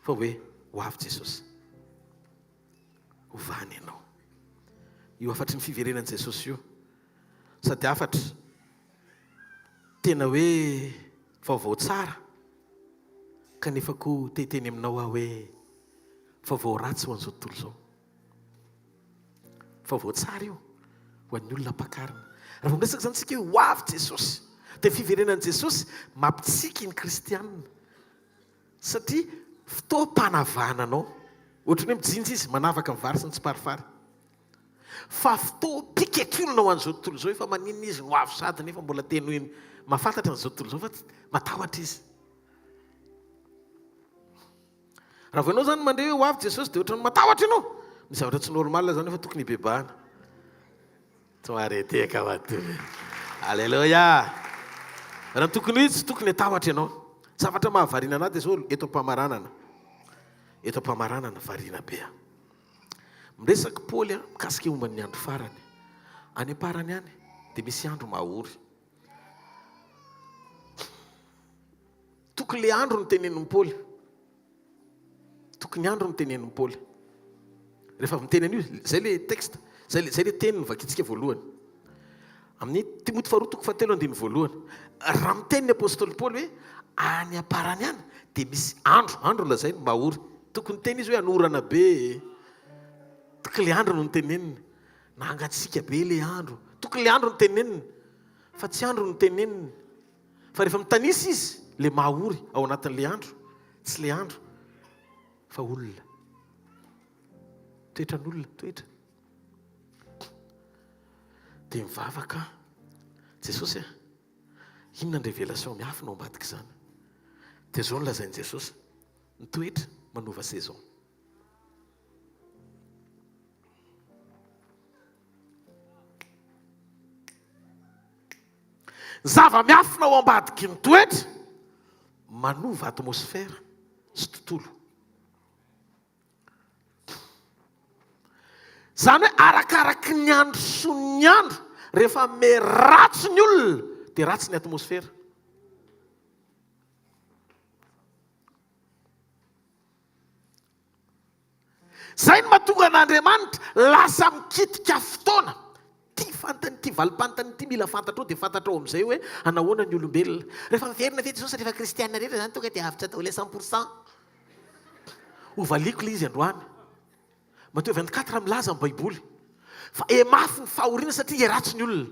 fa hoe ho avy Jesosy. Hovany ianao. Io hafatry ny fiverenan'i Jesosy io sady hafatra tena hoe vaovao tsara kanefa koa te hiteny aminao aho hoe vaovao ratsy ho an'izao tontolo izao. Vaovao tsara io ho an'ny olona ampakarina. Raha vao miresaka izany isika hoe ho avy Jesosy, dia ny fiverenan'i Jesosy mampitsiky ny kristianina. Satria fotoam-panavahana anao. Ohatran'ny hoe mijinja izy, manavaka ny vary sy ny tsiparifary. Fa fotoam-piketronana ho an'izao tontolo izao, efa maninona izy no avy sady nefa mbola teny hoe mahafantatra an'izao tontolo izao fa matahotra izy. Raha vao ianao zany mandre hoe ho avy Jesosy dia ohatran'ny matahotra ianao. Misy zavatra tsy normal zany fa tokony hibebahana. Tsy arrêter ka matoa. Alléluia. Raha ny tokony ho izy tsy tokony hatahotra ianao. Zavatra mahavariana anahy dia zao eto am-pamaranana. Eto am-pamaranana variana be aho. Miresaka Paoly mikasika momba ny andro farany. Any am-parany any dia misy andro mahory. Tokony le andro no tenenin'i Paoly. Tokony andro no tenenin'i Paoly. Rehefa avy miteny an'io, zay le texte, zay le, zay le teny novakintsika voalohany. Amin'ny Timoty faharoa toko fahatelo andininy voalohany. Raha miteny ny apostoly Paoly hoe any am-parany any dia misy andro, andro no lazainy, mahory. Tokony niteny izy hoe hanorana be. Tokony le andro no noteneniny. Na hangatsiaka be le andro. Tokony le andro no teneniny. Fa tsy andro no teneniny. Fa rehefa mitanisa izy, le maha ory ao anatin'le andro, tsy le andro fa olona. Toetran'olona, toetra. Dia mivavaka aho. Jesosy a, inona ny révélation miafina ao ambadik'izany? Dia izao no lazain'i Jesosy, ny toetra manova saison. Ny zava-miafina ao ambadiky ny toetra manova atmosfera sy tontolo. Izany hoe arakaraky ny androsoan'ny andro, rehefa miharatsy ny olona dia ratsy ny atmosfera. Izay no mahatonga an'Andriamanitra lasa mikitika fotoana. Ity fantany ity valim-pantany ity mila fantatrao dia fantatrao amin'izay hoe anahoana ny olombelona. Rehefa miverina ve Jesosy rehefa kristiana rehetra izany tonga dia avotra daholo à 100%. Hovaliako ilay izy androany. Mateo 24 milaza ny baiboly fa e mafy ny fahoriana satria e ratsy ny olona.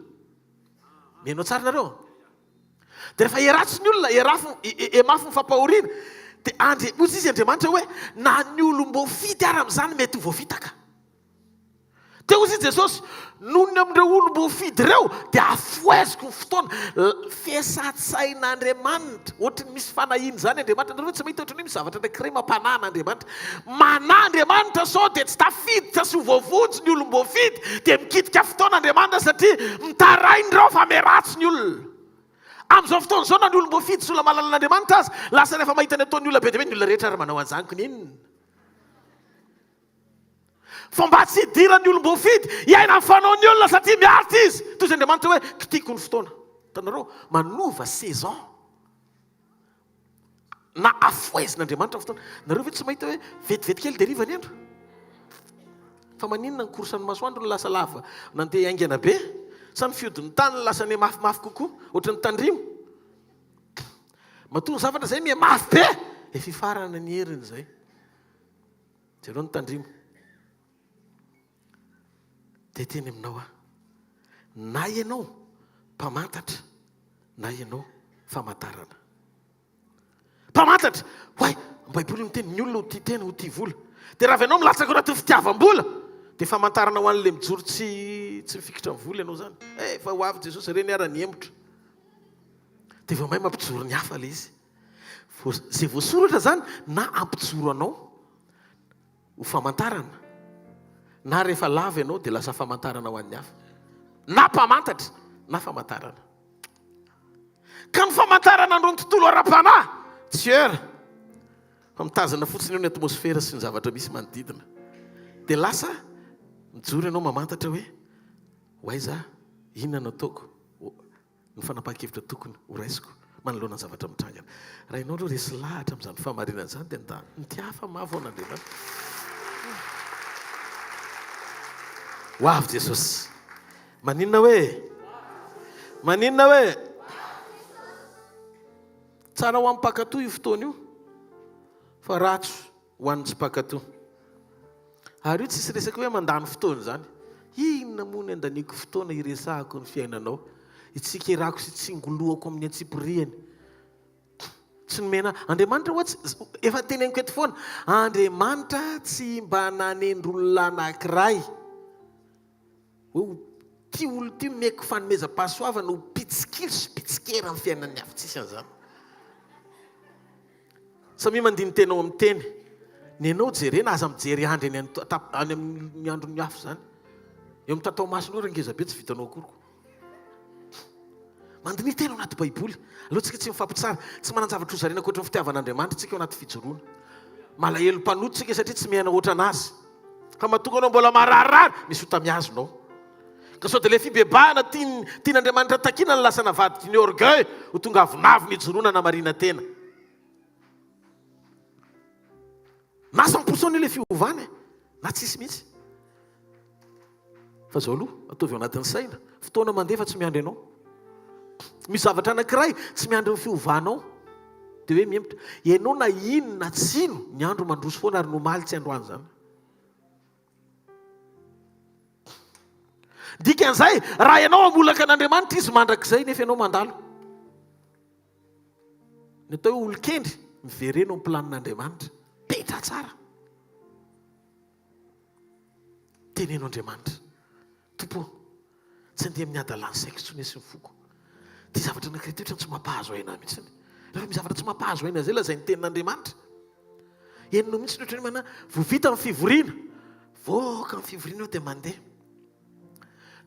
Mihaino tsara nareo? Dia rehefa heratsy ny olona, herafo, hemafy ny fampahoriana, dia andre, hoy izy Andriamanitra hoe, na ny olom-boafidy ara amin'izany mety ho voafitaka. Dia hoy izy Jesosy, noho ny amin'ireo olom-boafidy ireo, dia afoheziko ny fotoana. Fiasatsain'Andriamanitra, ohatry ny misy fanahiana izany Andriamanitra. Nareo ve tsy mahita ohatry ny hoe misy zavatra anankiray mampanahy an'Andriamanitra? Manahy Andriamanitra sao dia tsy tafiditra sy ho voavonjy ny olom-boafidy, dia mikitika fotoana Andriamanitra satria mitaraina ireo fa miharatsy ny olona. Amin'izao fotoana izao na ny olom-boafidy sy olona mahalala an'Andriamanitra aza, lasa rehefa mahita ny ataon'ny olona be dia be, ny olona rehetra ary manao an'izany ko n'inona. Fa mba tsy hidiran'ny olom-boafidy hiaina ny fanaon'ny olona satria miaritra izy. Toy izay Andriamanitra hoe kitiko ny fotoana. Hitanareo, manova saison. Na afohezin'Andriamanitra ny fotoana. Nareo ve tsy mahita hoe vetivety kely dia hariva ny andro? Fa maninona ny course ny masoandro no lasa lava nandeha haingana be? Sa ny fihodin'ny tany no lasa nihamafimafy kokoa? Ohatran'ny tandrimo. Matoa ny zavatra izay miha mafy be, efa hifarana ny heriny izay. Jereo ny tandrimo. Dia teny aminao aho, na ianao mpamantatra na ianao famantarana. Mpamantatra! Oay! Ny Baiboly miteny, ny olona ho tia tena, ho tia vola. Dia raha avy ianao milatsaka ao anatin'ny fitiavam-bola, dia famantarana ho an'ilay mijoro tsy tsy mifikitra amin'ny vola ianao izany. Eh, efa ho avy Jesosy, ireny ara nihemotra. Dia vao may mampijoro ny hafa ilay izy. Izay voasoratra izany na hampijoro anao ho famantarana, na rehefa lava ianao dia lasa famantarana ho an'ny hafa. Na mpamantatra na famantarana. Ka ny famantarana andro ny tontolo ara-panahy tsy heure fa mitazana fotsiny eo ny atmosfera sy ny zavatra misy manodidina. Dia lasa mijoro ianao mamantatra hoe ho aiza aho, inona no ataoko, ny fanapahan-kevitra tokony ho raisiko manoloana ny zavatra mitranga. Raha ianao aloha resy lahatra amin'izany fahamarinana izany dia nda mitiafa mafy an'Andriamanitra. Ho avy Jesosy. Maninona hoe? Maninona hoe? Tsara ho an'ny mpankatò io fotoana io, fa ratsy ho an'ny tsy mpankatò. Ary io tsisy resaka hoe mandany fotoana izany. Inona moa ny andaniako fotoana hiresahako ny fiainanao, hitsikerako sy hitsingoloako amin'ny antsipiriany. Tsy nomena Andriamanitra hoa tsy, efa teneniko eto foana, Andriamanitra tsy mba nanendry olona anankiray hoe ho tia olona ity omeko fanomezam-pahasoavana ho mpitsikilo sy mpitsikera amin'ny fiainan'ny hafa. Tsisy an'izany. Samia mandini-tena ao amin'ny teny. Ny anao jerena, aza mijery andry any any amin'ny andron'ny hafa izany. Eo amin'ny tatao masonao ry ngeza be tsy vitanao akory ko. Mandiniha tena ao anaty Baiboly. Aleo tsika tsy mifampitsara. Tsy manan-javatra hozaraina ankoatra ny fitiavan'Andriamanitra tsika ao anaty fijoroana. Malahelo mpanota tsika satria tsy miaina ohatran'azy. Fa matoa anao mbola mararirary, misy ota mihazona ao. Ka sao dia ilay fibebahana tian, tian'Andriamanitra takiana no lasa navadiky ny orgueil ho tonga avonavona ijoroana hanamarina tena. Na 100% anie ilay fiovana e, na tsisy mihitsy. Fa zao aloha, ataovy ao anatin'ny saina, fotoana mandeha fa tsy miandry anao. Misy zavatra anankiray tsy miandry ny fiovanao, dia hoe mihemotra. Ianao na ino na tsy ino, ny andro mandroso foana ary ny omaly tsy androany izany. Dikan'izay, raha ianao hamolaka an'Andriamanitra Izy mandrakizay nefa ianao mandalo. Ny atao hoe olon-kendry, miverena ao amin'ny planin'Andriamanitra. Petra tsara. Teneno Andriamanitra, Tompo ô, tsy handeha amin'ny hadalan'ny saiko intsony aho sy ny foko. Ity zavatra anankiray ity ohatran'ny tsy mampahazo aina ahy mihitsy. Rehefa misy zavatra tsy mampahazo aina izay lazain'ny tenin'Andriamanitra, henonao mihitsy ny ohatran'ny hoe mana vao vita ny fivoriana, voaka ny fivoriana eo dia mandeha.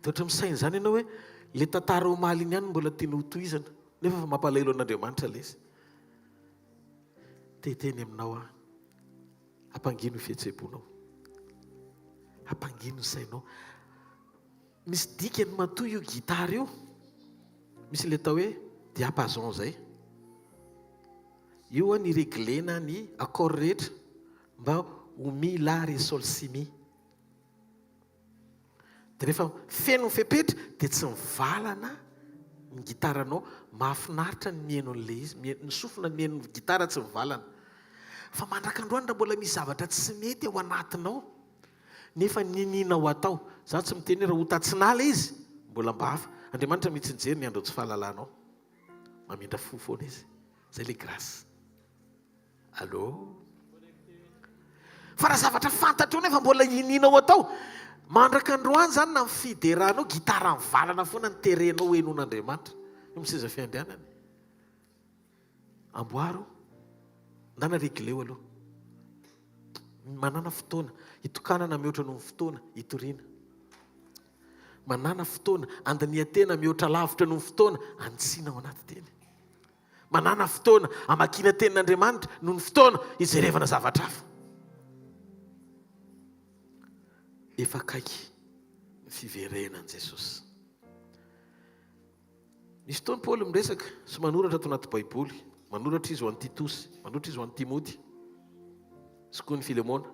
Dia ohatran'ny misaina izany ianao hoe ilay tantara omaly iny ihany no mbola tianao hotohizana, nefa efa mampalahelo an'Andriamanitra ilay izy. Te hiteny aminao aho. Ampangino ny fihetseham-ponao. Ampangino ny sainao. Misy dikany matoa io gitara io. Misy ilay atao hoe diapason izay. Io an ireglena ny accord rehetra mba ho mi la re sol si mi. Dia rehefa feno ny fepetra dia tsy mivalana ny gitaranao, mahafinaritra ny mihaino an'ilay izy, ny sofina mihaino ny gitara tsy mivalana. Fa mandrak'androany raha mbola misy zavatra tsy mety ao anatinao nefa ninianao atao, za tsy miteny hoe raha ota tsy nala izy, mbola mba hafa. Andriamanitra mihitsy nijery ny andron'ny tsy fahalalanao. Mamindra fo foana izy. Zay le grâce. Allô? Fa raha zavatra fantatrao nefa mbola inianao atao, mandraka androany izany na ny fideranao, gitara mivalana foana ny terenao ho henoin'Andriamanitra. Eo amin'ny seza fiandrianany. Amboaro, ndana regleo aloha. Manana fotoana hitokanana mihoatra noho ny fotoana hitoriana. Manana fotoana andinihan-tena mihoatra lavitra noho ny fotoana anitsiana ao anaty teny. Manàna fotoana hamakiana Tenin'Andriamanitra noho ny fotoana hijerevana zavatra hafa. Efa akaiky ny fiverenan'i Jesosy. Misy fotoana Paoly miresaka sy manoratra ato anaty Baiboly. Manoratra izy ho an'i Titosy, manoratra izy ho an'i Timoty sy koa ny Filemona.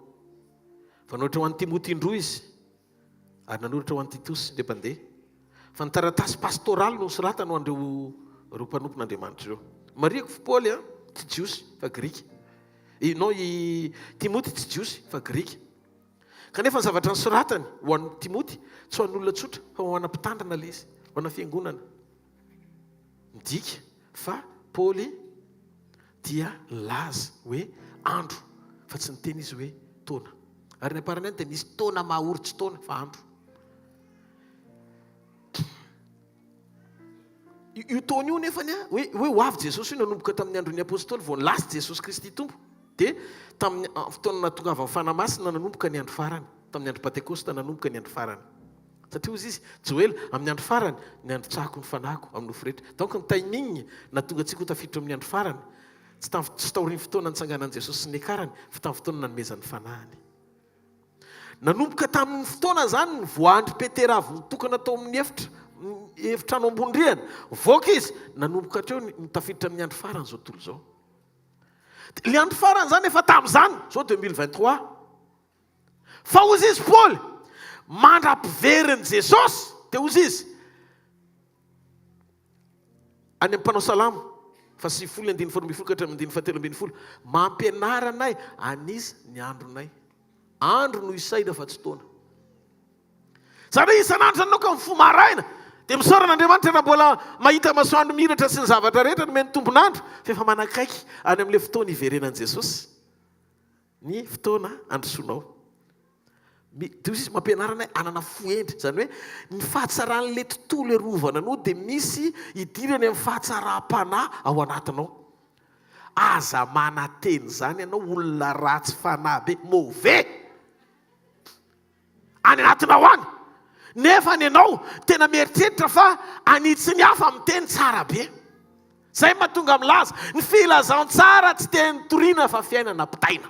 Fa nanoratra ho an'i Timoty indroa izy. Ary nanoratra ho an'i Titosy indray mpandeha fa ny taratasy pastoraly no nosoratany ho an'ireo ireo mpanompon'Andriamanitra ireo. Marihiko fa Paoly an, tsy Jiosy fa Grika. I, non, i Timoty tsy Jiosy fa Grika. Kanefa ny zavatra nosoratany ho an'i Timoty, tsy ho an'olona tsotra fa ho ana mpitandrina ilay izy, ho ana fiangonana. Midika fa Paoly dia nilaza hoe andro fa tsy niteny izy hoe taona. Ary ny amparany ihany dia nisy taona mahory tsy taona fa andro. Io taona io nefany a, hoe hoe ho avy Jesosy io nanomboka tamin'ny andron'ny Apôstôly vao nilaza Jesosy Kristy Tompo dia tamin'ny fotoana nahatongavan'ny Fanahy Masina nanomboka ny andro farany, tamin'ny andro Pantekosta nanomboka ny andro farany. Satria hozy izy, Joela, amin'ny andro farany, ny androtsahako ny fanahiko amin'ny nofo rehetra. Donc ny timing nahatonga antsika ho tafiditra amin'ny andro farany, tsy tamin'ny tsy taorian'ny fotoana nitsanganan'i Jesosy sy niakarany, fa tamin'ny fotoana nanomezany ny fanahiny. Nanomboka tamin'ny fotoana izany nivoahan-dry Petera avy nitokana tao amin'ny efitra efitrano ambony rihana. Nivoaka izy, nanomboka hatreo ny tafiditra amin'ny andro farany izao tontolo izao. Ilay andro farany izany efa tamin'izany, izao 2023. Fa hozy izy Paoly, mandra-piverin'i Jesosy, dia hozy izy, Any amin'ny mpanao salamo, faha 90 ny andininy faharoa ambin'ny folo ka hatramin'ny andininy fahatelo ambin'ny folo, Mampianara anay an'iza ny andronay. Andro no isaina fa tsy taona. Izany hoe isan'andro izany ianao ka mifoha maraina dia misaora an'Andriamanitra raha mbola mahita masoandro mihiratra sy ny zavatra rehetra nomeny tombon'andro fa efa manakaiky any amin'ilay fotoana hiverenan'i Jesosy ny fotoana handrosoanao. Dia hoy izy, mampianara anay hanana fo hendry. Izany hoe ny fahatsaran'ilay tontolo arovana anao dia misy idirany amin'ny fahatsaram-panahy ao anatinao. Aza manantena izany ianao olona ratsy fanahy be, mauvais, any anatinao any. Nefa ny anao tena mieritreritra fa hanitsy ny hafa amin'ny teny tsara be. Izay mahatonga milaza, ny filazantsara tsy teny toriana fa fiainana ampitaina.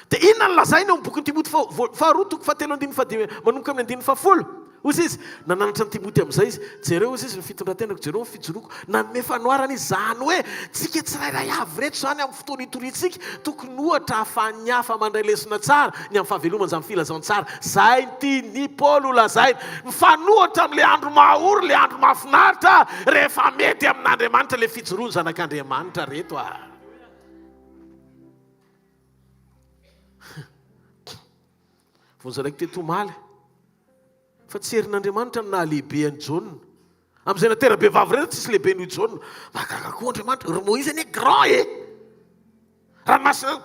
Dia inona no lazainy ao amin'ny bokin'i Timoty faharoa toko fahatelo andininy fahadimy manomboka amin'ny andininy fahafolo? Hoy izy, nananatra an'i Timoty amin'izay izy, jereo hoy izy ny fitondran-tenako, jereo ny fijoroako. Nanome fanoharana izy, izany hoe tsika tsirairay avy ireto izany amin'ny fotoana itoriantsika, tokony ohatra ahafahan'ny hafa mandray lesona tsara ny amin'ny fahavelomana izany filazantsara. Izay no tian'i Paoly ho lazaina. Mifanohitra amin'ilay andro mahaory, ilay andro mahafinaritra, rehefa mety amin'Andriamanitra ilay fijoroan'ny zanak'Andriamanitra reto a. Vonjy teto omaly fa tsy herin'Andriamanitra no nahalehibe an'i Jaona. Amin'izay natera-behivavy ireny tsisy lehibe noho i Jaona. Mahagaga koa Andriamanitra. Ry Moïse anie grand e! Ranomasina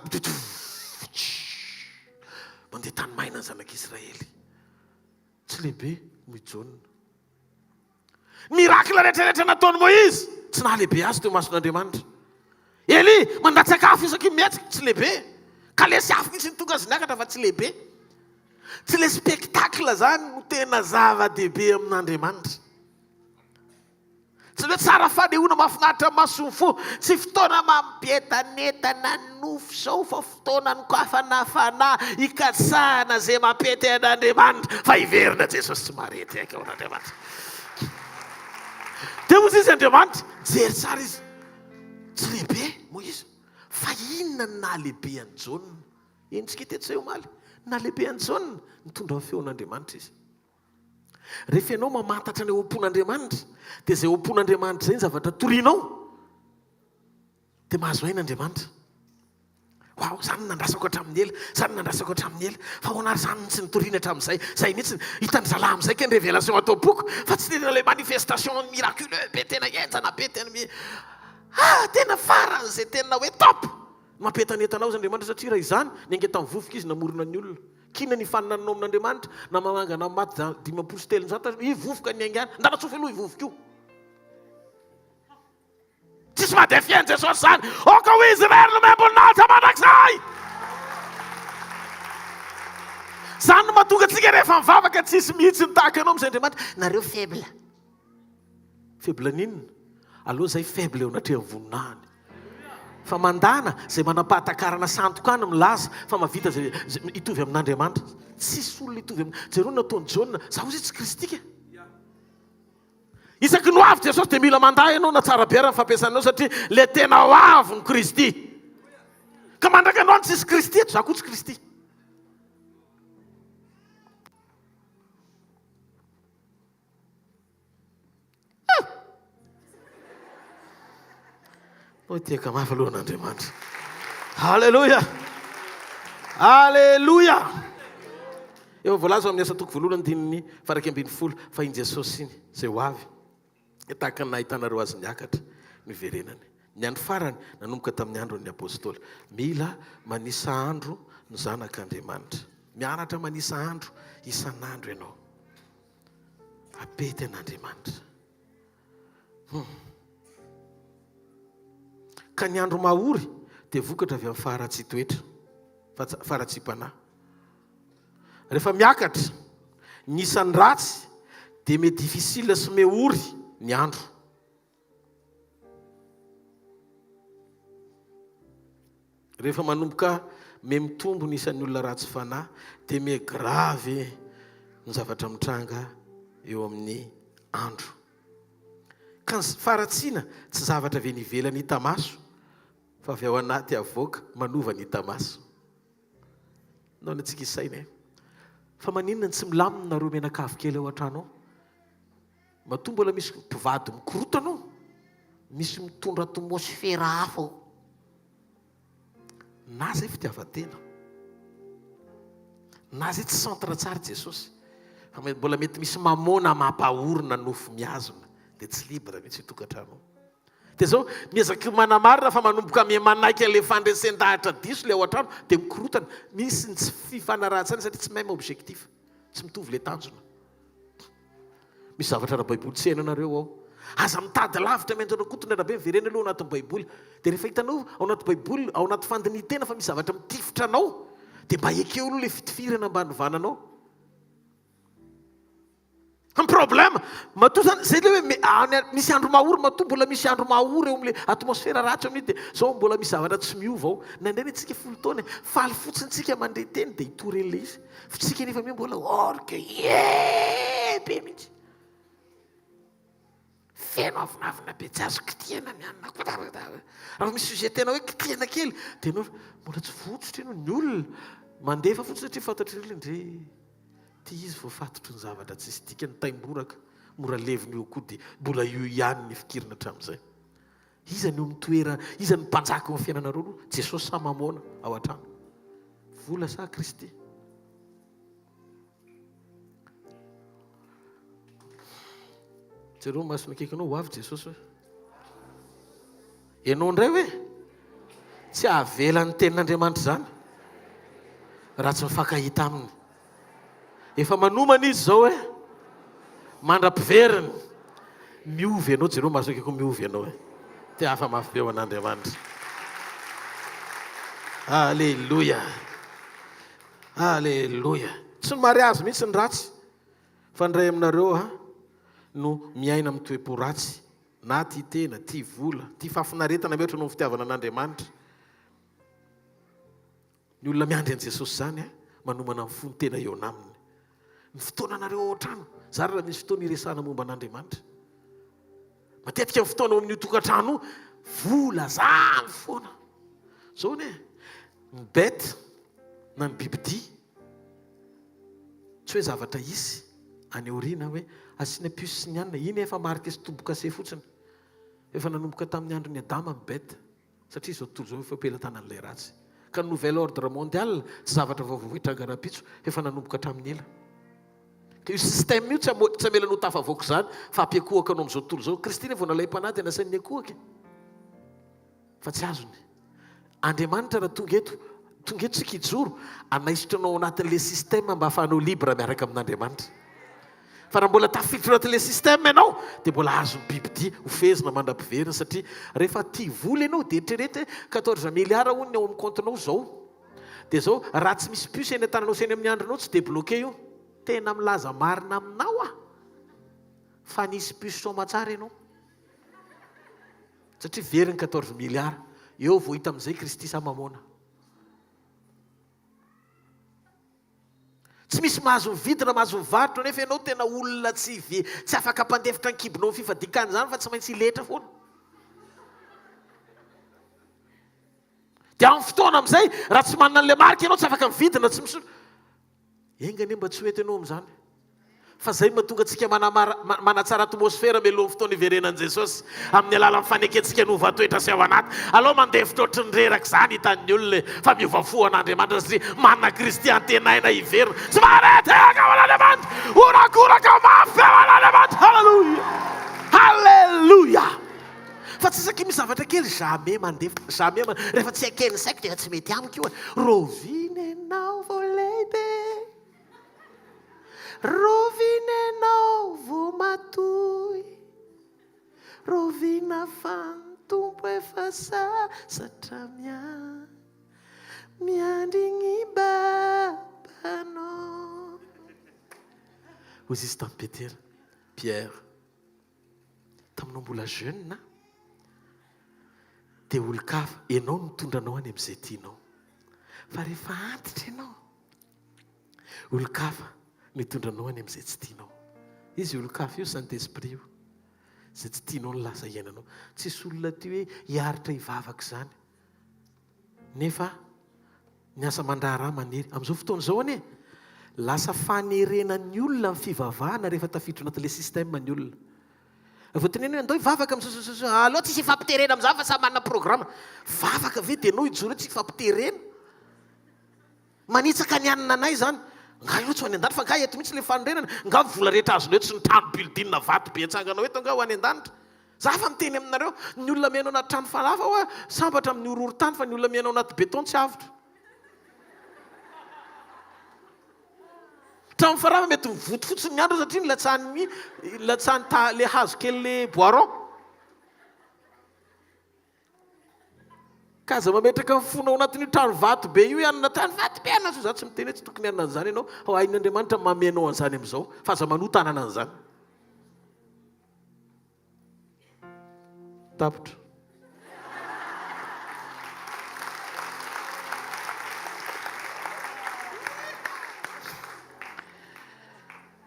mandeha tany maina ny zanak'Israely. Tsy lehibe noho i Jaona. Miracle rehetra rehetra nataon'i Moïse, tsy nahalehibe azy teo imason'Andriamanitra. Elia, mandatsaka afo isaky ny mihetsika, tsy lehibe. Kalesy afo mihitsy ny tonga azy niakatra fa tsy lehibe. Tsy le spectacle zany no tena zava-dehibe amin'Andriamanitra. Tsy hoe tsara fanehoana mahafinaritra ny maso sy ny fo. Tsy fotoana mampientanentana ny nofo izao fa fotoana anokafana fanahy hikatsahana izay mampety an'Andriamanitra. Fa hiverina Jesosy tsy maharety aika ho an'Andriamanitra. Dia hoy izy Andriamanitra, nijery tsara izy. Tsy lehibe moa izy. Fa inona no nahalehibe an'i Jaona? Henontsika teto izay omaly. Nahalehibe an'i Jaona, nitondra ny feon'Andriamanitra izy. Rehefa ianao mamantatra ny ao am-pon'Andriamanitra, dia izay ao am-pon'Andriamanitra izay ny zavatra torianao, dia mahazo aina Andriamanitra. Waouh, izany no nandrasako hatramin'ny ela, izany no nandrasako hatramin'ny ela. Fa ahoana ary izany no tsy nitoriana hatramin'izay? Izay mihitsy, hitan'ny zalahy amin'izay kay ny révélation ato am-poko, fa tsy tena ilay manifestation miraculeux be, tena henjana be, tena mi-, ah, tena faran'izay tena hoe top! Mampientanentana azy Andriamanitra satria raha izany, niainga tamin'ny vovoka izy namorona ny olona. Kina ny hifaninananao amin'Andriamanitra, na manangana maty 350 aza, hivovoka ny haingana. Ndana tsofy aloha hivovoka io. Tsisy maha défier an'i Jesosy izany. Aoka ho izy irery no omem-boninahitra mandrakizay. Izany no mahatonga antsika rehefa mivavaka tsisy mihitsy ny tahaka anao amin'izay Andriamanitra. Nareo faible. Faible n'inona? Aleo zay faible eo anatrehan'ny voninahiny. Fa mandana izay manam-pahatakarana sandoka any milaza fa mahavita izay hitovy amin'Andriamanitra. Tsisy olona hitovy aminy. Jereo ny nataon'i Jaona. Za hozy tsy Kristy ka. Isaky ny ho avy Jesosy dia mila mandà ianao na tsara be ary ny fampiasanao satria ilay tena ho avy ny Kristy. Ka mandraka androany tsisy Kristy eto, za koa tsy Kristy. Hoy tehaka mafy aloha an'Andriamanitra. Haleloia! Haleloia! Efa voalaza ao amin'ny asa toko voalohany andininy faha 11 fa iny Jesosy iny izay ho avy dia tahaka ny nahitanareo azy niakatra no hiverenany. Ny andro farany nanomboka tamin'ny andron'ny apostoly. Mila manisa andro ny zanak'Andriamanitra. Mianatra manisa andro isan'andro ianao. Apety an'Andriamanitra. Hum. Ka ny andro mahory dia vokatra avy amin'ny faharatsian-toetra, faharatsiam-panahy. Rehefa miakatra ny isan'ny ratsy dia me difficile sy me ory ny andro. Rehefa manomboka me mitombo ny isan'ny olona ratsy fanahy dia me grave ny zavatra mitranga eo amin'ny andro. Ka ny faharatsiana tsy zavatra avy any ivelany hita maso fa avy ao anaty avoaka manova ny hita maso. Naona antsika hisaina e. Fa maninona no tsy milamina nareo mianakavy kely ao an-trano ao? Matoa mbola misy mpivady mikorotana ao, misy mitondra atmosfera hafa ao. Na zay fitiavan-tena. Na zay tsy centre tsara Jesosy. Fa mbola mety misy mamôna mampahory na nofo mihazona dia tsy libre mihitsy io tokantrano io. Dia zao, miezaka manamarina fa manomboka miha manaiky an'ilay fandresen-dahatra diso ilay ao an-trano dia mikorotana. Misy ny tsy fifanarahan-tsaina satria tsy même objectif. Tsy mitovy ilay tanjona. Misy zavatra ara-baiboly tsy iainanareo ao. Aza mitady lavitra miantso an'Rakoto ny arabe, miverena aloha ao anatin'ny baiboly. Dia rehefa hitanao ao anaty baiboly, ao anaty fandinihin-tena fa misy zavatra mitifitra anao, dia mba ekeo aloha ilay fitifirana mba hanovana anao. Ny problème, matoa zany, zay le hoe misy andro mahory, matoa mbola misy andro mahory eo amin'ilay atmosphère ratsy eo amin'iny dia zao mbola misy zavatra tsy miova ao. Nandray anie tsika folo taona e, faly fotsiny tsika mandre teny dia hitory an'ilay izy. Fa tsika nefa mio mbola orgueilleux be mihitsy. Feno avonavona be tsy azo kitihana ny anona. Raha misy sujet tena hoe kitihana kely dia ianao mbola tsy votsotra ianao. Ny olona mandefa fotsiny satria fantatry ny olona ndre ty izy voafatotry ny zavatra tsisy dikany, taimboraka, mora levona io koa dia mbola io ihany ny fikirina hatramin'izay. Iza no mitoera, iza no mpanjaka eo amin'ny fiainanareo aloha? Jesosy sa Mamôna ao an-trano? Vola sa Kristy? Jereo ny masony akaikinao, ho avy Jesosy hoe. Ianao indray hoe? Tsy avela ny tenin'Andriamanitra izany raha tsy mifankahita aminy. Efa manomana izy izao eh. Mandra-piveriny. Miova ianao, jereo maso akaiky miova ianao eh. Te hafa mafy be ho an'Andriamanitra. Alléluia. Alléluia. Tsy ny mariazy mihitsy ny ratsy. Fa ny iray aminareo ah no miaina amin'ny toe-po ratsy, na tia tena, tia vola, tia fahafinaretana mihoatra noho ny fitiavana an'Andriamanitra. Ny olona miandry an'i Jesosy izany manomana ny fony tena eo aminy. Ny fotoananareo ao an-trano, zary raha misy fotoana iresahana momba an'Andriamanitra. Matetika ny fotoana ao amin'io tokantrano io, vola zany foana. Zao anie, ny bête na ny bibidia, tsy hoe zavatra hisy any aoriana hoe asiana puce sy ny anona, iny efa marika sy tombo-kase fotsiny. Efa nanomboka tamin'ny andron'i Adama ny bête. Satria izao tontolo izao efa am-pelatanan'ilay ratsy. Ka ny nouvel ordre mondial tsy zavatra vaovao hitranga rahampitso fa efa nanomboka hatramin'ny ela. Ka io système io tsy tsy hamela anao tafavoaka izany fa hampiakohaka anao amin'izao tontolo izao. Kristy anie vao nalaim-panahy dia nasainy niakohaka e. Fa tsy azony. Andriamanitra raha tonga eto, tonga eto tsika hijoro, hanaisotra anao ao anatin'ilay système mba hahafahanao libre miaraka amin'Andriamanitra. Fa raha mbola tafiditra ao anatin'ilay système ianao dia mbola azon'ny bibidia ho fehezina mandra-piverina satria rehefa tia vola ianao dia eritrereto hoe 14 milliards hono ny ao amin'ny compte-nao izao. Dia izao raha tsy misy puce eny an-tananao sy eny amin'ny andrinao tsy débloquer io. Tena milaza marina aminao aho fa nisy puce soamatsara ianao. Satria very ny 14 milliards. Eo vao hita amin'izay Kristy sa Mamôna. Tsy misy mahazo mividy na mahazo mivarotra nefa ianao tena olona tsy ve tsy afaka hampandefitra ny kibonao amin'ny fifadian-kanina izany fa tsy maintsy hiletra foana. Dia amin'ny fotoana amin'izay raha tsy manana an'ilay marika ianao tsy afaka mividy na tsy misotro. Enga anie mba tsy ho eto ianao amin'izany. Fa izay no mahatonga antsika manamara, manatsara atmosfera mialohan'ny fotoana hiverenan'i Jesosy, amin'ny alalan'ny fanekentsika ny hova toetra sy ao anaty. Alao mandefitra ohatry ny reraka izany hitan'ny olona e, fa miova fo an'Andriamanitra satria manana Kristy antenaina hiverina. Tsy mahare tehaka ho an'Andriamanitra! Horakoraka mafy be ho an'Andriamanitra! Haleloia! Haleloia! Fa tsy isaky misy zavatra kely, jamais mandefitra, jamais ma, rehefa tsy eken'ny saiko dia tsy mety amiko io e. Raoviana ianao vao lehibe? Raoviana ianao vao matoy? Raoviana fa ny Tompo efa sasatra miandry, miandry ny babanao. Hoy Izy tamin'i Petera, Pierre, taminao mbola jeune dia olon-kafa, ianao no mitondra anao any amin'izay tianao. Fa rehefa antitra ianao, Olon-kafa no hitondra anao any amin'izay tsy tianao. Izy io olon-kafa io, Saint Esprit io. Izay tsy tianao no lasa iainanao. Tsisy olona tia hoe hiaritra hivavaka izany. Nefa ny asa aman-draharaha manery. Amin'izao fotoana izao anie, lasa fanerena ny olona ny fivavahana rehefa tafiditra ao anatin'ilay système ny olona. Vao teneno hoe andao hivavaka amin'ny aleo tsisy hifampiterena amin'izany fa samy manana programme. Vavaka ve dia ianao hijoro eo tsy hifampiterena? Manitsaka ny hanina anay izany. Nga io tsy ho any an-danitra fa nga eto mihitsy ilay fanorenana? Nga ny vola rehetra azonao eto sy ny trano building vato be atsanganao eto nga ho any an-danitra? Za fa miteny aminareo, ny olona miaina ao anaty trano falafa hoa sambatra amin'ny horohorontany fa ny olona miaina ao anaty beton tsy avotra. Trano falafa mety mivoto fotsiny ny andro satria nilatsahan'ny nilatsahan'ny ta le hazo kely le bois rond. Ka aza mametraka ny fonao anatin'io trano vato be io ianona trano vato be anona za tsy miteny hoe tsy tokony hanana an'izany ianao fa hain'Andriamanitra ny manome anao an'izany amin'izao fa aza manota hanana an'izany. Tapitra.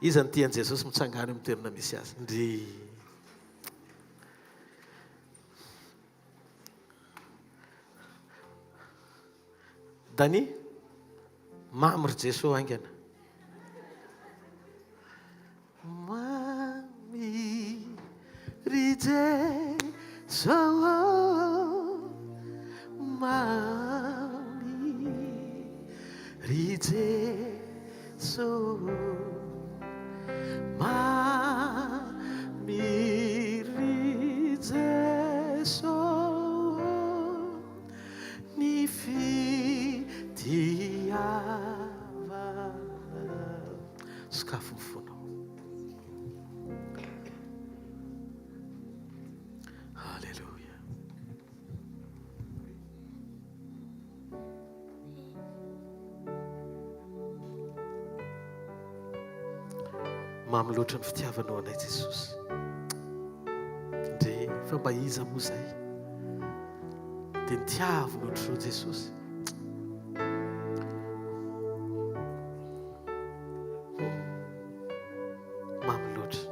Iza no tia an'i Jesosy mitsangana eo amin'ny toerana misy azy? Ndry. Dani, mamy ry Jeso haingana. Mamy ry Jeso mamy ry Jeso Mamy ry Jeso ny fitiavana. Sokafy ny fonao. Alléluia. Mamy loatra ny fitiavanao anay Jesosy. Ndre fa mba iza moa zay? Dia nitiavina ohatr'izao Jesosy. Mamy loatra.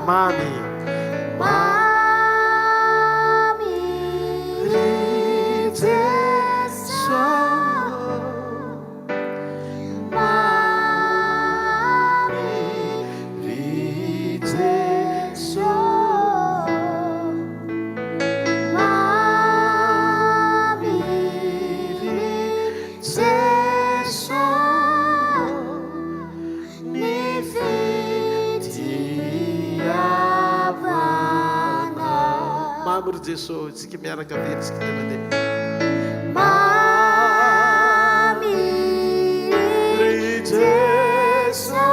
Mamy. Mamy ry Jeso. Mamy ry Jeso. Mamy ry Jeso. Ny fitiavana. Mamy ry Jeso, isika miaraka very isika indray mandeha. Mamy ry Jeso.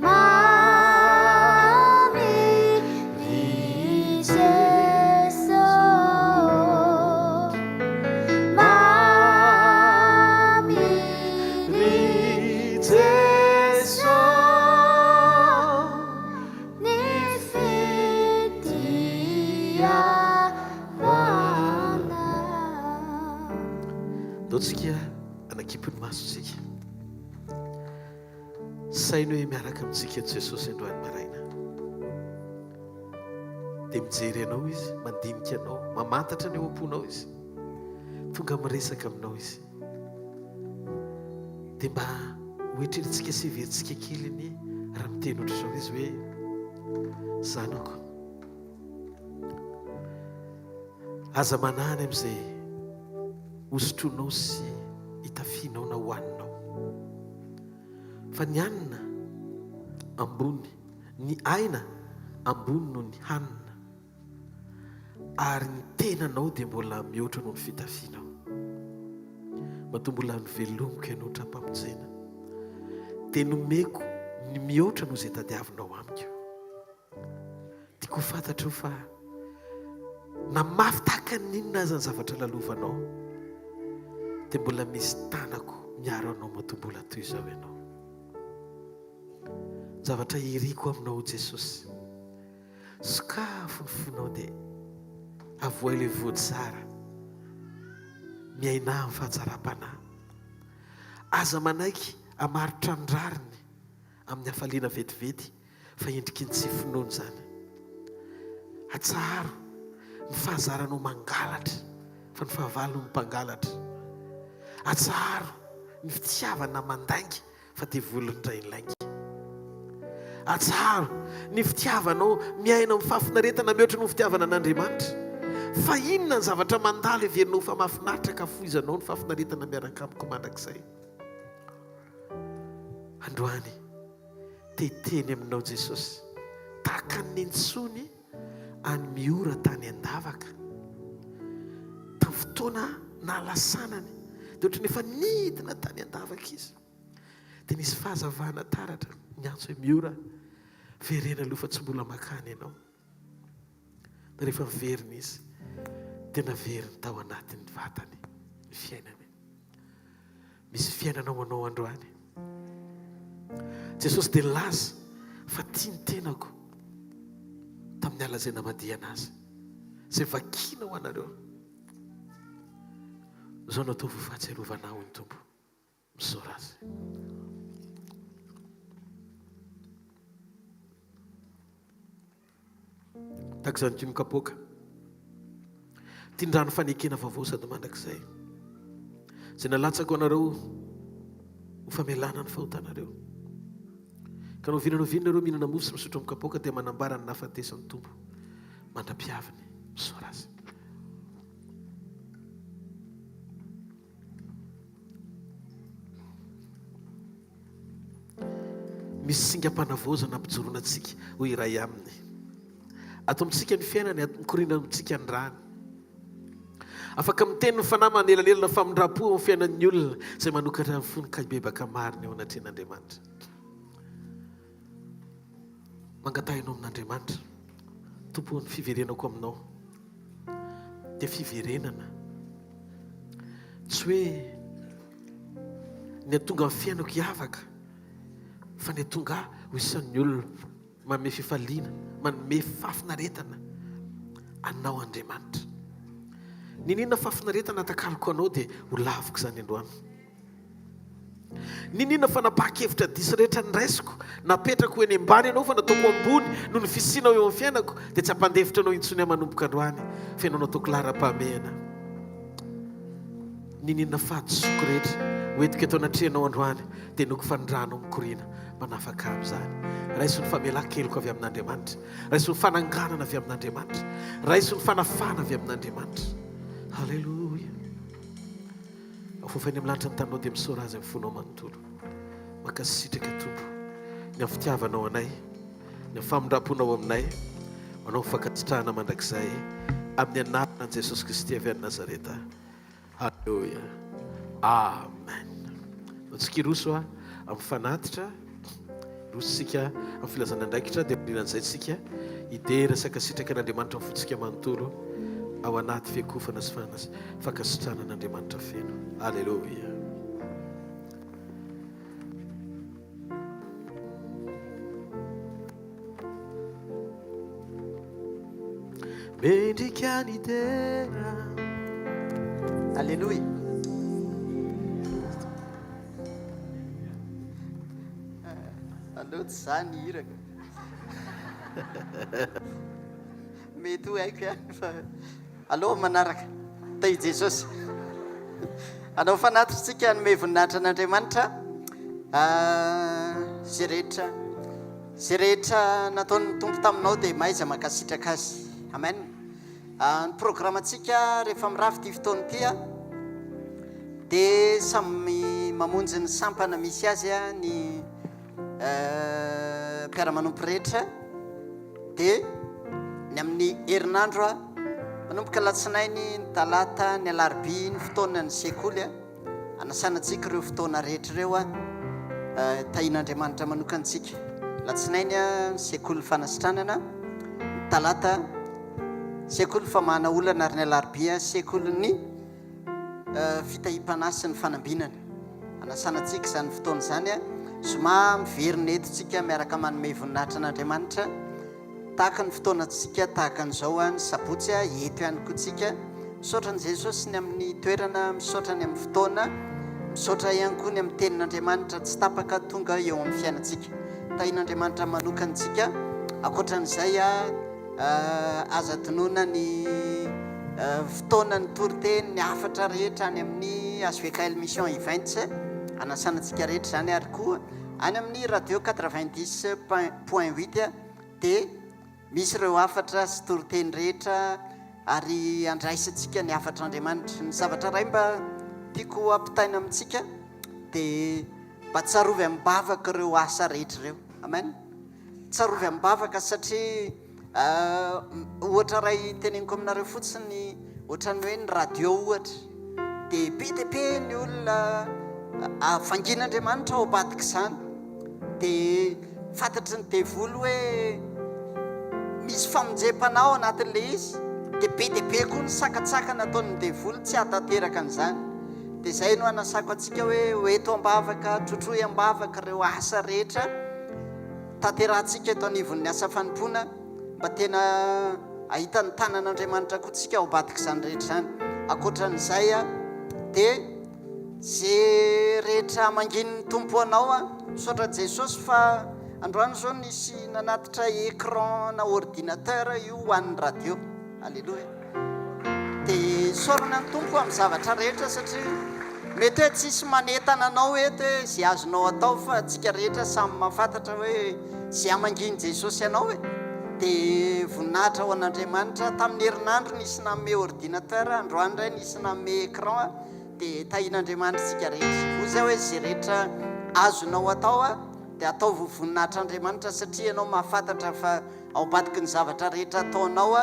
Mamy ry Jeso. Mamy ry Jeso. Ny fitiavana. Ndao tsika hanakipy ny masontsika. Saino hoe miaraka amintsika eto Jesosy androany maraina. Dia mijery anao Izy, mandinika anao, mamantatra ny ao am-ponao Izy. Tonga miresaka aminao Izy. Dia mba hoetrerintsika sy heverintsika kely anie raha miteny ohatr'izao Izy hoe, Zanako, aza manahy any amin'izay hosotroinao sy hitafianao na hohaninao. Fa ny hanina ambony, ny aina ambony noho ny hanina, ary ny tenanao dia mbola mihoatra noho ny fitafianao. Matoa mbola novelomiko ianao tra-pamonjena, dia nomeko ny mihoatra noho izay tadiavinao amiko. Tiako ho fantatrao fa na mafy tahaka ny inona aza ny zavatra lalovanao, dia mbola misy tanako miaro anao matoa mbola toy izao ianao. Ny zavatra iriko aminao Jesosy, sokafo ny fonao dia avoay ilay voa tsara, miainà amin'ny fahatsaram-panahy. Aza manaiky hamarotra ny rariny amin'ny hafaliana vetivety fa endriky ny tsy finoana izany. Atsaharo ny fahazaranao mangalatra fa ny fahavalo no mpangalatra. Atsaharo ny fitiavana mandainga fa devoly indray ny lainga. Atsaharo ny fitiavanao miaina amin'ny fahafinaretana mihoatra noho ny fitiavana an'Andriamanitra. Fa inona ny zavatra mandalo heverinao fa mahafinaritra ka afoizanao ny fahafinaretana miaraka amiko mandrakizay? Androany. Te hiteny aminao Jesosy. Tahaka ny nentsony an'i Miora tany an-davaka. Tamin'ny fotoana nahalasanany dia ohatran'ny efa nidina tany an-davaka izy. Dia nisy fahazavana taratra niantso hoe Miora, verena aloha fa tsy mbola makany ianao. Dia rehefa niverina izy dia naveriny tao anatin'ny vatany ny fiainany. Misy fiainana ho anao androany. Jesosy dia nilaza fa tia ny tenako tamin'ny ala izay namadihana azy. Izay vakiana ho anareo. Izao no ataovy ho fahatsiarovana ahy hoy ny Tompo. Misaora azy. Tahaka izany koa ny kapoaka. Ity ny rano fanekena vaovao sady mandrakizay. Izay nalatsako anareo ho famelana ny fahotanareo. Ka na oviana na oviana nareo mihinana mofo sy misotro amin'ny kapoaka dia manambara ny nahafatesan'ny Tompo mandra-piaviny. Misaora azy. Misy singam-panavaozana ampijoroana antsika ho iray aminy. Ato amintsika ny fiainany, mikoriana amintsika ny rany. Afaka miteny ny Fanahy manelanelana famindram-po amin'ny fiainan'ny olona izay manokatra ny fony ka hibebaka marina eo anatrehan'Andriamanitra. Mangataha ianao amin'Andriamanitra, Tompo ô, ny fiverenako aminao dia fiverenana. Tsy hoe ny hatonga ny fiainako hiavaka, fa ny hatonga ahy ho isan'ny olona manome fifaliana, manome fahafinaretana anao Andriamanitra. Niniana fahafinaretana atakaloko anao dia ho laviko izany androany. N'inon'inona fanapahan-kevitra diso rehetra noraisiko, napetrako ho eny ambany ianao fa nataoko ambony noho ny fisianao eo amin'ny fiainako, dia tsy hampandefitra anao intsony aho manomboka androany, fa ianao no ataoko laharam-pahamehana. N'inon'inona fahadisoako rehetra ho entiko eto anatrehanao androany, dia noko fanondranao mikoriana manafaka ahy amin'izany. Raiso ny famelan-keloka avy amin'Andriamanitra. Raiso ny fananganana avy amin'Andriamanitra. Raiso ny fanafahana avy amin'Andriamanitra. Haleloia. Afoafainy amin'ny lanitra ny taninao dia misaora Azy amin'ny fonao manontolo. Mankasitraka Tompo ny amin'ny fitiavanao anay, ny amin'ny famindram-ponao aminay. Manao ny fankasitrahana mandrakizay amin'ny anaran'i Jesosy Kristy avy any Nazareta. Haleloia. Amen. Antsika hiroso amin'ny fanatitra. Hiroso isika amin'ny filazana andraikitra dia aorianan'izay isika hidera sy hankasitraka an'Andriamanitra amin'ny fontsika manontolo ao anaty fiakofana sy fankasitrahana an'Andriamanitra feno. Aleloia. Mendrika ny dera. Aleloia. Aleo tsy za ny hira ka. Mety ho haiko ihany fa aleo manaraka. Tahi Jesosy. Hanao fanatitra tsika hanome voninahitra an'Andriamanitra. Izay rehetra izay rehetra nataon'ny Tompo taminao dia mahaiza mankasitraka azy. Amen. Ny programantsika rehefa mirava ity fotoana ity dia samy mamonjy ny sampana misy azy ny mpiara-manompo rehetra dia ny amin'ny herinandro manomboka alatsinainy, ny talata, ny alarobia ny fotoana ny sekoly Anasana antsika ireo fotoana rehetra ireo a. Tahian'Andriamanitra manokana antsika. Alatsinainy a, sekoly fanasitranana, ny talata sekoly famahana olana ary ny alarobia sekolin'ny fitahiam-panahy sy ny fanambinana. Anasana antsika izany fotoana izany a. Zoma miverina eto tsika miaraka manome voninahitra an'Andriamanitra. Tahaka ny fotoanantsika tahaka an'izao ny sabotsy, eto ihany koa tsika. Misaotra an'i Jesosy ny amin'ny toerana, misaotra ny amin'ny fotoana, misaotra ihany koa ny amin'ny tenin'Andriamanitra tsy tapaka tonga eo amin'ny fiainantsika. Tahin'Andriamanitra manokana antsika. Ankoatra an'izay, aza adinoina ny fotoana ny toriteny, ny hafatra rehetra any amin'ny HVKL Mission Events. Anasana antsika rehetra izany ary koa any amin'ny Radio 90 point huit dia misy ireo hafatra sy toriteny rehetra ary andraisantsika ny hafatr'Andriamanitra. Ny zavatra iray mba tiako hampitaina amintsika dia mba tsarovy amim-bavaka ireo asa rehetra ireo. Amen. Tsarovy amim-bavaka satria Ohatra iray teneniko aminareo fotsiny, ohatran'ny hoe ny radio ohatra, dia be dia be ny olona vangian'Andriamanitra ao ambadik'izany, dia fantatry ny devoly hoe misy famonjem-panahy ao anatin'ilay izy, dia be dia be koa ny sakantsakana ataon'ny devoly tsy hahatanteraka an'izany. Dia izay no anasako antsika hoe ho eto am-bavaka, trotroy am-bavaka ireo asa rehetra. Tanterahantsika eto anivon'ny asa fanompoana mba tena hahita ny tanan'Andriamanitra koa tsika ao ambadik'izany rehetra izany. Ankoatran'izay dia ze rehetra manginin'ny Tompo anao, misaotra Jesosy fa androany izao nisy nanatitra écran na ordinateur io ho an'ny radio. Aleloia. Dia isaorana ny Tompo amin'ny zavatra rehetra satria mety hoe tsisy manentana anao eto hoe izay azonao atao fa antsika rehetra samy mahafantatra hoe izay hamangian'i Jesosy anao e. Dia voninahitra ho an'Andriamanitra. Tamin'ny herinandro nisy nanome ordinateur, androany indray nisy nanome écran. Dia tahian'Andriamanitra isika rehetra. Hoy izy hoe izay rehetra azonao atao dia ataovy ho voninahitr'Andriamanitra satria ianao mahafantatra fa Ao ambadiky ny zavatra rehetra ataonao,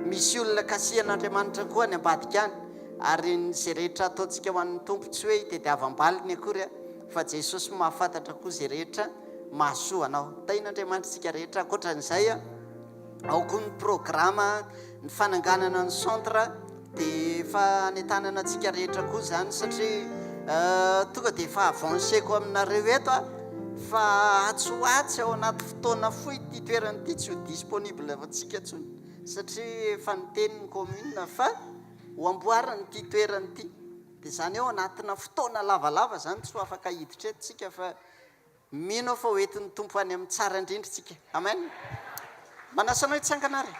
misy olona kasihan'Andriamanitra koa any ambadika any. Ary ny izay rehetra ataontsika ho an'ny Tompo tsy hoe hitediavam-baliny akory fa Jesosy mahafantatra koa izay rehetra mahasoa anao. Tahin'Andriamanitra isika rehetra. Ankoatran'izay, ao koa ny programa, ny fananganana ny centre. Dia efa anentanana antsika rehetra koa izany satria tonga dia efa avanceko aminareo eto a, fa atsy ho atsy ao anaty fotoana fohy ity toerana ity tsy ho disponible ho antsika intsony satria efa niteny ny commune fa ho amboarina ity toerana ity. Dia izany hoe ao anatina fotoana lavalava izany tsy ho afaka hiditra eto tsika fa mino aho fa ho entin'ny Tompo any amin'ny tsara indrindra tsika. Amen. Manasa anao hitsangana ary.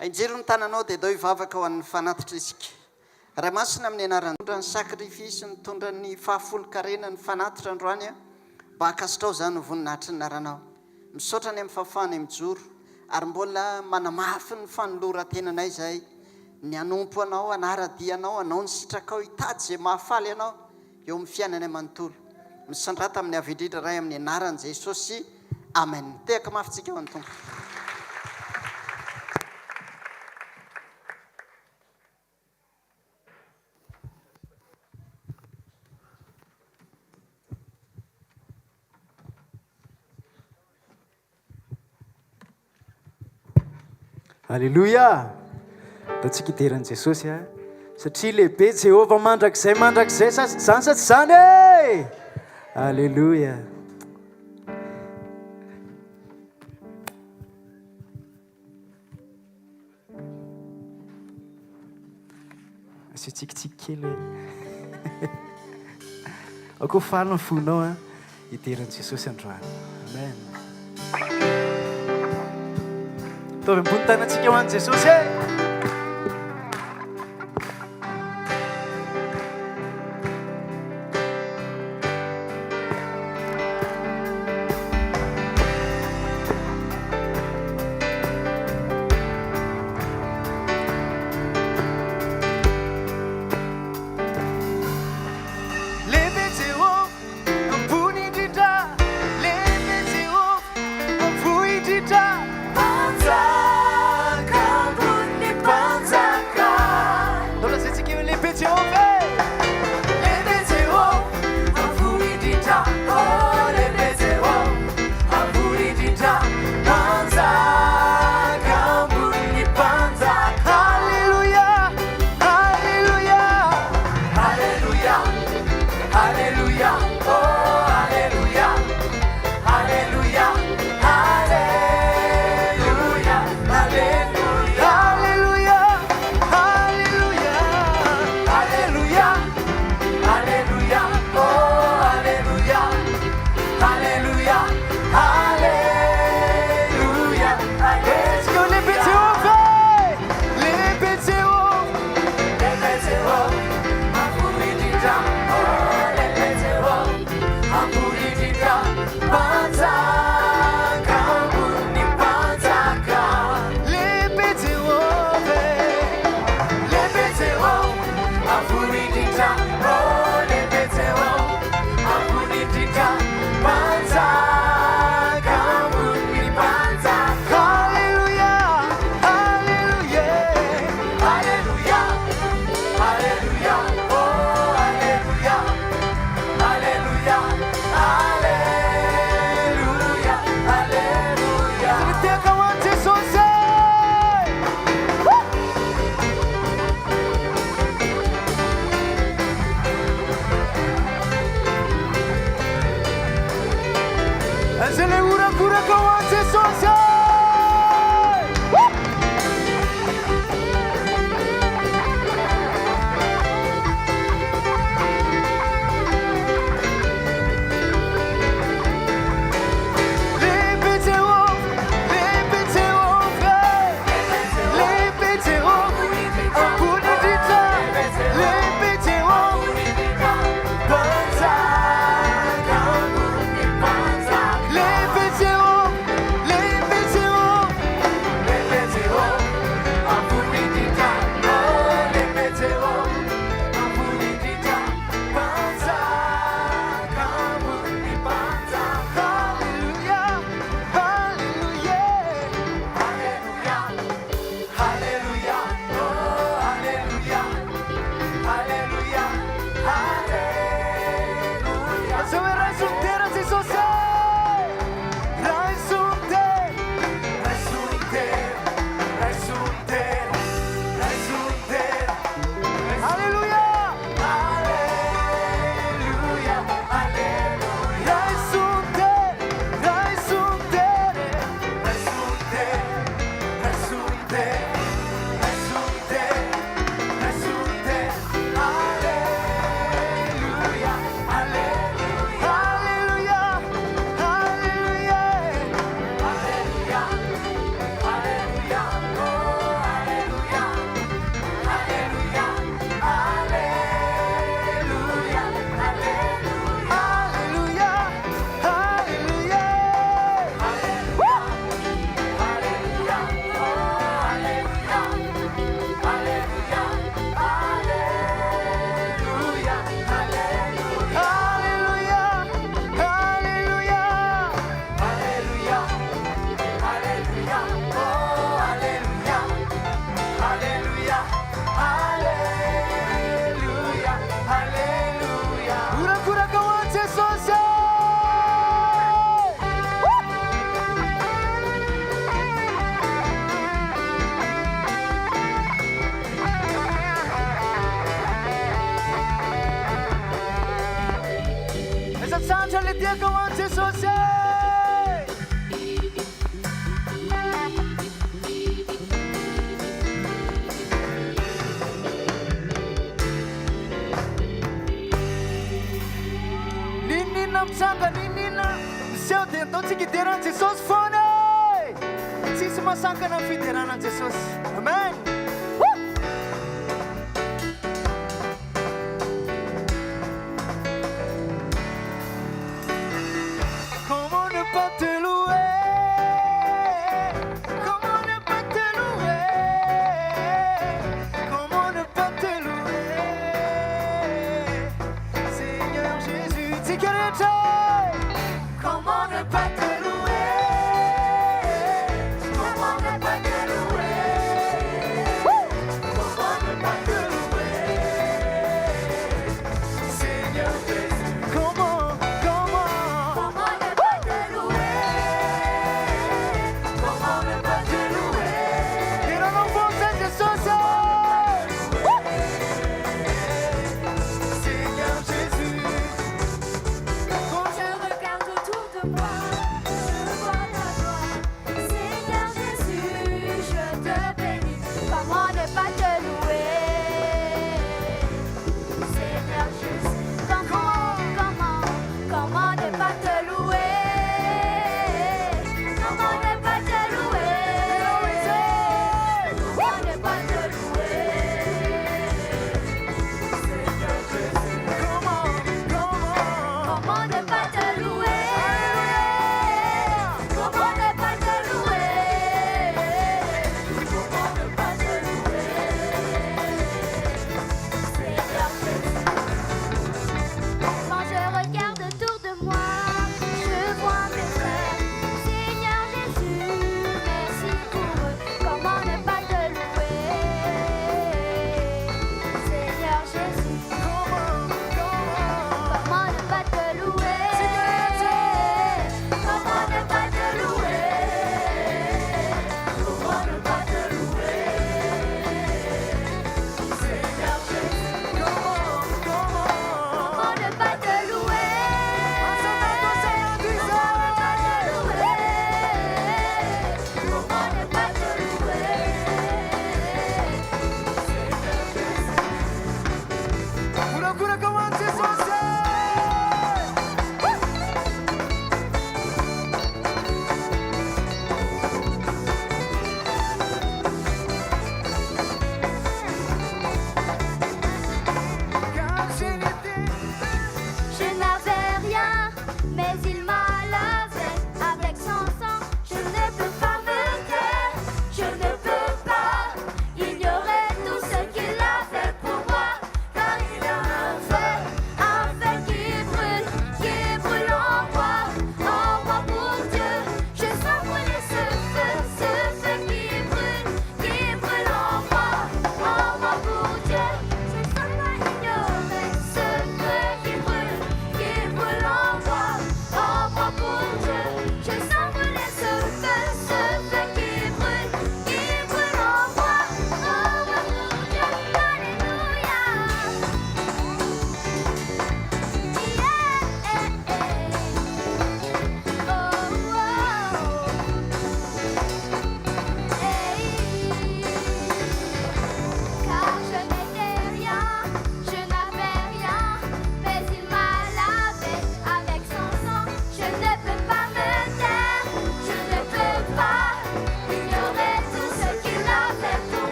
Ainjiro ny tananao dia dao hivavaka ho an'ny fanatitra isika. Ray Masina amin'ny anaran'i. Nitondra ny sacrifice, nitondra ny fahafolon-karena, ny fanatitra androany aho, mba hankasitrao izany ho voninahitry ny anaranao. Misaotra ny amin'ny fahafahanay mijoro ary mbola manamafy ny fanoloran-tenanay izahay ny hanompo Anao, hanara-dia Anao, hanao ny sitrakao, hitady izay mahafaly Anao eo amin'ny fiainanay manontolo. Misandrata amin'ny Avo Indrindra Ray amin'ny anaran'i Jesosy. Amen. Tehaka mafy tsika ho an'ny Tompo. Aleloia! Ataontsika hidera an'i Jesosy a! Satria lehibe Jehovah mandrakizay mandrakizay sa zany sa tsy zany e! Aleloia! Asio tsikitsiky kely hoe. Aoka ho faly ny fonao a, hidera an'i Jesosy androany. Amen. Ataovy ambony tanantsika ho an'i Jesosy e. Lehibe Jehovah, ambony indrindra, Lehibe Jehovah, avo indrindra. Mpanjaka ambony. Mitehaka ho an'i Jesosy e! N'inon'inona mitranga, n'inon'inona miseho dia ndao tsika hidera an'i Jesosy foana e! Tsisy mahasakana ny fiderana an'i Jesosy. Amen! Woo! Comment ne pas te louer Comment ne pas te louer Comment ne pas te louer Seigneur Jésus Tsika rehetra e! Comment ne pas te louer Comment ne pas te louer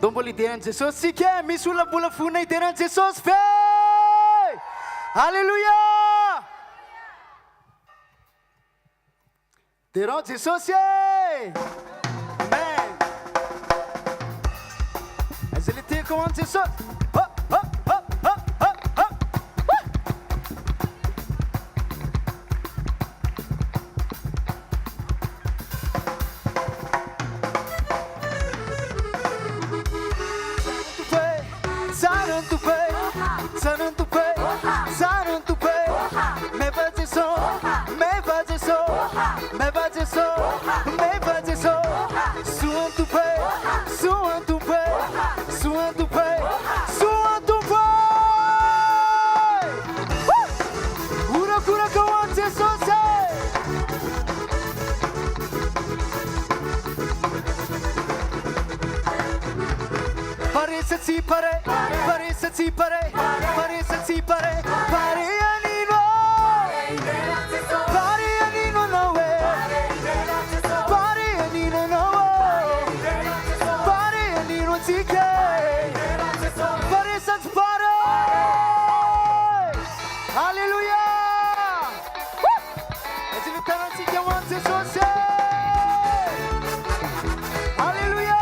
Ndao mbola hidera an'i Jesosy tsika e! Misy olona mbola vonona hidera an'i Jesosy ve? Aleloia! Derao Jesosy e! Amen! Aiza le tehaka ho an'i Jesosy? Hop, hop, hop, hop, hop, hop! Woo! Tsara ny Tompo e, tsara ny Tompo e, tsara ny Tompo e, meva Jeso, meva Jeso, meva Jeso, meva Jeso, soa ny Tompo e, soa ny Tompo e, soa ny Tompo e, soa ny Tompo e! Horakoraka ho an'i Jesosy e! Pare sa tsy pare, pare sa tsy pare, pare sa tsy pare, pare anino. Pare anino anao e. Pare anino anao ô. Pare anino antsika e. Pare sa tsy pare. Alléluia! Aiza ny tanantsika ho an'i Jesosy e! Alléluia!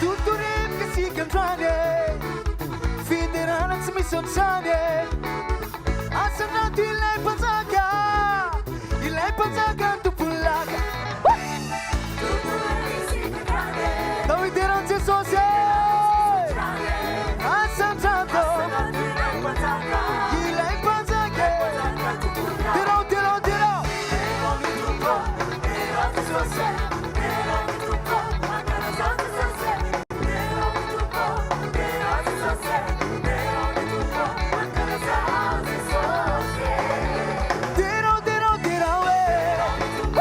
Torotoroiko isika androany e! Fiderana tsy misy ohatr'izany e! Asandrato ilay mpanjaka, ilay mpanjaka tompon'ny laka. Ndao hidera an'i Jesosy e! Asandrato ilay mpanjaka e! Derao, derao, derao! Derao, derao, derao e!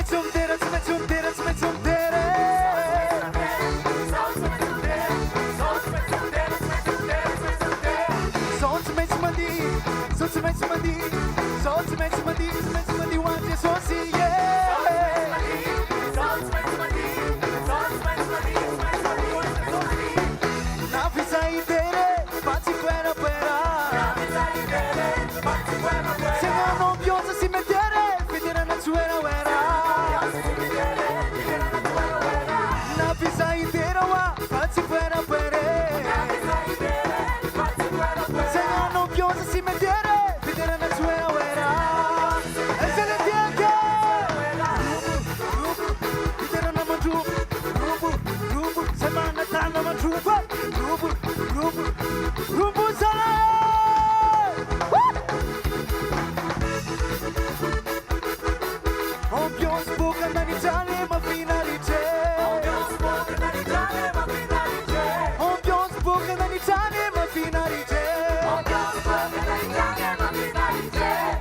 maintsy midera, tsy maintsy midera, tsy maintsy midera Zao tsy maintsy mandihy, zao tsy maintsy mandihy, zao tsy maintsy mandihy, tsy maintsy mandihy ho an'i Jesosy, yeah. Navy izay hidera e, fa tsy poerapoera. Tsy hagnano ambiance sy midera e, fiderana tsy oeraoera. Navy izay hidera hoa, fa tsy poerapoera e. Tsy hagnano ambiance sy midera e, fiderana tsy oeraoera. Aiza le tiako e? Rombo, rombo, fiderana mandrobo, rombo, rombo, zay manatana mandrobo e. Rombo, rombo, rombo zalahy e! Woo! Ambiance boka nanitrany mahafinaritra e. Ambiance boka nanitrany mahafinaritra e. Ambiance boka nanitrany mahafinaritra e.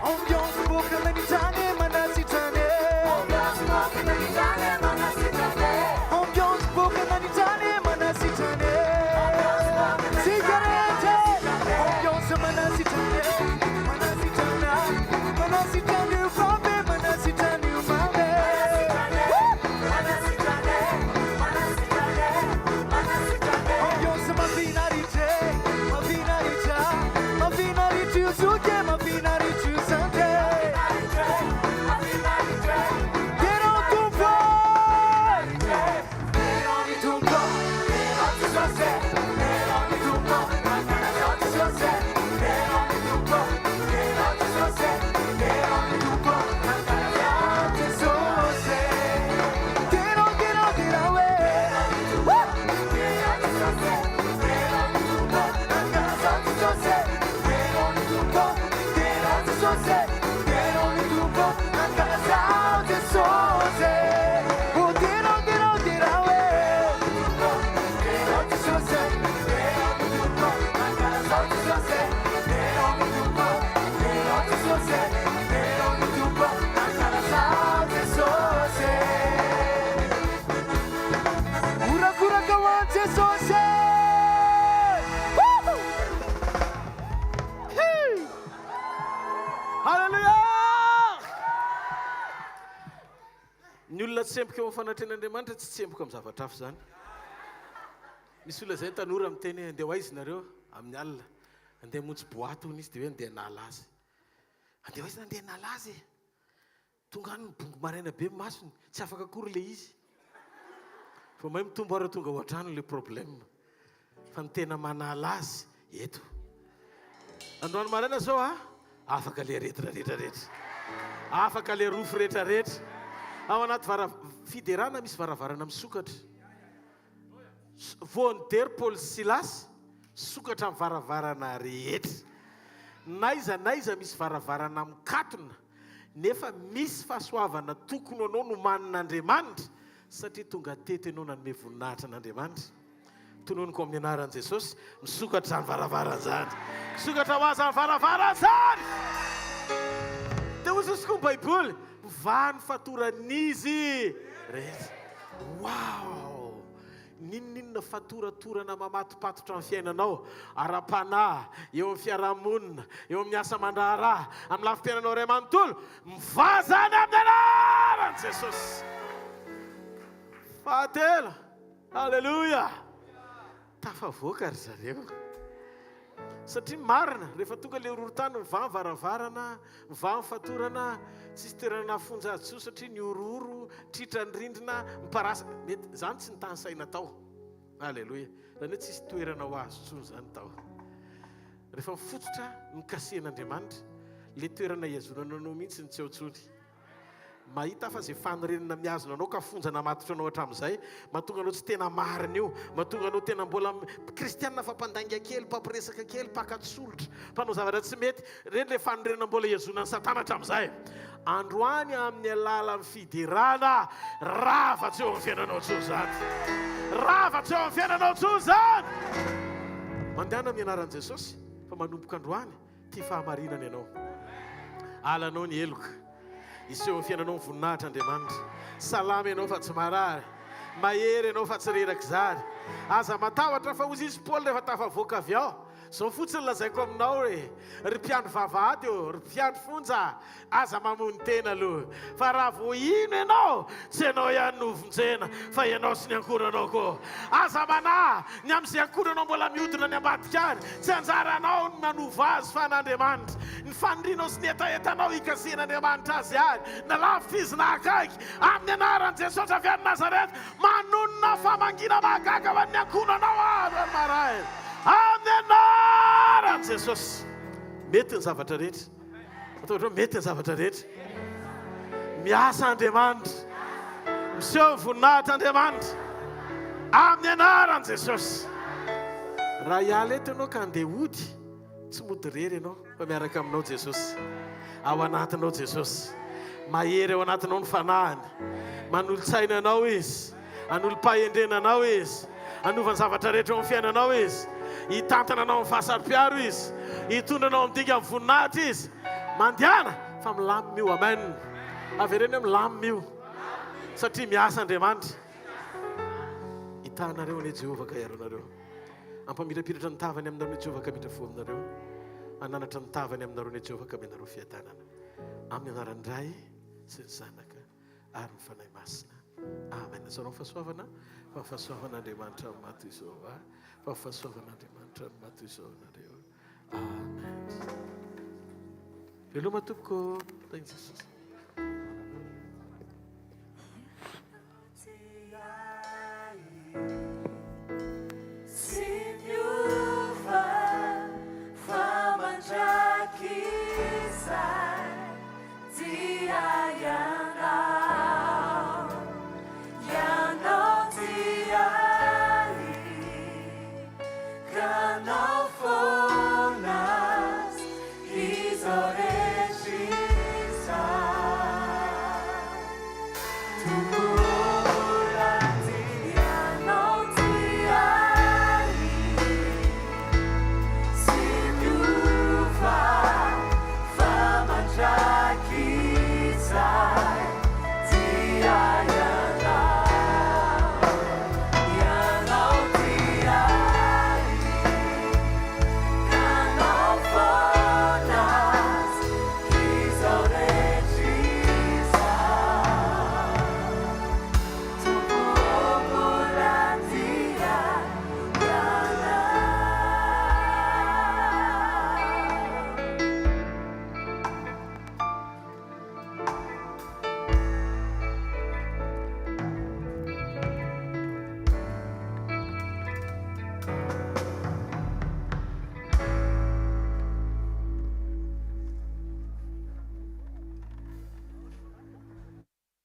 Ambiance boka nanitrany manasitrany e. Ambiance boka nanitrany manasitrany e. Tsika rehetra e. Ambiance manasitrany e. Manasitrana, manasitrany io vavy, manasitrany io mamy. Woo! Ambiance mahafinaritra e, mahafinaritra, mahafinaritra io zoky e, mahafinaritra io zandry e. Derao Tompo e! Derao ny Tompo, derao Jesosy e! Derao ny Tompo, ankalazao Jesosy e! Derao ny Tompo, derao Jesosy e! Derao ny Tompo, ankalazao Jesosy e! Derao, derao, derao e! Woo! Derao Jesosy e! Derao ny Tompo, ankalazao Jesosy e! Derao ny Tompo, derao Jesosy e! Derao ny Tompo, ankalazao Jesosy e! Oh, derao, derao, derao e! Derao Jesosy e! Derao ny Tompo, ankalazao Jesosy e! Derao ny Tompo, derao Jesosy e! Derao ny Tompo, ankalazao Jesosy e! Horakoraka ho an'i Jesosy e! Woo! Hey! Haleloia! Ny olona tsemboka eo amin'ny fanatrehan'Andriamanitra tsy tsemboka amin'ny zavatra hafa izany. Misy olona izay tanora miteny hoe andeha ho aiza nareo amin'ny alina? Andeha hamonjy boaty hono izy dia hoe andeha hanala azy. Andeha ho aiza andeha hanala azy e? Tonga any mibongo maraina be ny masony, tsy afaka akory ilay izy. Vao may mitombo ary tonga ao an-trano ilay problème. Fa ny tena manala azy eto. Androany maraina zao a, afaka le aretina rehetra rehetra. Afaka le rofy rehetra rehetra. Ao anaty vara fiderana misy varavarana misokatra. Vao nidery Paoly sy Silasy, misokatra ny varavarana rehetra. N'aiza n'aiza misy varavarana mikatona, nefa misy fahasoavana tokony ho anao nomanin'Andriamanitra, satria tonga teto ianao nanome voninahitra an'Andriamanitra. Tononiko amin'ny anaran'i Jesosy, misokatra izany varavarana izany. Misokatra ho ahy izany varavarana izany! Dia hoy Jesosy koa ny Baiboly, mivaha ny fatoran'izy rehetra. Wow! N'inon'inona fatoratorana mamatopatotra ny fiainanao, ara-panahy, eo amin'ny fiarahamonina, eo amin'ny asa aman-draharaha, amin'ny lafim-piainanao iray manontolo, mivaha izany amin'ny anaran'i Jesosy. Fahatelo, Aleloia! Tafavoaka ry zareo. Satria marina, rehefa tonga ilay horohorontany, mivaha ny varavarana, mivaha ny fatorana, tsisy toerana nahafonja azy intsony satria nihorohoro, tritra ny rindrina, miparasa. Mety, izany tsy nitanisaina tao. Aleloia. Izany hoe tsisy toerana ho azy intsony izany tao. Rehefa mifototra ny kasihan'Andriamanitra, ilay toerana ihazonana anao mihitsy no tsy ao intsony. Mahita aho fa izay fanorenana mihazona anao ka fonja namatotra anao hatramin'izay, mahatonga anao tsy tena marina io, mahatonga anao tena mbola kristiana fa mpandainga kely, mpampiresaka kely, mpaka tsolotra, mpanao zavatra tsy mety, ireny ilay fanorenana mbola ihazonan'i satana hatramin'izay. Androany amin'ny alalan'ny fiderana, rava tsy eo amin'ny fiainanao intsony izany. Rava tsy eo amin'ny fiainanao intsony izany. Mandehana amin'ny anaran'i Jesosy fa manomboka androany Tia fahamarinana ianao. Alanao ny heloka. Hiseho amin'ny fiainanao ny voninahitra Andriamanitra. Salama ianao fa tsy marary. Mahery ianao fa tsy reraka izany. Aza matahotra fa hozy izy Paoly rehefa tafavoaka avy ao. Izao fotsiny lazaiko aminao e, ry mpiandry vavahady ô, ry mpiandry fonja, aza mamono tena aloha. Fa raha vao hino ianao, tsy ianao ihany no hovonjena, fa ianao sy ny ankohonanao koa. Aza manahy ny amin'izay ankohonanao mbola mihodina any ambadika any. Tsy anjaranao ny manova azy fa an'Andriamanitra. Ny fanirianao sy ny hetahetanao hikasihan'Andriamanitra azy ihany, na lavitra izy na akaiky. Amin'ny anaran'i Jesosy avy any Nazareth, manonona famangiana mahagaga ho an'ny ankohonanao aho androany maraina. Amin'ny anaran'i Jesosy. Mety ny zavatra rehetra. Ataovy hoe mety ny zavatra rehetra. Miasa Andriamanitra. Miseho ny voninahitr'Andriamanitra. Amin'ny anaran'i Jesosy. Raha hiala eto ianao ka handeha hody, tsy mody irery ianao. Fa miaraka aminao Jesosy. Ao anatinao Jesosy. Mahery ao anatinao ny Fanahiny. Manolo-tsaina anao Izy. Hanolo-pahendrena anao Izy. Hanova ny zavatra rehetra eo amin'ny fiainanao Izy. Hitantana anao amin'ny fahasaro-piaro Izy. Hitondra anao amin'ny dingan'ny voninahitra Izy. Mandehana fa milamina io. Amen. Avereno hoe milamina io. Satria miasa Andriamanitra. Hitaha anareo anie Jehovah ka hiaro anareo. Hampamirapiratra ny tavany aminareo ny Jehovah ka hamindra fo aminareo. Hananatra ny tavany aminareo ny Jehovah ka hamenareo fiadanana. Amin'ny anaran'ny Ray sy ny Zanaka ary ny Fanahy Masina. Amen. Azahoanao fahasoavana fa ny fahasoavan'Andriamanitra no maha toy izao ahy. Fa ny fahasoavan'Andriamanitra no maha toy izao anareo. Amen. Veloma tompoko. Tahin'i Jesosy.